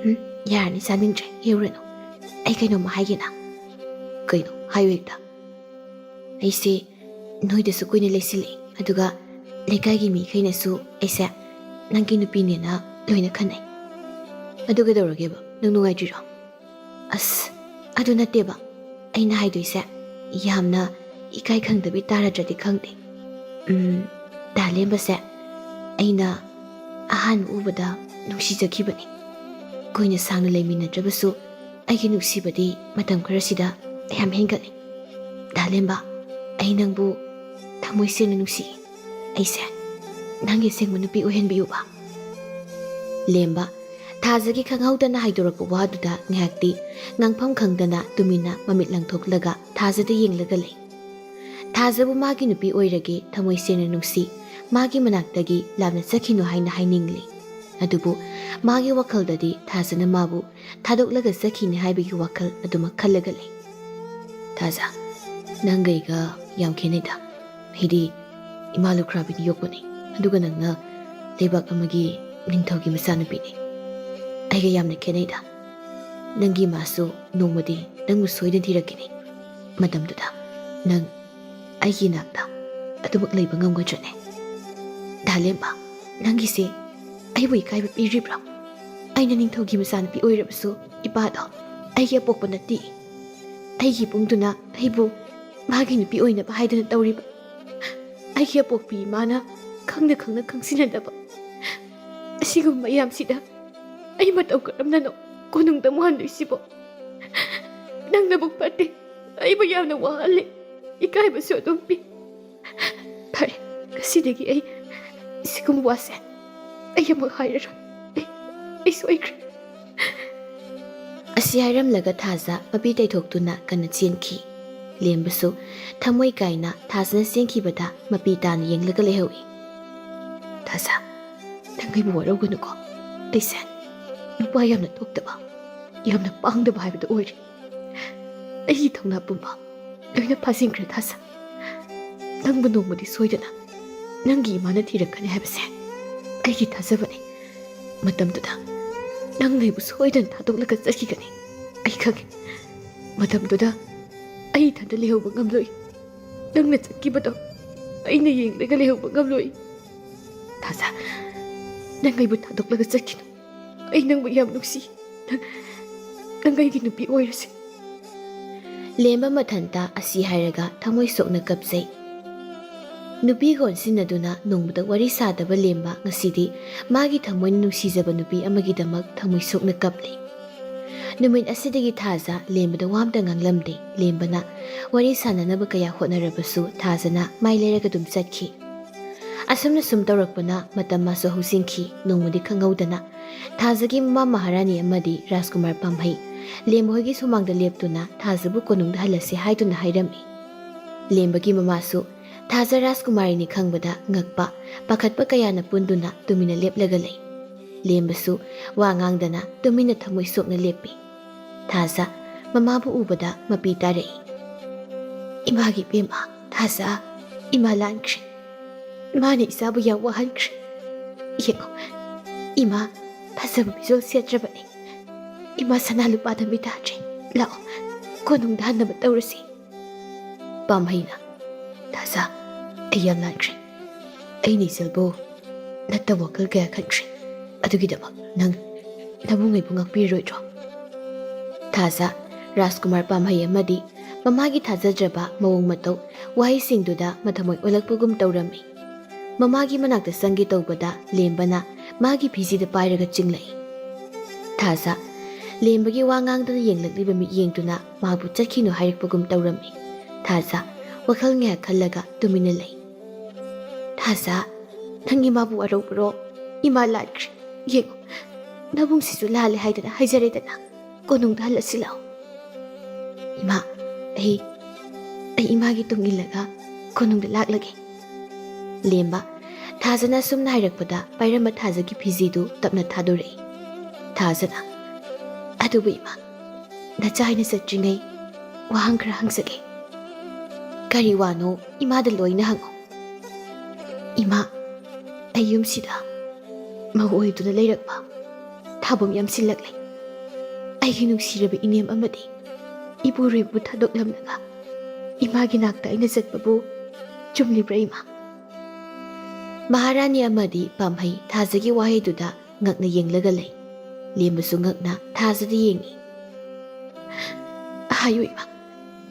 "ꯎꯝ, ꯌꯥꯔꯅꯤ, ꯆꯥꯅꯤꯡꯗ꯭ꯔꯦ, ꯍꯦꯛꯎꯔꯅꯨ꯫ ꯑꯩ ꯀꯩꯅꯣꯝꯃ ꯍꯥꯏꯒꯦꯅ꯫" "ꯀꯩꯅꯣ? ꯍꯥꯏꯌꯨ ꯍꯦꯛꯇ꯫" "ꯑꯩꯁꯦ ꯅꯣꯏꯗꯁꯨ ꯀꯨꯏꯅ ꯂꯩꯁꯤꯜꯂꯛꯑꯦ, ꯑꯗꯨꯒ ꯂꯩꯀꯥꯏꯒꯤ ꯃꯤꯈꯩꯅꯁꯨ ꯑꯩꯁꯦ ꯅꯪꯒꯤ ꯅꯨꯄꯤꯅꯦꯅ ꯂꯣꯏꯅ ꯈꯟꯅꯩ꯫" "ꯑꯗꯨ ꯀꯩꯗꯧꯔꯒꯦꯕ? ꯅꯪ ꯅꯨꯡꯉꯥꯏꯇ꯭ꯔꯤꯔꯣ?" "ꯑꯁ, ꯑꯗꯨ ꯅꯠꯇꯦꯕ꯫ ꯑꯩꯅ ꯍꯥꯏꯗꯣꯏꯁꯦ ꯌꯥꯝꯅ, ꯏꯀꯥꯏ ꯈꯪꯗꯕꯤ ꯇꯥꯔꯗ꯭ꯔꯗꯤ ꯈꯪꯗꯦ꯫ ꯎꯝ, ꯗꯥ ꯂꯦꯝꯕꯁꯦ ꯑꯩꯅ ꯑꯍꯥꯟꯕ ꯎꯕꯗ ꯅꯨꯡꯁꯤꯖꯈꯤꯕꯅꯤ꯫ ꯀꯨꯏꯅ ꯁꯥꯡꯅ ꯂꯩꯃꯤꯟꯅꯗ꯭ꯔꯕꯁꯨ ꯑꯩꯒꯤ ꯅꯨꯡꯁꯤꯕꯗꯤ ꯃꯇꯝ ꯈꯔꯁꯤꯗ ꯌꯥꯝ ꯍꯦꯟꯒꯠꯂꯦ꯫ ꯗꯥ ꯂꯦꯝꯕ, ꯑꯩ ꯅꯪꯕꯨ ꯊꯃꯣꯏ ꯁꯦꯡꯅ ꯅꯨꯡꯁꯤ꯫ ꯑꯩꯁꯦ ꯅꯪꯒꯤ ꯑꯁꯦꯡꯕ ꯅꯨꯄꯤ ꯑꯣꯏꯍꯟꯕꯤꯌꯨꯕ꯫ ꯂꯦꯝꯕ, ꯊꯥꯖꯒꯤ ꯈꯪꯍꯧꯗꯅ ꯍꯥꯏꯗꯣꯔꯛꯄ ꯋꯥꯗꯨꯗ ꯉꯥꯏꯍꯥꯛꯇꯤ ꯉꯥꯡꯐꯝ ꯈꯪꯗꯅ ꯇꯨꯃꯤꯟꯅ ꯃꯃꯤꯠ ꯂꯪꯊꯣꯛꯂꯒ ꯊꯥꯖꯗ ꯌꯦꯡꯂꯒ ꯂꯩ꯫ ꯊꯥꯖꯕꯨ ꯃꯥꯒꯤ ꯅꯨꯄꯤ ꯑꯣꯏꯔꯒꯦ ꯊꯃꯣꯏ ꯁꯦꯡꯅ ꯅꯨꯡꯁꯤ, ꯃꯥꯒꯤ ꯃꯅꯥꯛꯇꯒꯤ ꯂꯥꯞꯅ ꯆꯠꯈꯤꯅꯨ ꯍꯥꯏꯅ ꯍꯥꯏꯅꯤꯡꯂꯤ꯫ ꯑꯗꯨꯕꯨ ꯃꯥꯒꯤ ꯋꯥꯈꯜꯗꯗꯤ ꯊꯥꯖꯅ ꯃꯥꯕꯨ ꯊꯥꯗꯣꯛꯂꯒ ꯆꯠꯈꯤꯅꯤ ꯍꯥꯏꯕꯒꯤ ꯋꯥꯈꯜ ꯑꯗꯨꯃꯛ ꯈꯜꯂꯒ ꯂꯩ꯫ ꯊꯥꯖ, ꯅꯪꯒ ꯑꯩꯒ ꯌꯥꯝ ꯈꯦꯠꯅꯩꯗ꯫ ꯑꯩꯗꯤ ꯏꯃꯥ ꯂꯨꯈ꯭ꯔꯥꯕꯤꯅ ꯌꯣꯛꯄꯅꯤ, ꯑꯗꯨꯒ ꯅꯪꯅ ꯂꯩꯕꯥꯛ ꯑꯃꯒꯤ ꯅꯤꯡꯊꯧꯒꯤ ꯃꯆꯥꯅꯨꯄꯤꯅꯤ꯫ ꯑꯩꯒ ꯌꯥꯝꯅ ꯈꯦꯠꯅꯩꯗ꯫ ꯅꯪꯒꯤ ꯏꯃꯥꯁꯨ ꯅꯣꯡꯃꯗꯤ ꯅꯪꯕꯨ ꯁꯣꯏꯗꯅ ꯊꯤꯔꯛꯈꯤꯅꯤ꯫ ꯃꯇꯝꯗꯨꯗ ꯅꯪ ꯑꯩꯒꯤ ꯏꯅꯥꯛꯇ ꯑꯗꯨꯃꯛ ꯂꯩꯕ ꯉꯝꯒꯗ꯭ꯔꯅꯦ? ꯗꯥ ꯂꯦꯝꯕ, ꯅꯪꯒꯤꯁꯦ ꯑꯩꯕꯨ ꯏꯀꯥꯏꯕ ꯄꯤꯔꯤꯕ꯭ꯔꯥ? ꯑꯩꯅ ꯅꯤꯡꯊꯧꯒꯤ ꯃꯆꯥꯅꯨꯄꯤ ꯑꯣꯏꯔꯕꯁꯨ ꯏꯄꯥꯗꯣ ꯑꯩꯒꯤ ꯑꯄꯣꯛꯄ ꯅꯠꯇꯦ꯫ ꯑꯩꯒꯤ ꯏꯕꯨꯡꯗꯨꯅ ꯑꯩꯕꯨ ꯃꯥꯒꯤ ꯅꯨꯄꯤ ꯑꯣꯏꯅꯕ ꯍꯥꯏꯗꯨꯅ ꯇꯧꯔꯤꯕ꯫ ꯑꯩꯒꯤ ꯑꯄꯣꯛꯄꯤ ꯏꯃꯥꯅ ꯈꯪꯅ ꯈꯪꯅ ꯈꯪꯁꯤꯟꯅꯗꯕ ꯑꯁꯤꯒꯨꯝꯕ ꯃꯌꯥꯝꯁꯤꯗ ꯑꯩ ꯃꯇꯧ ꯀꯔꯝꯅꯅꯣ ꯀꯣꯅꯨꯡꯗ ꯑꯃꯨꯛ ꯍꯟꯗꯣꯏꯁꯤꯕꯣ? ꯅꯪ ꯅꯕꯨꯛ ꯐꯠꯇꯦ꯫ ꯑꯩꯕꯨ ꯌꯥꯝꯅ ꯋꯥꯍꯜꯂꯦ꯫ ꯏꯀꯥꯏꯕꯁꯨ ꯑꯗꯨꯝ ꯄꯤ꯫ ꯐꯔꯦ, ꯉꯁꯤꯗꯒꯤ ꯑꯩ ꯁꯤꯒꯨꯝꯕ ꯋꯥꯁꯦ ꯑꯩ ꯑꯃꯨꯛ ꯍꯥꯏꯔꯔꯣꯏ꯫ ꯑꯩ, ꯑꯩ ꯁꯣꯏꯈ꯭ꯔꯦ꯫ ꯑꯁꯤ ꯍꯥꯏꯔꯝꯂꯒ ꯊꯥꯖ ꯃꯄꯤ ꯇꯩꯊꯣꯛꯇꯨꯅ ꯀꯟꯅ ꯆꯦꯟꯈꯤ꯫ ꯂꯦꯝꯕꯁꯨ ꯊꯃꯣꯏ ꯀꯥꯏꯅ ꯊꯥꯖꯅ ꯆꯦꯟꯈꯤꯕꯗ ꯃꯄꯤ ꯇꯥꯅ ꯌꯦꯡꯂꯒ ꯂꯩꯍꯧꯏ꯫ ꯊꯥꯖ, ꯅꯪ ꯑꯩꯕꯨ ꯋꯥꯔꯧꯒꯅꯨꯀꯣ꯫ ꯑꯩꯁꯦ ꯅꯨꯄꯥ ꯌꯥꯝꯅ ꯊꯣꯛꯇꯕ, ꯌꯥꯝꯅ ꯄꯥꯡꯗꯕ ꯍꯥꯏꯕꯗꯨ ꯑꯣꯏꯔꯦ꯫ ꯑꯩꯒꯤ ꯊꯧꯅꯥ ꯄꯨꯝꯕ ꯂꯣꯏꯅ ꯐꯥꯖꯤꯟꯈ꯭ꯔꯦ ꯊꯥꯖ꯫ ꯅꯪꯕꯨ ꯅꯣꯡꯃꯗꯤ ꯁꯣꯏꯗꯅ ꯅꯪꯒꯤ ꯏꯃꯥꯅ ꯊꯤꯔꯛꯀꯅꯤ ꯍꯥꯏꯕꯁꯦ ꯑꯩꯒꯤ ꯊꯥꯖꯕꯅꯤ꯫ ꯃꯇꯝꯗꯨꯗ ꯅꯪꯅ ꯑꯩꯕꯨ ꯁꯣꯏꯗꯅ ꯊꯥꯗꯣꯛꯂꯒ ꯆꯠꯈꯤꯒꯅꯤ꯫ ꯑꯩ ꯈꯪꯉꯤ꯫ ꯃꯇꯝꯗꯨꯗ ꯑꯩ ꯏꯊꯟꯇ ꯂꯩꯍꯧꯕ ꯉꯝꯂꯣꯏ꯫ ꯅꯪꯅ ꯆꯠꯈꯤꯕꯗꯣ ꯑꯩꯅ ꯌꯦꯡꯂꯒ ꯂꯩꯍꯧꯕ ꯉꯝꯂꯣꯏ꯫ ꯊꯥꯖ, ꯅꯪ ꯑꯩꯕꯨ ꯊꯥꯗꯣꯛꯂꯒ ꯆꯠꯈꯤꯅꯨ꯫ ꯑꯩ ꯅꯪꯕꯨ ꯌꯥꯝ ꯅꯨꯡꯁꯤ꯫ ꯅꯪ, ꯅꯪ ꯑꯩꯒꯤ ꯅꯨꯄꯤ ꯑꯣꯏꯔꯁꯤ꯫ ꯂꯦꯝꯕ ꯃꯊꯟꯇ ꯑꯁꯤ ꯍꯥꯏꯔꯒ ꯊꯃꯣꯏ ꯁꯣꯛꯅ ꯀꯞꯆꯩ꯫ ꯅꯨꯄꯤꯒ ꯑꯣꯟꯁꯤꯟꯅꯗꯨꯅ ꯅꯣꯡꯃꯗ ꯋꯥꯔꯤ ꯁꯥꯗꯕ ꯂꯦꯝꯕ ꯉꯁꯤꯗꯤ ꯃꯥꯒꯤ ꯊꯃꯣꯏꯅ ꯅꯨꯡꯁꯤꯖꯕ ꯅꯨꯄꯤ ꯑꯃꯒꯤꯗꯃꯛ ꯊꯃꯣꯏ ꯁꯣꯛꯅ ꯀꯞꯂꯤ꯫ ꯅꯨꯃꯤꯠ ꯑꯁꯤꯗꯒꯤ ꯊꯥꯖ ꯂꯦꯝꯕꯗ ꯋꯥ ꯑꯝꯇ ꯉꯥꯡꯂꯝꯗꯦ꯫ ꯂꯦꯝꯕꯅ ꯋꯥꯔꯤ ꯁꯥꯟꯅꯅꯕ ꯀꯌꯥ ꯍꯣꯠꯅꯔꯕꯁꯨ ꯊꯥꯖꯅ ꯃꯥꯏ ꯂꯩꯔꯒ ꯑꯗꯨꯝ ꯆꯠꯈꯤ꯫ ꯑꯁꯨꯝꯅ ꯁꯨꯝ ꯇꯧꯔꯛꯄꯅ ꯃꯇꯝ ꯃꯥꯁꯨ ꯍꯧꯖꯤꯟꯈꯤ꯫ ꯅꯣꯡꯃꯗꯤ ꯈꯪꯍꯧꯗꯅ ꯊꯥꯖꯒꯤ ꯃꯃꯥ ꯃꯍꯥꯔꯥꯅꯤ ꯑꯃꯗꯤ ꯔꯥꯖꯀꯨꯃꯥꯔ ꯄꯥꯝꯍꯩ ꯂꯦꯝꯕ ꯍꯣꯏꯒꯤ ꯁꯨꯃꯥꯡꯗ ꯂꯦꯞꯇꯨꯅ ꯊꯥꯖꯕꯨ ꯀꯣꯅꯨꯡꯗ ꯍꯜꯂꯁꯤ ꯍꯥꯏꯗꯨꯅ ꯍꯥꯏꯔꯝꯃꯤ꯫ ꯂꯦꯝꯕꯒꯤ ꯃꯃꯥꯁꯨ ꯊꯥꯖ ꯔꯥꯖꯀꯨꯃꯥꯔꯤꯅꯤ ꯈꯪꯕꯗ ꯉꯛꯄ, ꯄꯥꯈꯠꯄ ꯀꯌꯥꯅ ꯄꯨꯟꯗꯨꯅ ꯇꯨꯃꯤꯟꯅ ꯂꯦꯞꯂꯒ ꯂꯩ꯫ ꯂꯦꯝꯕꯁꯨ ꯋꯥ ꯉꯥꯡꯗꯅ ꯇꯨꯃꯤꯟꯅ ꯊꯃꯣꯏ ꯁꯣꯛꯅ ꯂꯦꯞꯄꯤ꯫ ꯊꯥꯖ ꯃꯃꯥꯕꯨ ꯎꯕꯗ ꯃꯄꯤ ꯇꯥꯔꯛꯏ꯫ "ꯏꯃꯥꯒꯤ ꯏꯕꯦꯝꯃ, ꯊꯥꯖ, ꯏꯃꯥ ꯂꯥꯟꯈ꯭ꯔꯦ꯫ ꯏꯃꯥꯅ ꯏꯆꯥꯕꯨ ꯌꯥꯝ ꯋꯥꯍꯟꯈ꯭ꯔꯦ꯫ ꯌꯦꯡꯉꯣ, ꯏꯃꯥ ꯐꯖꯕ ꯐꯤꯖꯣꯜ ꯁꯦꯠꯇ꯭ꯔꯕꯅꯤ꯫ ꯏꯃꯥ ꯁꯅꯥ ꯂꯨꯄꯥꯗ ꯃꯤꯇꯥꯗ꯭ꯔꯦ꯫ ꯂꯥꯛꯑꯣ, ꯀꯣꯅꯨꯡꯗ ꯍꯟꯅꯕ ꯇꯧꯔꯁꯤ꯫" ꯄꯥꯝꯍꯩꯅ, "ꯊꯥꯖ, ꯑꯩ ꯌꯥꯝ ꯂꯥꯟꯈ꯭ꯔꯦ꯫ ꯑꯩꯅ ꯏꯆꯜꯕꯨ ꯅꯠꯇꯕ ꯋꯥꯈꯜ ꯀꯌꯥ ꯈꯟꯈ꯭ꯔꯦ꯫ ꯑꯗꯨꯒꯤꯗꯃꯛ ꯅꯪ ꯅꯕꯨꯡ ꯑꯩꯕꯨ ꯉꯥꯛꯄꯤꯔꯣꯏꯗ꯭ꯔꯣ?" ꯊꯥꯖ, ꯔꯥꯖꯀꯨꯃꯥꯔ ꯄꯥꯝꯍꯩ ꯑꯃꯗꯤ ꯃꯃꯥꯒꯤ ꯊꯥꯖꯗ꯭ꯔꯕ ꯃꯑꯣꯡ ꯃꯇꯧ, ꯋꯥꯍꯩꯁꯤꯡꯗꯨꯗ ꯃꯊꯃꯣꯏ ꯑꯣꯜꯂꯛꯄꯒꯨꯝ ꯇꯧꯔꯝꯃꯤ꯫ ꯃꯃꯥꯒꯤ ꯃꯅꯥꯛꯇ ꯆꯪꯒꯦ ꯇꯧꯕꯗ ꯂꯦꯝꯕꯅ ꯃꯥꯒꯤ ꯐꯤꯖꯤꯗ ꯄꯥꯏꯔꯒ ꯆꯤꯡꯂꯛꯏ꯫ ꯊꯥꯖ, ꯂꯦꯝꯕꯒꯤ ꯋꯥ ꯉꯥꯡꯗꯅ ꯌꯦꯡꯂꯛꯂꯤꯕ ꯃꯤꯠꯌꯦꯡꯗꯨꯅ ꯃꯥꯕꯨ ꯆꯠꯈꯤꯅꯨ ꯍꯥꯏꯔꯛꯄꯒꯨꯝ ꯇꯧꯔꯝꯃꯤ꯫ ꯊꯥꯖ ꯋꯥꯈꯜ ꯉꯥꯏꯍꯥꯛ ꯈꯜꯂꯒ ꯇꯨꯃꯤꯟꯅ ꯂꯩ꯫ "ꯊꯥꯖ, ꯅꯪ ꯏꯃꯥꯕꯨ ꯋꯥꯔꯧꯕꯔꯣ? ꯏꯃꯥ ꯂꯥꯟꯈ꯭ꯔꯦ꯫ ꯌꯦꯡꯉꯨ, ꯅꯕꯨꯡꯁꯤꯁꯨ ꯂꯥꯜꯂꯦ ꯍꯥꯏꯗꯅ ꯍꯥꯏꯖꯔꯦꯗꯅ꯫ ꯀꯣꯅꯨꯡꯗ ꯍꯜꯂꯁꯤ ꯂꯥꯛꯑꯣ꯫" "ꯏꯃꯥ, ꯑꯩ, ꯑꯩ ꯏꯃꯥꯒꯤ ꯇꯨꯡ ꯏꯜꯂꯒ ꯀꯣꯅꯨꯡꯗ ꯂꯥꯛꯂꯒꯦ꯫" ꯂꯦꯝꯕ, ꯊꯥꯖꯅ ꯑꯁꯨꯝꯅ ꯍꯥꯏꯔꯛꯄꯗ ꯄꯥꯏꯔꯝꯕ ꯊꯥꯖꯒꯤ ꯐꯤꯖꯤꯗꯨ ꯇꯞꯅ ꯊꯥꯗꯣꯔꯛꯏ꯫ ꯊꯥꯖꯅ, "ꯑꯗꯨꯕꯨ ꯏꯃꯥ, ꯅꯆꯥ ꯑꯩꯅ ꯆꯠꯇ꯭ꯔꯤꯉꯩ ꯋꯥꯍꯪ ꯈꯔ ꯍꯪꯖꯒꯦ꯫" "ꯀꯔꯤ ꯋꯥꯅꯣ ꯏꯃꯥꯗ ꯂꯣꯏꯅ ꯍꯪꯉꯨ꯫" "ꯏꯃꯥ, ꯑꯩ ꯌꯨꯝꯁꯤꯗ ꯃꯧ ꯑꯣꯏꯗꯨꯅ ꯂꯩꯔꯛꯄ ꯊꯥꯕꯝ ꯌꯥꯝꯁꯤꯜꯂꯛꯂꯦ꯫ ꯑꯩꯒꯤ ꯅꯨꯡꯁꯤꯔꯕ ꯏꯅꯦꯝ ꯑꯃꯗꯤ ꯏꯄꯨꯔꯣꯏꯕꯕꯨ ꯊꯥꯗꯣꯛꯂꯝꯂꯒ ꯏꯃꯥꯒꯤ ꯅꯥꯛꯇ ꯑꯩꯅ ꯆꯠꯄꯕꯨ ꯆꯨꯝꯂꯤꯕ꯭ꯔꯥ ꯏꯃꯥ?" ꯃꯍꯥꯔꯥꯅꯤ ꯑꯃꯗꯤ ꯄꯥꯝꯍꯩ ꯊꯥꯖꯒꯤ ꯋꯥꯍꯩꯗꯨꯗ ꯉꯛꯅ ꯌꯦꯡꯂꯒ ꯂꯩ꯫ ꯂꯦꯝꯕꯁꯨ ꯉꯛꯅ ꯊꯥꯖꯗ ꯌꯦꯡꯏ꯫ "ꯍꯥꯏꯌꯨ ꯏꯃꯥ,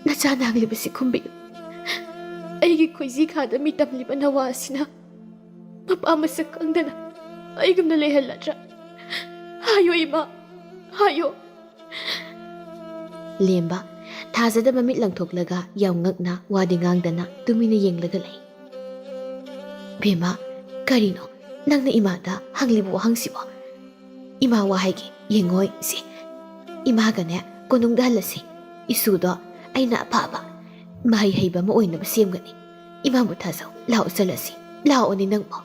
ꯅꯆꯥꯅ ꯍꯪꯂꯤꯕꯁꯤ ꯈꯨꯝꯕꯤꯌꯨ꯫ ꯑꯩꯒꯤ ꯈꯣꯏꯖꯤ ꯈꯥꯗ ꯃꯤ ꯇꯝꯂꯤꯕ ꯅꯋꯥ ꯑꯁꯤꯅ ꯃꯄꯥ ꯃꯁꯛ ꯈꯪꯗꯅ ꯑꯩꯒꯨꯝꯅ ꯂꯩꯍꯜꯂꯗ꯭ꯔꯥ? ꯍꯥꯏꯌꯣ ꯏꯃꯥ, ꯍꯥꯏꯌꯣ꯫ ꯂꯦꯝꯕ, ꯊꯥꯖꯗꯕ ꯃꯤꯠ ꯂꯪꯊꯣꯛꯂꯒ ꯌꯥꯝ ꯉꯛꯅ ꯋꯥꯗꯤ ꯉꯥꯡꯗꯅ ꯇꯨꯃꯤꯟꯅ ꯌꯦꯡꯂꯒ ꯂꯩ꯫ "ꯕꯦꯝꯃ, ꯀꯔꯤꯅꯣ ꯅꯪꯅ ꯏꯃꯥꯗ ꯍꯪꯂꯤꯕ ꯋꯥꯍꯪꯁꯤꯕꯣ?" "ꯏꯃꯥ, ꯋꯥ ꯍꯥꯏꯒꯦ, ꯌꯦꯡꯉꯣꯏ ꯁꯦ꯫ ꯏꯃꯥꯒꯅꯦ ꯀꯣꯅꯨꯡꯗ ꯍꯜꯂꯁꯤ꯫ ꯏꯁꯨꯗꯣ ꯑꯩꯅ ꯑꯐꯕ ꯃꯍꯩ ꯍꯩꯕ ꯑꯃ ꯑꯣꯏꯅꯕ ꯁꯦꯝꯒꯅꯤ꯫ ꯏꯃꯥꯕꯨ ꯊꯥꯖꯧ, ꯂꯥꯛꯑꯣ ꯆꯠꯂꯁꯤ꯫ ꯂꯥꯛꯑꯣꯅꯦ ꯅꯪꯕꯣ꯫"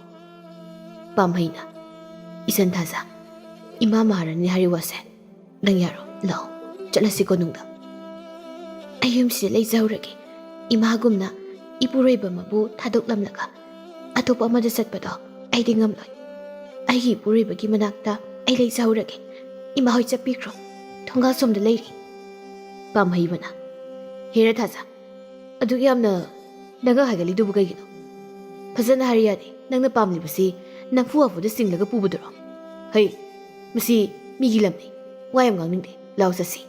ꯄꯥꯝꯍꯩꯅ, "ꯏꯆꯟ ꯊꯥꯖ, ꯏꯃꯥ ꯃꯍꯥꯔꯥꯅꯤ ꯍꯥꯏꯔꯤ ꯋꯥꯁꯦ ꯅꯪ ꯌꯥꯔꯣ? ꯂꯥꯛꯑꯣ, ꯆꯠꯂꯁꯤ ꯀꯣꯅꯨꯡꯗ꯫ ꯑꯩ ꯌꯨꯝꯁꯤꯗ ꯂꯩꯖꯍꯧꯔꯒꯦ꯫ ꯏꯃꯥꯒꯨꯝꯅ ꯏꯄꯨꯔꯣꯏꯕ ꯑꯃꯕꯨ ꯊꯥꯗꯣꯛꯂꯝꯂꯒ ꯑꯇꯣꯞꯄ ꯑꯃꯗ ꯆꯠꯄꯗꯣ ꯑꯩꯗꯤ ꯉꯝꯂꯣꯏ꯫ ꯑꯩꯒꯤ ꯏꯄꯨꯔꯣꯏꯕꯒꯤ ꯃꯅꯥꯛꯇ ꯑꯩ ꯂꯩꯖꯍꯧꯔꯒꯦ꯫ ꯏꯃꯥ ꯍꯣꯏ ꯆꯠꯄꯤꯈ꯭ꯔꯣ꯫ ꯊꯣꯡꯒꯥꯜ ꯁꯣꯝꯗ ꯂꯩꯔꯤ꯫" ꯄꯥꯝꯍꯩꯕꯅ, "ꯍꯦꯔꯥ ꯊꯥꯖ, ꯑꯗꯨꯛ ꯌꯥꯝꯅ ꯅꯪꯒ ꯍꯥꯏꯒꯠꯂꯤꯗꯨꯕꯨ ꯀꯩꯒꯤꯅꯣ? ꯐꯖꯅ ꯍꯥꯏꯔ ꯌꯥꯗꯦ꯫ ꯅꯪꯅ ꯄꯥꯝꯂꯤꯕꯁꯤ ꯅꯝꯐꯨ ꯍꯥꯐꯨꯗ ꯆꯤꯡꯂꯒ ꯄꯨꯕꯗꯨꯔꯣ? ꯍꯩ, ꯃꯁꯤ ꯃꯤꯒꯤ ꯂꯝꯅꯤ꯫ ꯋꯥ ꯌꯥꯝ ꯉꯥꯡꯅꯤꯡꯗꯦ꯫ ꯂꯥꯎ ꯆꯠꯁꯤ꯫"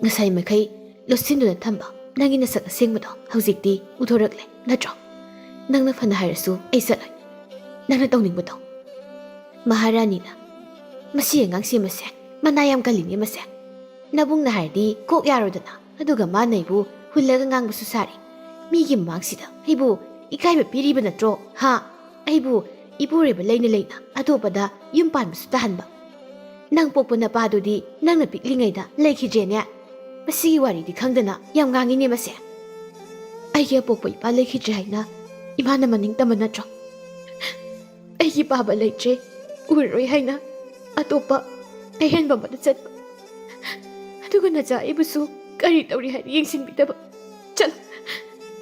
"ꯉꯁꯥꯏ ꯃꯈꯩ ꯂꯣꯠꯁꯤꯟꯗꯨꯅ ꯊꯝꯕ ꯅꯪꯒꯤ ꯅꯁꯛ ꯑꯁꯦꯡꯕꯗꯣ ꯍꯧꯖꯤꯛꯇꯤ ꯎꯊꯣꯔꯛꯂꯦ ꯅꯠꯇ꯭ꯔꯣ? ꯅꯪꯅ ꯐꯅ ꯍꯥꯏꯔꯁꯨ ꯑꯩ ꯆꯠꯂꯣꯏ꯫ ꯅꯪꯅ ꯇꯧꯅꯤꯡꯕꯗꯣ꯫" ꯃꯍꯥꯔꯥꯅꯤꯅ, "ꯃꯁꯤ ꯑꯉꯥꯡꯁꯤ ꯃꯁꯦ ꯃꯅꯥ ꯌꯥꯝ ꯀꯜꯂꯤꯅꯦ ꯃꯁꯦ꯫ ꯅꯕꯨꯡꯅ ꯍꯥꯏꯔꯗꯤ ꯀꯣꯛ ꯌꯥꯔꯣꯏꯗꯅ꯫ ꯑꯗꯨꯒ ꯃꯥꯅ ꯑꯩꯕꯨ ꯍꯨꯜꯂꯒ ꯉꯥꯡꯕꯁꯨ ꯁꯥꯔꯤ꯫ ꯃꯤꯒꯤ ꯃꯃꯥꯡꯁꯤꯗ ꯑꯩꯕꯨ ꯏꯀꯥꯏꯕ ꯄꯤꯔꯤꯕ ꯅꯠꯇ꯭ꯔꯣ? ꯍꯥ? ꯑꯩꯕꯨ ꯏꯄꯨꯔꯣꯏꯕ ꯂꯩꯅ ꯂꯩꯅ ꯑꯇꯣꯞꯄꯗ ꯌꯨꯝ ꯄꯥꯟꯕꯁꯨ ꯇꯥꯍꯟꯕ꯫ ꯅꯪ ꯄꯣꯛꯄ ꯅꯄꯥꯗꯨꯗꯤ ꯅꯪꯅ ꯄꯤꯛꯂꯤꯉꯩꯗ ꯂꯩꯈꯤꯗ꯭ꯔꯦꯅꯦ꯫ ꯃꯁꯤꯒꯤ ꯋꯥꯔꯤꯗꯤ ꯈꯪꯗꯅ ꯌꯥꯝ ꯉꯥꯡꯉꯤꯅꯦ ꯃꯁꯦ꯫ ꯑꯩꯒꯤ ꯑꯄꯣꯛꯄ ꯏꯄꯥ ꯂꯩꯈꯤꯗ꯭ꯔꯦ ꯍꯥꯏꯅ ꯏꯃꯥꯅ ꯃꯅꯤꯡ ꯇꯝꯕ ꯅꯠꯇ꯭ꯔꯣ? ꯑꯩꯒꯤ ꯄꯥꯕ ꯂꯩꯇ꯭ꯔꯦ, ꯎꯔꯔꯣꯏ ꯍꯥꯏꯅ ꯑꯇꯣꯞꯄ ꯑꯍꯦꯟꯕ ꯑꯃꯗ ꯆꯠꯄ꯫ ꯑꯗꯨꯒ ꯅꯆꯥ ꯑꯩꯕꯨꯁꯨ ꯀꯔꯤ ꯇꯧꯔꯤ ꯍꯥꯏꯅ ꯌꯦꯡꯁꯤꯟꯕꯤꯗꯕ꯫ ꯆꯠꯂꯣ,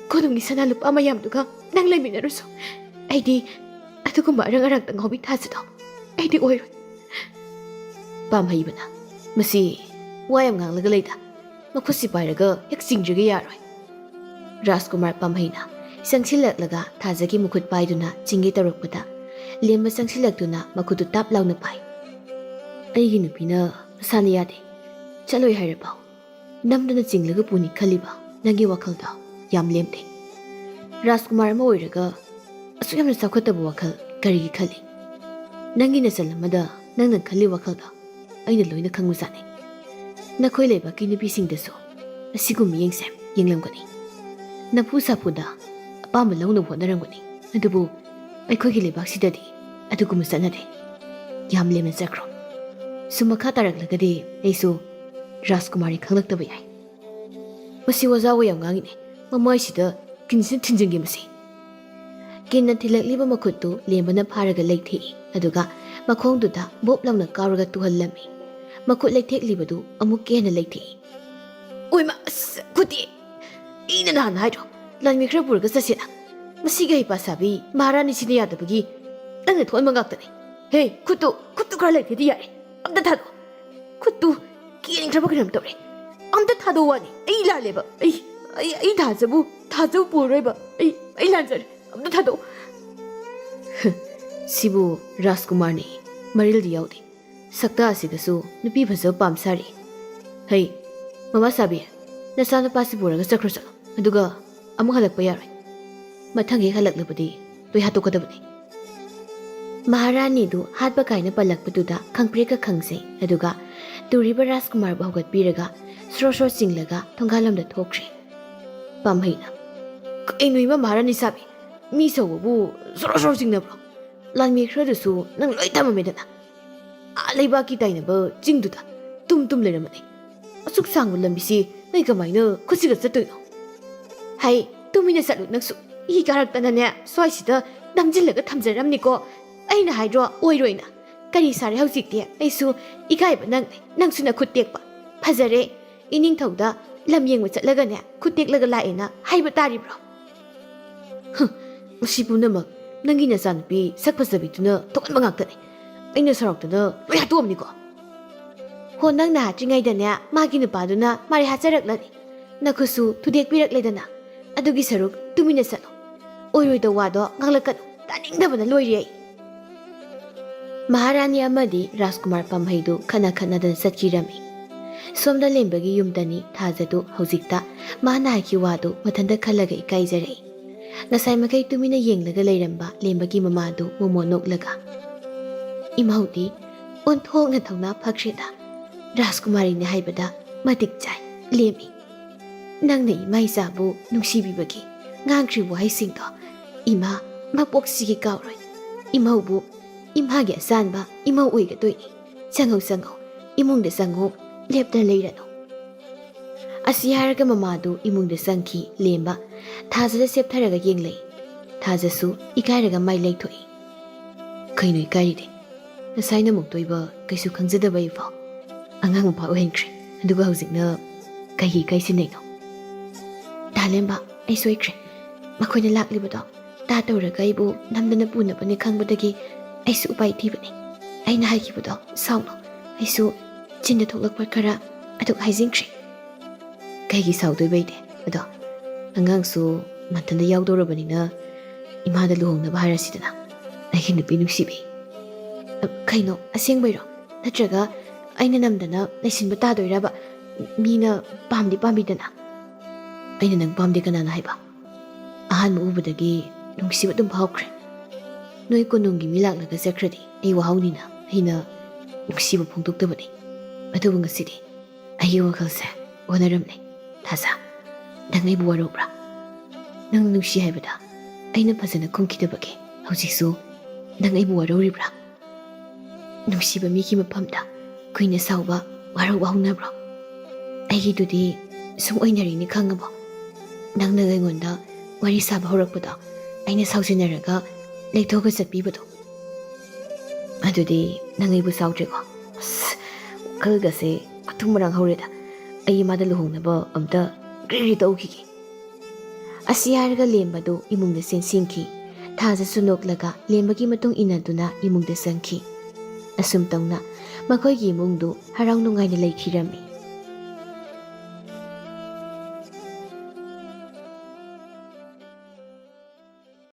ꯀꯣꯅꯨꯡꯒꯤ ꯁꯅꯥ ꯂꯨꯄꯥ ꯃꯌꯥꯝꯗꯨꯒ ꯅꯪ ꯂꯩꯃꯤꯟꯅꯔꯨꯁꯨ꯫ ꯑꯩꯗꯤ ꯑꯗꯨꯒꯨꯝꯕ ꯑꯔꯪ ꯑꯔꯥꯛꯇ ꯉꯥꯎꯕꯤ ꯊꯥꯖꯗꯣ ꯑꯩꯗꯤ ꯑꯣꯏꯔꯣꯏ꯫" ꯄꯥꯝꯍꯩꯕꯅ, "ꯃꯁꯤ ꯋꯥ ꯌꯥꯝ ꯉꯥꯡꯂꯒ ꯂꯩꯗ꯫ ꯃꯈꯨꯠꯁꯤ ꯄꯥꯏꯔꯒ ꯍꯦꯛ ꯆꯤꯡꯗ꯭ꯔꯒ ꯌꯥꯔꯣꯏ꯫" ꯔꯥꯖꯀꯨꯃꯥꯔ ꯄꯥꯝꯍꯩꯅ ꯆꯪꯁꯤꯜꯂꯛꯂꯒ ꯊꯥꯖꯒꯤ ꯃꯈꯨꯠ ꯄꯥꯏꯗꯨꯅ ꯆꯤꯡꯒꯦ ꯇꯧꯔꯛꯄꯗ, ꯂꯦꯝꯕ ꯆꯪꯁꯤꯜꯂꯛꯇꯨꯅ ꯃꯈꯨꯠꯇꯨ ꯇꯥꯞ ꯂꯥꯎꯅ ꯄꯥꯏ꯫ "ꯑꯩꯒꯤ ꯅꯨꯄꯤꯅ ꯃꯁꯥꯅ ꯌꯥꯗꯦ, ꯆꯠꯂꯣꯏ ꯍꯥꯏꯔꯕꯣ?" ꯅꯝꯗꯅ ꯆꯤꯡꯂꯒ ꯄꯨꯅꯤ ꯈꯜꯂꯤꯕ ꯅꯪꯒꯤ ꯋꯥꯈꯜꯗꯣ ꯌꯥꯝ ꯂꯦꯝꯗꯦ꯫ ꯔꯥꯖꯀꯨꯃꯥꯔ ꯑꯃ ꯑꯣꯏꯔꯒ ꯑꯁꯨꯛ ꯌꯥꯝꯅ ꯆꯥꯎꯈꯠꯇꯕ ꯋꯥꯈꯜ ꯀꯔꯤꯒꯤ ꯈꯜꯂꯤ? ꯅꯪꯒꯤ ꯅꯆꯜ ꯑꯃꯗ ꯅꯪꯅ ꯈꯜꯂꯤ ꯋꯥꯈꯜꯗꯣ ꯑꯩꯅ ꯂꯣꯏꯅ ꯈꯪꯕꯖꯥꯠꯅꯤ꯫ ꯅꯈꯣꯏ ꯂꯩꯕꯥꯛꯀꯤ ꯅꯨꯄꯤꯁꯤꯡꯗꯁꯨ ꯑꯁꯤꯒꯨꯝꯕ ꯌꯦꯡꯁꯦ ꯌꯦꯡꯂꯝꯒꯅꯤ꯫ ꯅꯐꯨ ꯁꯥꯐꯨꯗ ꯑꯄꯥꯝꯕ ꯂꯧꯅꯕ ꯍꯣꯠꯅꯔꯝꯒꯅꯤ꯫ ꯑꯗꯨꯕꯨ ꯑꯩꯈꯣꯏꯒꯤ ꯂꯩꯕꯥꯛꯁꯤꯗꯗꯤ ꯑꯗꯨꯒꯨꯝꯕ ꯆꯠꯅꯗꯦ꯫ ꯌꯥꯝ ꯂꯦꯝꯅ ꯆꯠꯈ꯭ꯔꯣ꯫ ꯁꯨꯝ ꯃꯈꯥ ꯇꯥꯔꯛꯂꯒꯗꯤ ꯑꯩꯁꯨ ꯔꯥꯖꯀꯨꯃꯥꯔꯤ ꯈꯪꯂꯛꯇꯕ ꯌꯥꯏ꯫ ꯃꯁꯤ ꯑꯣꯖꯥ ꯑꯣꯏ ꯌꯥꯝ ꯉꯥꯡꯉꯤꯅꯦ꯫ ꯃꯃꯥꯏꯁꯤꯗ ꯀꯤꯟꯁꯤꯅ ꯊꯤꯟꯖꯤꯟꯒꯦ ꯃꯁꯤ꯫ ꯀꯤꯟꯅ ꯊꯤꯜꯂꯛꯂꯤꯕ ꯃꯈꯨꯠꯇꯨ ꯂꯦꯝꯕꯅ ꯐꯥꯔꯒ ꯂꯩꯊꯦꯛꯏ꯫ ꯑꯗꯨꯒ ꯃꯈꯣꯡꯗꯨꯗ ꯕꯣꯞ ꯂꯥꯎꯅ ꯀꯥꯎꯔꯒ ꯇꯨꯍꯜꯂꯝꯃꯤ꯫ ꯃꯈꯨꯠ ꯂꯩꯊꯦꯛꯂꯤꯕꯗꯨ ꯑꯃꯨꯛꯀ ꯍꯦꯟꯅ ꯂꯩꯊꯦꯛꯏ꯫ ꯑꯣꯏꯃ, ꯑꯁ, ꯈꯨꯠꯇꯤ! ꯑꯩꯅ ꯅꯍꯥꯟ ꯍꯥꯏꯗ꯭ꯔꯣ, ꯂꯥꯟꯃꯤ ꯈꯔ ꯄꯨꯔꯒ ꯆꯠꯁꯦꯅ? ꯃꯁꯤꯒꯤ ꯍꯩꯄꯥ ꯁꯥꯕꯤ ꯃꯍꯥꯔꯥꯅꯤꯁꯤꯅ ꯌꯥꯗꯕꯒꯤ ꯅꯪꯅ ꯊꯣꯛꯍꯟꯕ ꯉꯥꯛꯇꯅꯤ꯫ ꯍꯦ, ꯈꯨꯠꯇꯨ, ꯈꯨꯠꯇꯨ ꯈꯔ ꯂꯩꯊꯦꯛꯇꯤ ꯌꯥꯔꯦ꯫ ꯑꯝꯇ ꯊꯥꯗꯣꯛꯑꯣ꯫ ꯈꯨꯠꯇꯨ ꯀꯦꯟꯈ꯭ꯔꯕ ꯀꯩꯅꯣꯝ ꯇꯧꯔꯦ꯫ ꯑꯝꯇ ꯊꯥꯗꯣꯛꯑꯣ ꯋꯥꯅꯤ꯫ ꯑꯩ ꯂꯥꯜꯂꯦꯕ꯫ ꯑꯩ, ꯑꯩ, ꯑꯩ ꯊꯥꯖꯕꯨ, ꯊꯥꯖꯕ ꯄꯨꯔꯔꯣꯏꯕ꯫ ꯑꯩ, ꯑꯩ ꯂꯥꯟꯖꯔꯦ꯫ ꯑꯝꯇ ꯊꯥꯗꯣꯛꯑꯣ꯫ ꯁꯤꯕꯨ ꯔꯥꯖꯀꯨꯃꯥꯔꯅꯤ, ꯃꯔꯤꯜꯗꯤ ꯌꯥꯎꯗꯦ꯫ ꯁꯛꯇꯥ ꯑꯁꯤꯗꯁꯨ ꯅꯨꯄꯤ ꯐꯖꯕ ꯄꯥꯝ ꯁꯥꯔꯤ꯫ ꯍꯩ, ꯃꯃꯥ ꯁꯥꯕꯤ, ꯅꯆꯥꯅꯨꯄꯥꯁꯤ ꯄꯨꯔꯒ ꯆꯠꯈ꯭ꯔꯣ ꯆꯠꯂꯣ꯫ ꯑꯗꯨꯒ ꯑꯃꯨꯛ ꯍꯜꯂꯛꯄ ꯌꯥꯔꯣꯏ꯫ ꯃꯊꯪ ꯍꯦꯛ ꯍꯜꯂꯛꯂꯕꯗꯤ ꯂꯣꯏ ꯍꯥꯠꯇꯣꯛꯀꯗꯕꯅꯤ꯫ ꯃꯍꯥꯔꯥꯅꯤꯗꯨ ꯍꯥꯠꯄ ꯀꯥꯏꯅ ꯄꯜꯂꯛꯄꯗꯨꯗ ꯈꯪꯄ꯭ꯔꯦꯛꯀ ꯈꯪꯖꯩ꯫ ꯑꯗꯨꯒ ꯇꯨꯔꯤꯕ ꯔꯥꯖꯀꯨꯃꯥꯔꯕꯨ ꯍꯧꯒꯠꯄꯤꯔꯒ ꯁ꯭ꯔꯣ ꯁ꯭ꯔꯣ ꯆꯤꯡꯂꯒ ꯊꯣꯡꯒꯥꯜꯂꯣꯝꯗ ꯊꯣꯛꯈ꯭ꯔꯦ꯫ ꯄꯥꯝꯍꯩꯅ, "ꯀꯩꯅꯣ ꯏꯃꯥ ꯃꯍꯥꯔꯥꯅꯤ ꯁꯥꯕꯤ, ꯃꯤ ꯁꯧꯕꯕꯨ ꯁ꯭ꯔꯣ ꯁ꯭ꯔꯣ ꯆꯤꯡꯅꯕ꯭ꯔꯣ? ꯂꯥꯟꯃꯤ ꯈꯔꯗꯨꯁꯨ ꯅꯪ ꯂꯣꯏ ꯊꯝꯃꯝꯃꯦꯗꯅ꯫ ꯑꯥ ꯂꯩꯕꯥꯛꯀꯤ ꯇꯥꯏꯅꯕ ꯆꯤꯡꯗꯨꯗ ꯇꯨꯝ ꯇꯨꯝ ꯂꯩꯔꯝꯃꯅꯤ꯫ ꯑꯁꯨꯛ ꯁꯥꯡꯕ ꯂꯝꯕꯤꯁꯤ ꯅꯣꯏ ꯀꯃꯥꯏꯅ ꯈꯨꯠꯁꯤꯒ ꯆꯠꯇꯣꯏꯅꯣ?" "ꯍꯩ, ꯇꯨꯃꯤꯟꯅ ꯆꯠꯂꯨ ꯅꯪꯁꯨ꯫ ꯏ ꯀꯥꯔꯛꯇꯅꯅꯦ ꯁ꯭ꯋꯥꯏꯁꯤꯗ ꯅꯝꯁꯤꯜꯂꯒ ꯊꯝꯖꯔꯝꯅꯤꯀꯣ꯫ ꯑꯩꯅ ꯍꯥꯏꯗ꯭ꯔꯣ ꯑꯣꯏꯔꯣꯏꯅ? ꯀꯔꯤ ꯁꯥꯔꯦ ꯍꯧꯖꯤꯛꯇꯤ? ꯑꯩꯁꯨ ꯏꯀꯥꯏꯕ ꯅꯪꯅꯦ, ꯅꯪꯁꯨ ꯅꯈꯨꯠ ꯇꯦꯛꯄ꯫ ꯐꯖꯔꯦ, ꯏꯅꯤꯡꯊꯧꯗ ꯂꯝ ꯌꯦꯡꯕ ꯆꯠꯂꯒꯅꯦ ꯈꯨꯠ ꯇꯦꯛꯂꯒ ꯂꯥꯛꯑꯦꯅ ꯍꯥꯏꯕ ꯇꯥꯔꯤꯕ꯭ꯔꯣ?" "ꯍꯨꯝ, ꯃꯁꯤ ꯄꯨꯝꯅꯃꯛ ꯅꯪꯒꯤ ꯅꯆꯥꯅꯨꯄꯤ ꯁꯛ ꯐꯖꯕꯤꯗꯨꯅ ꯊꯣꯛꯍꯟꯕ ꯉꯥꯛꯇꯅꯤ꯫ ꯑꯩꯅ ꯁꯥꯎꯔꯛꯇꯅ ꯂꯣꯏ ꯍꯥꯠꯇꯣꯛꯑꯝꯅꯤꯀꯣ꯫" "ꯍꯣ, ꯅꯪꯅ ꯍꯥꯠꯇ꯭ꯔꯤꯉꯩꯗꯅꯦ ꯃꯥꯒꯤ ꯅꯨꯄꯥꯗꯨꯅ ꯃꯔꯩ ꯍꯥꯠꯆꯔꯛꯂꯅꯤ꯫ ꯅꯈꯨꯠꯁꯨ ꯊꯨꯗꯦꯛꯄꯤꯔꯛꯂꯦꯗꯅ꯫ ꯑꯗꯨꯒꯤ ꯁꯔꯨꯛ ꯇꯨꯃꯤꯟꯅ ꯆꯠꯂꯣ꯫ ꯑꯣꯏꯔꯣꯏꯗꯧ ꯋꯥꯗꯣ ꯉꯥꯡꯂꯛꯀꯅꯨ꯫ ꯇꯥꯅꯤꯡꯗꯕꯅ ꯂꯣꯏꯔꯦ ꯑꯩ꯫" ꯃꯍꯥꯔꯥꯅꯤ ꯑꯃꯗꯤ ꯔꯥꯖꯀꯨꯃꯥꯔ ꯄꯥꯝꯍꯩꯗꯨ ꯈꯠꯅ ꯈꯠꯅꯗꯅ ꯆꯠꯈꯤꯔꯝꯃꯤ꯫ ꯁꯣꯝꯗ ꯂꯦꯝꯕꯒꯤ ꯌꯨꯝꯗꯅꯤ ꯊꯥꯖꯗꯨ ꯍꯧꯖꯤꯛꯇ ꯃꯥꯅ ꯍꯥꯏꯈꯤ ꯋꯥꯗꯨ ꯃꯊꯟꯇ ꯈꯜꯂꯒ ꯏꯀꯥꯏꯖꯔꯛꯏ꯫ ꯉꯁꯥꯏ ꯃꯈꯩ ꯇꯨꯃꯤꯟꯅ ꯌꯦꯡꯂꯒ ꯂꯩꯔꯝꯕ ꯂꯦꯝꯕꯒꯤ ꯃꯃꯥꯗꯨ ꯃꯣꯃꯣꯟ ꯅꯣꯛꯂꯒ, "ꯏꯃꯧꯗꯤ ꯑꯣꯟꯊꯣꯛꯅ ꯊꯧꯅꯥ ꯐꯈ꯭ꯔꯦꯗ꯫ ꯔꯥꯖꯀꯨꯃꯥꯔꯤꯅ ꯍꯥꯏꯕꯗ ꯃꯇꯤꯛ ꯆꯥꯏ, ꯂꯦꯝꯃꯤ꯫ ꯅꯪꯅ ꯏꯃꯥ ꯏꯆꯥꯕꯨ ꯅꯨꯡꯁꯤꯕꯤꯕꯒꯤ ꯉꯥꯡꯈ꯭ꯔꯤꯕ ꯋꯥꯍꯩꯁꯤꯡꯗꯣ ꯏꯃꯥ ꯃꯄꯣꯛꯁꯤꯒꯤ ꯀꯥꯎꯔꯣꯏ꯫ ꯏꯃꯧꯕꯨ ꯏꯃꯥꯒꯤ ꯑꯆꯥꯟꯕ ꯏꯃꯧ ꯑꯣꯏꯒꯗꯣꯏꯅꯤ꯫ ꯆꯪꯉꯧ, ꯆꯪꯉꯧ, ꯏꯃꯨꯡꯗ ꯆꯪꯉꯨ, ꯂꯦꯞꯇꯅ ꯂꯩꯔꯅꯨ꯫" ꯑꯁꯤ ꯍꯥꯏꯔꯒ ꯃꯃꯥꯗꯨ ꯏꯃꯨꯡꯗ ꯆꯪꯈꯤ꯫ ꯂꯦꯝꯕ ꯊꯥꯖꯗ ꯁꯦꯞꯊꯔꯒ ꯌꯦꯡꯂꯛꯏ꯫ ꯊꯥꯖꯁꯨ ꯏꯀꯥꯏꯔꯒ ꯃꯥꯏ ꯂꯩꯊꯣꯛꯏ꯫ "ꯀꯩꯅꯣ ꯏꯀꯥꯏꯔꯤꯗꯤ? ꯉꯁꯥꯏꯅ ꯑꯃꯨꯛ ꯇꯣꯏꯕ ꯀꯩꯁꯨ ꯈꯪꯖꯗꯕ ꯑꯩꯐꯥꯎ ꯑꯉꯥꯡ ꯃꯄꯥ ꯑꯣꯏꯍꯟꯈ꯭ꯔꯦ, ꯑꯗꯨꯒ ꯍꯧꯖꯤꯛꯅ ꯀꯩꯒꯤ ꯏꯀꯥꯏꯁꯤꯟꯅꯩꯅꯣ?" "ꯇꯥꯂꯦꯝꯕ, ꯑꯩ ꯁꯣꯏꯈ꯭ꯔꯦ꯫ ꯃꯈꯣꯏꯅ ꯂꯥꯛꯂꯤꯕꯗꯣ ꯇꯥ ꯇꯧꯔꯒ ꯑꯩꯕꯨ ꯅꯝꯗꯅ ꯄꯨꯅꯕꯅꯤ ꯈꯪꯕꯗꯒꯤ ꯑꯩꯁꯨ ꯎꯄꯥꯏ ꯊꯤꯕꯅꯤ꯫ ꯑꯩꯅ ꯍꯥꯏꯈꯤꯕꯗꯣ ꯁꯥꯎꯅꯨ, ꯑꯩꯁꯨ ꯆꯤꯟꯗ ꯊꯣꯛꯂꯛꯄ ꯈꯔ ꯑꯗꯨꯛ ꯍꯥꯏꯖꯤꯟꯈ꯭ꯔꯦ꯫" "ꯀꯩꯒꯤ ꯁꯥꯎꯗꯣꯏꯕ ꯑꯩꯗꯤ? ꯑꯗꯣ ꯑꯉꯥꯡꯁꯨ ꯃꯊꯟꯇ ꯌꯥꯎꯗꯧꯔꯕꯅꯤꯅ ꯏꯃꯥꯗ ꯂꯨꯍꯣꯡꯅꯕ ꯍꯥꯏꯔꯁꯤꯗꯅ, ꯑꯩꯒꯤ ꯅꯨꯄꯤ ꯅꯨꯡꯁꯤꯕꯤ꯫" "ꯑ, ꯀꯩꯅꯣ, ꯑꯁꯦꯡꯕꯩꯔꯣ? ꯅꯠꯇ꯭ꯔꯒ ꯑꯩꯅ ꯅꯝꯗꯅ ꯂꯩꯁꯤꯟꯕ ꯇꯥꯗꯣꯏꯔꯕ? ꯃꯤꯅ ꯄꯥꯝꯗꯤ ꯄꯥꯝꯕꯤꯗꯅ꯫" "ꯑꯩꯅ ꯅꯪ ꯄꯥꯝꯗꯦ ꯀꯅꯥꯅ ꯍꯥꯏꯕ? ꯑꯍꯥꯟꯕ ꯎꯕꯗꯒꯤ ꯅꯨꯡꯁꯤꯕ ꯑꯗꯨꯝ ꯐꯥꯎꯈ꯭ꯔꯦ꯫ ꯅꯣꯏ ꯀꯣꯅꯨꯡꯒꯤ ꯃꯤ ꯂꯥꯛꯂꯒ ꯆꯠꯈ꯭ꯔꯗꯤ ꯑꯩ ꯋꯥꯍꯧꯅꯤꯅ ꯑꯩꯅ ꯅꯨꯡꯁꯤꯕ ꯐꯣꯡꯗꯣꯛꯇꯕꯅꯤ꯫ ꯑꯗꯨꯕꯨ ꯉꯁꯤꯗꯤ ꯑꯩꯒꯤ ꯋꯥꯈꯜꯁꯦ ꯑꯣꯟꯅꯔꯝꯂꯦ꯫ ꯊꯥꯖ, ꯅꯪ ꯑꯩꯕꯨ ꯋꯥꯔꯧꯕ꯭ꯔꯥ? ꯅꯪ ꯅꯨꯡꯁꯤ ꯍꯥꯏꯕꯗ ꯑꯩꯅ ꯐꯖꯅ ꯈꯨꯝꯈꯤꯗꯕꯒꯤ ꯍꯧꯖꯤꯛꯁꯨ ꯅꯪ ꯑꯩꯕꯨ ꯋꯥꯔꯧꯔꯤꯕ꯭ꯔꯥ? ꯅꯨꯡꯁꯤꯕ ꯃꯤꯒꯤ ꯃꯐꯝꯗ ꯀꯨꯏꯅ ꯁꯥꯎꯕ, ꯋꯥꯔꯧꯕ ꯍꯧꯅꯕ꯭ꯔꯣ? ꯑꯩꯒꯤꯗꯨꯗꯤ ꯁꯨꯝ ꯑꯣꯏꯅꯔꯤꯅꯤ ꯈꯪꯉꯕꯣ? ꯅꯪꯅ ꯑꯩꯉꯣꯟꯗ ꯋꯥꯔꯤ ꯁꯥꯕ ꯍꯧꯔꯛꯄꯗꯣ, ꯑꯩꯅ ꯁꯥꯎꯖꯤꯟꯅꯔꯒ ꯂꯩꯊꯣꯛꯑꯒ ꯆꯠꯄꯤꯕꯗꯣ꯫ ꯑꯗꯨꯗꯤ ꯅꯪ ꯑꯩꯕꯨ ꯁꯥꯎꯗ꯭ꯔꯦꯀꯣ?" ꯑꯁ, ꯋꯥꯈꯜꯒꯁꯦ ꯃꯊꯨꯝ ꯃꯔꯥꯡ ꯍꯧꯔꯦꯗ꯫ ꯑꯩ ꯃꯥꯗ ꯂꯨꯍꯣꯡꯅꯕ ꯑꯝꯇ ꯒ꯭ꯔꯤ ꯒ꯭ꯔꯤ ꯇꯧꯈꯤꯒꯦ꯫ ꯑꯁꯤ ꯍꯥꯏꯔꯒ ꯂꯦꯝꯕꯗꯨ ꯏꯃꯨꯡꯗ ꯆꯦꯟꯁꯤꯟꯈꯤ꯫ ꯊꯥꯖꯁꯨ ꯅꯣꯛꯂꯒ ꯂꯦꯝꯕꯒꯤ ꯃꯇꯨꯡ ꯏꯟꯅꯗꯨꯅ ꯏꯃꯨꯡꯗ ꯆꯪꯈꯤ꯫ ꯑꯁꯨꯝ ꯇꯧꯅ ꯃꯈꯣꯏꯒꯤ ꯏꯃꯨꯡꯗꯨ ꯍꯔꯥꯎ ꯅꯨꯡꯉꯥꯏꯅ ꯂꯩꯈꯤꯔꯝꯃꯤ꯫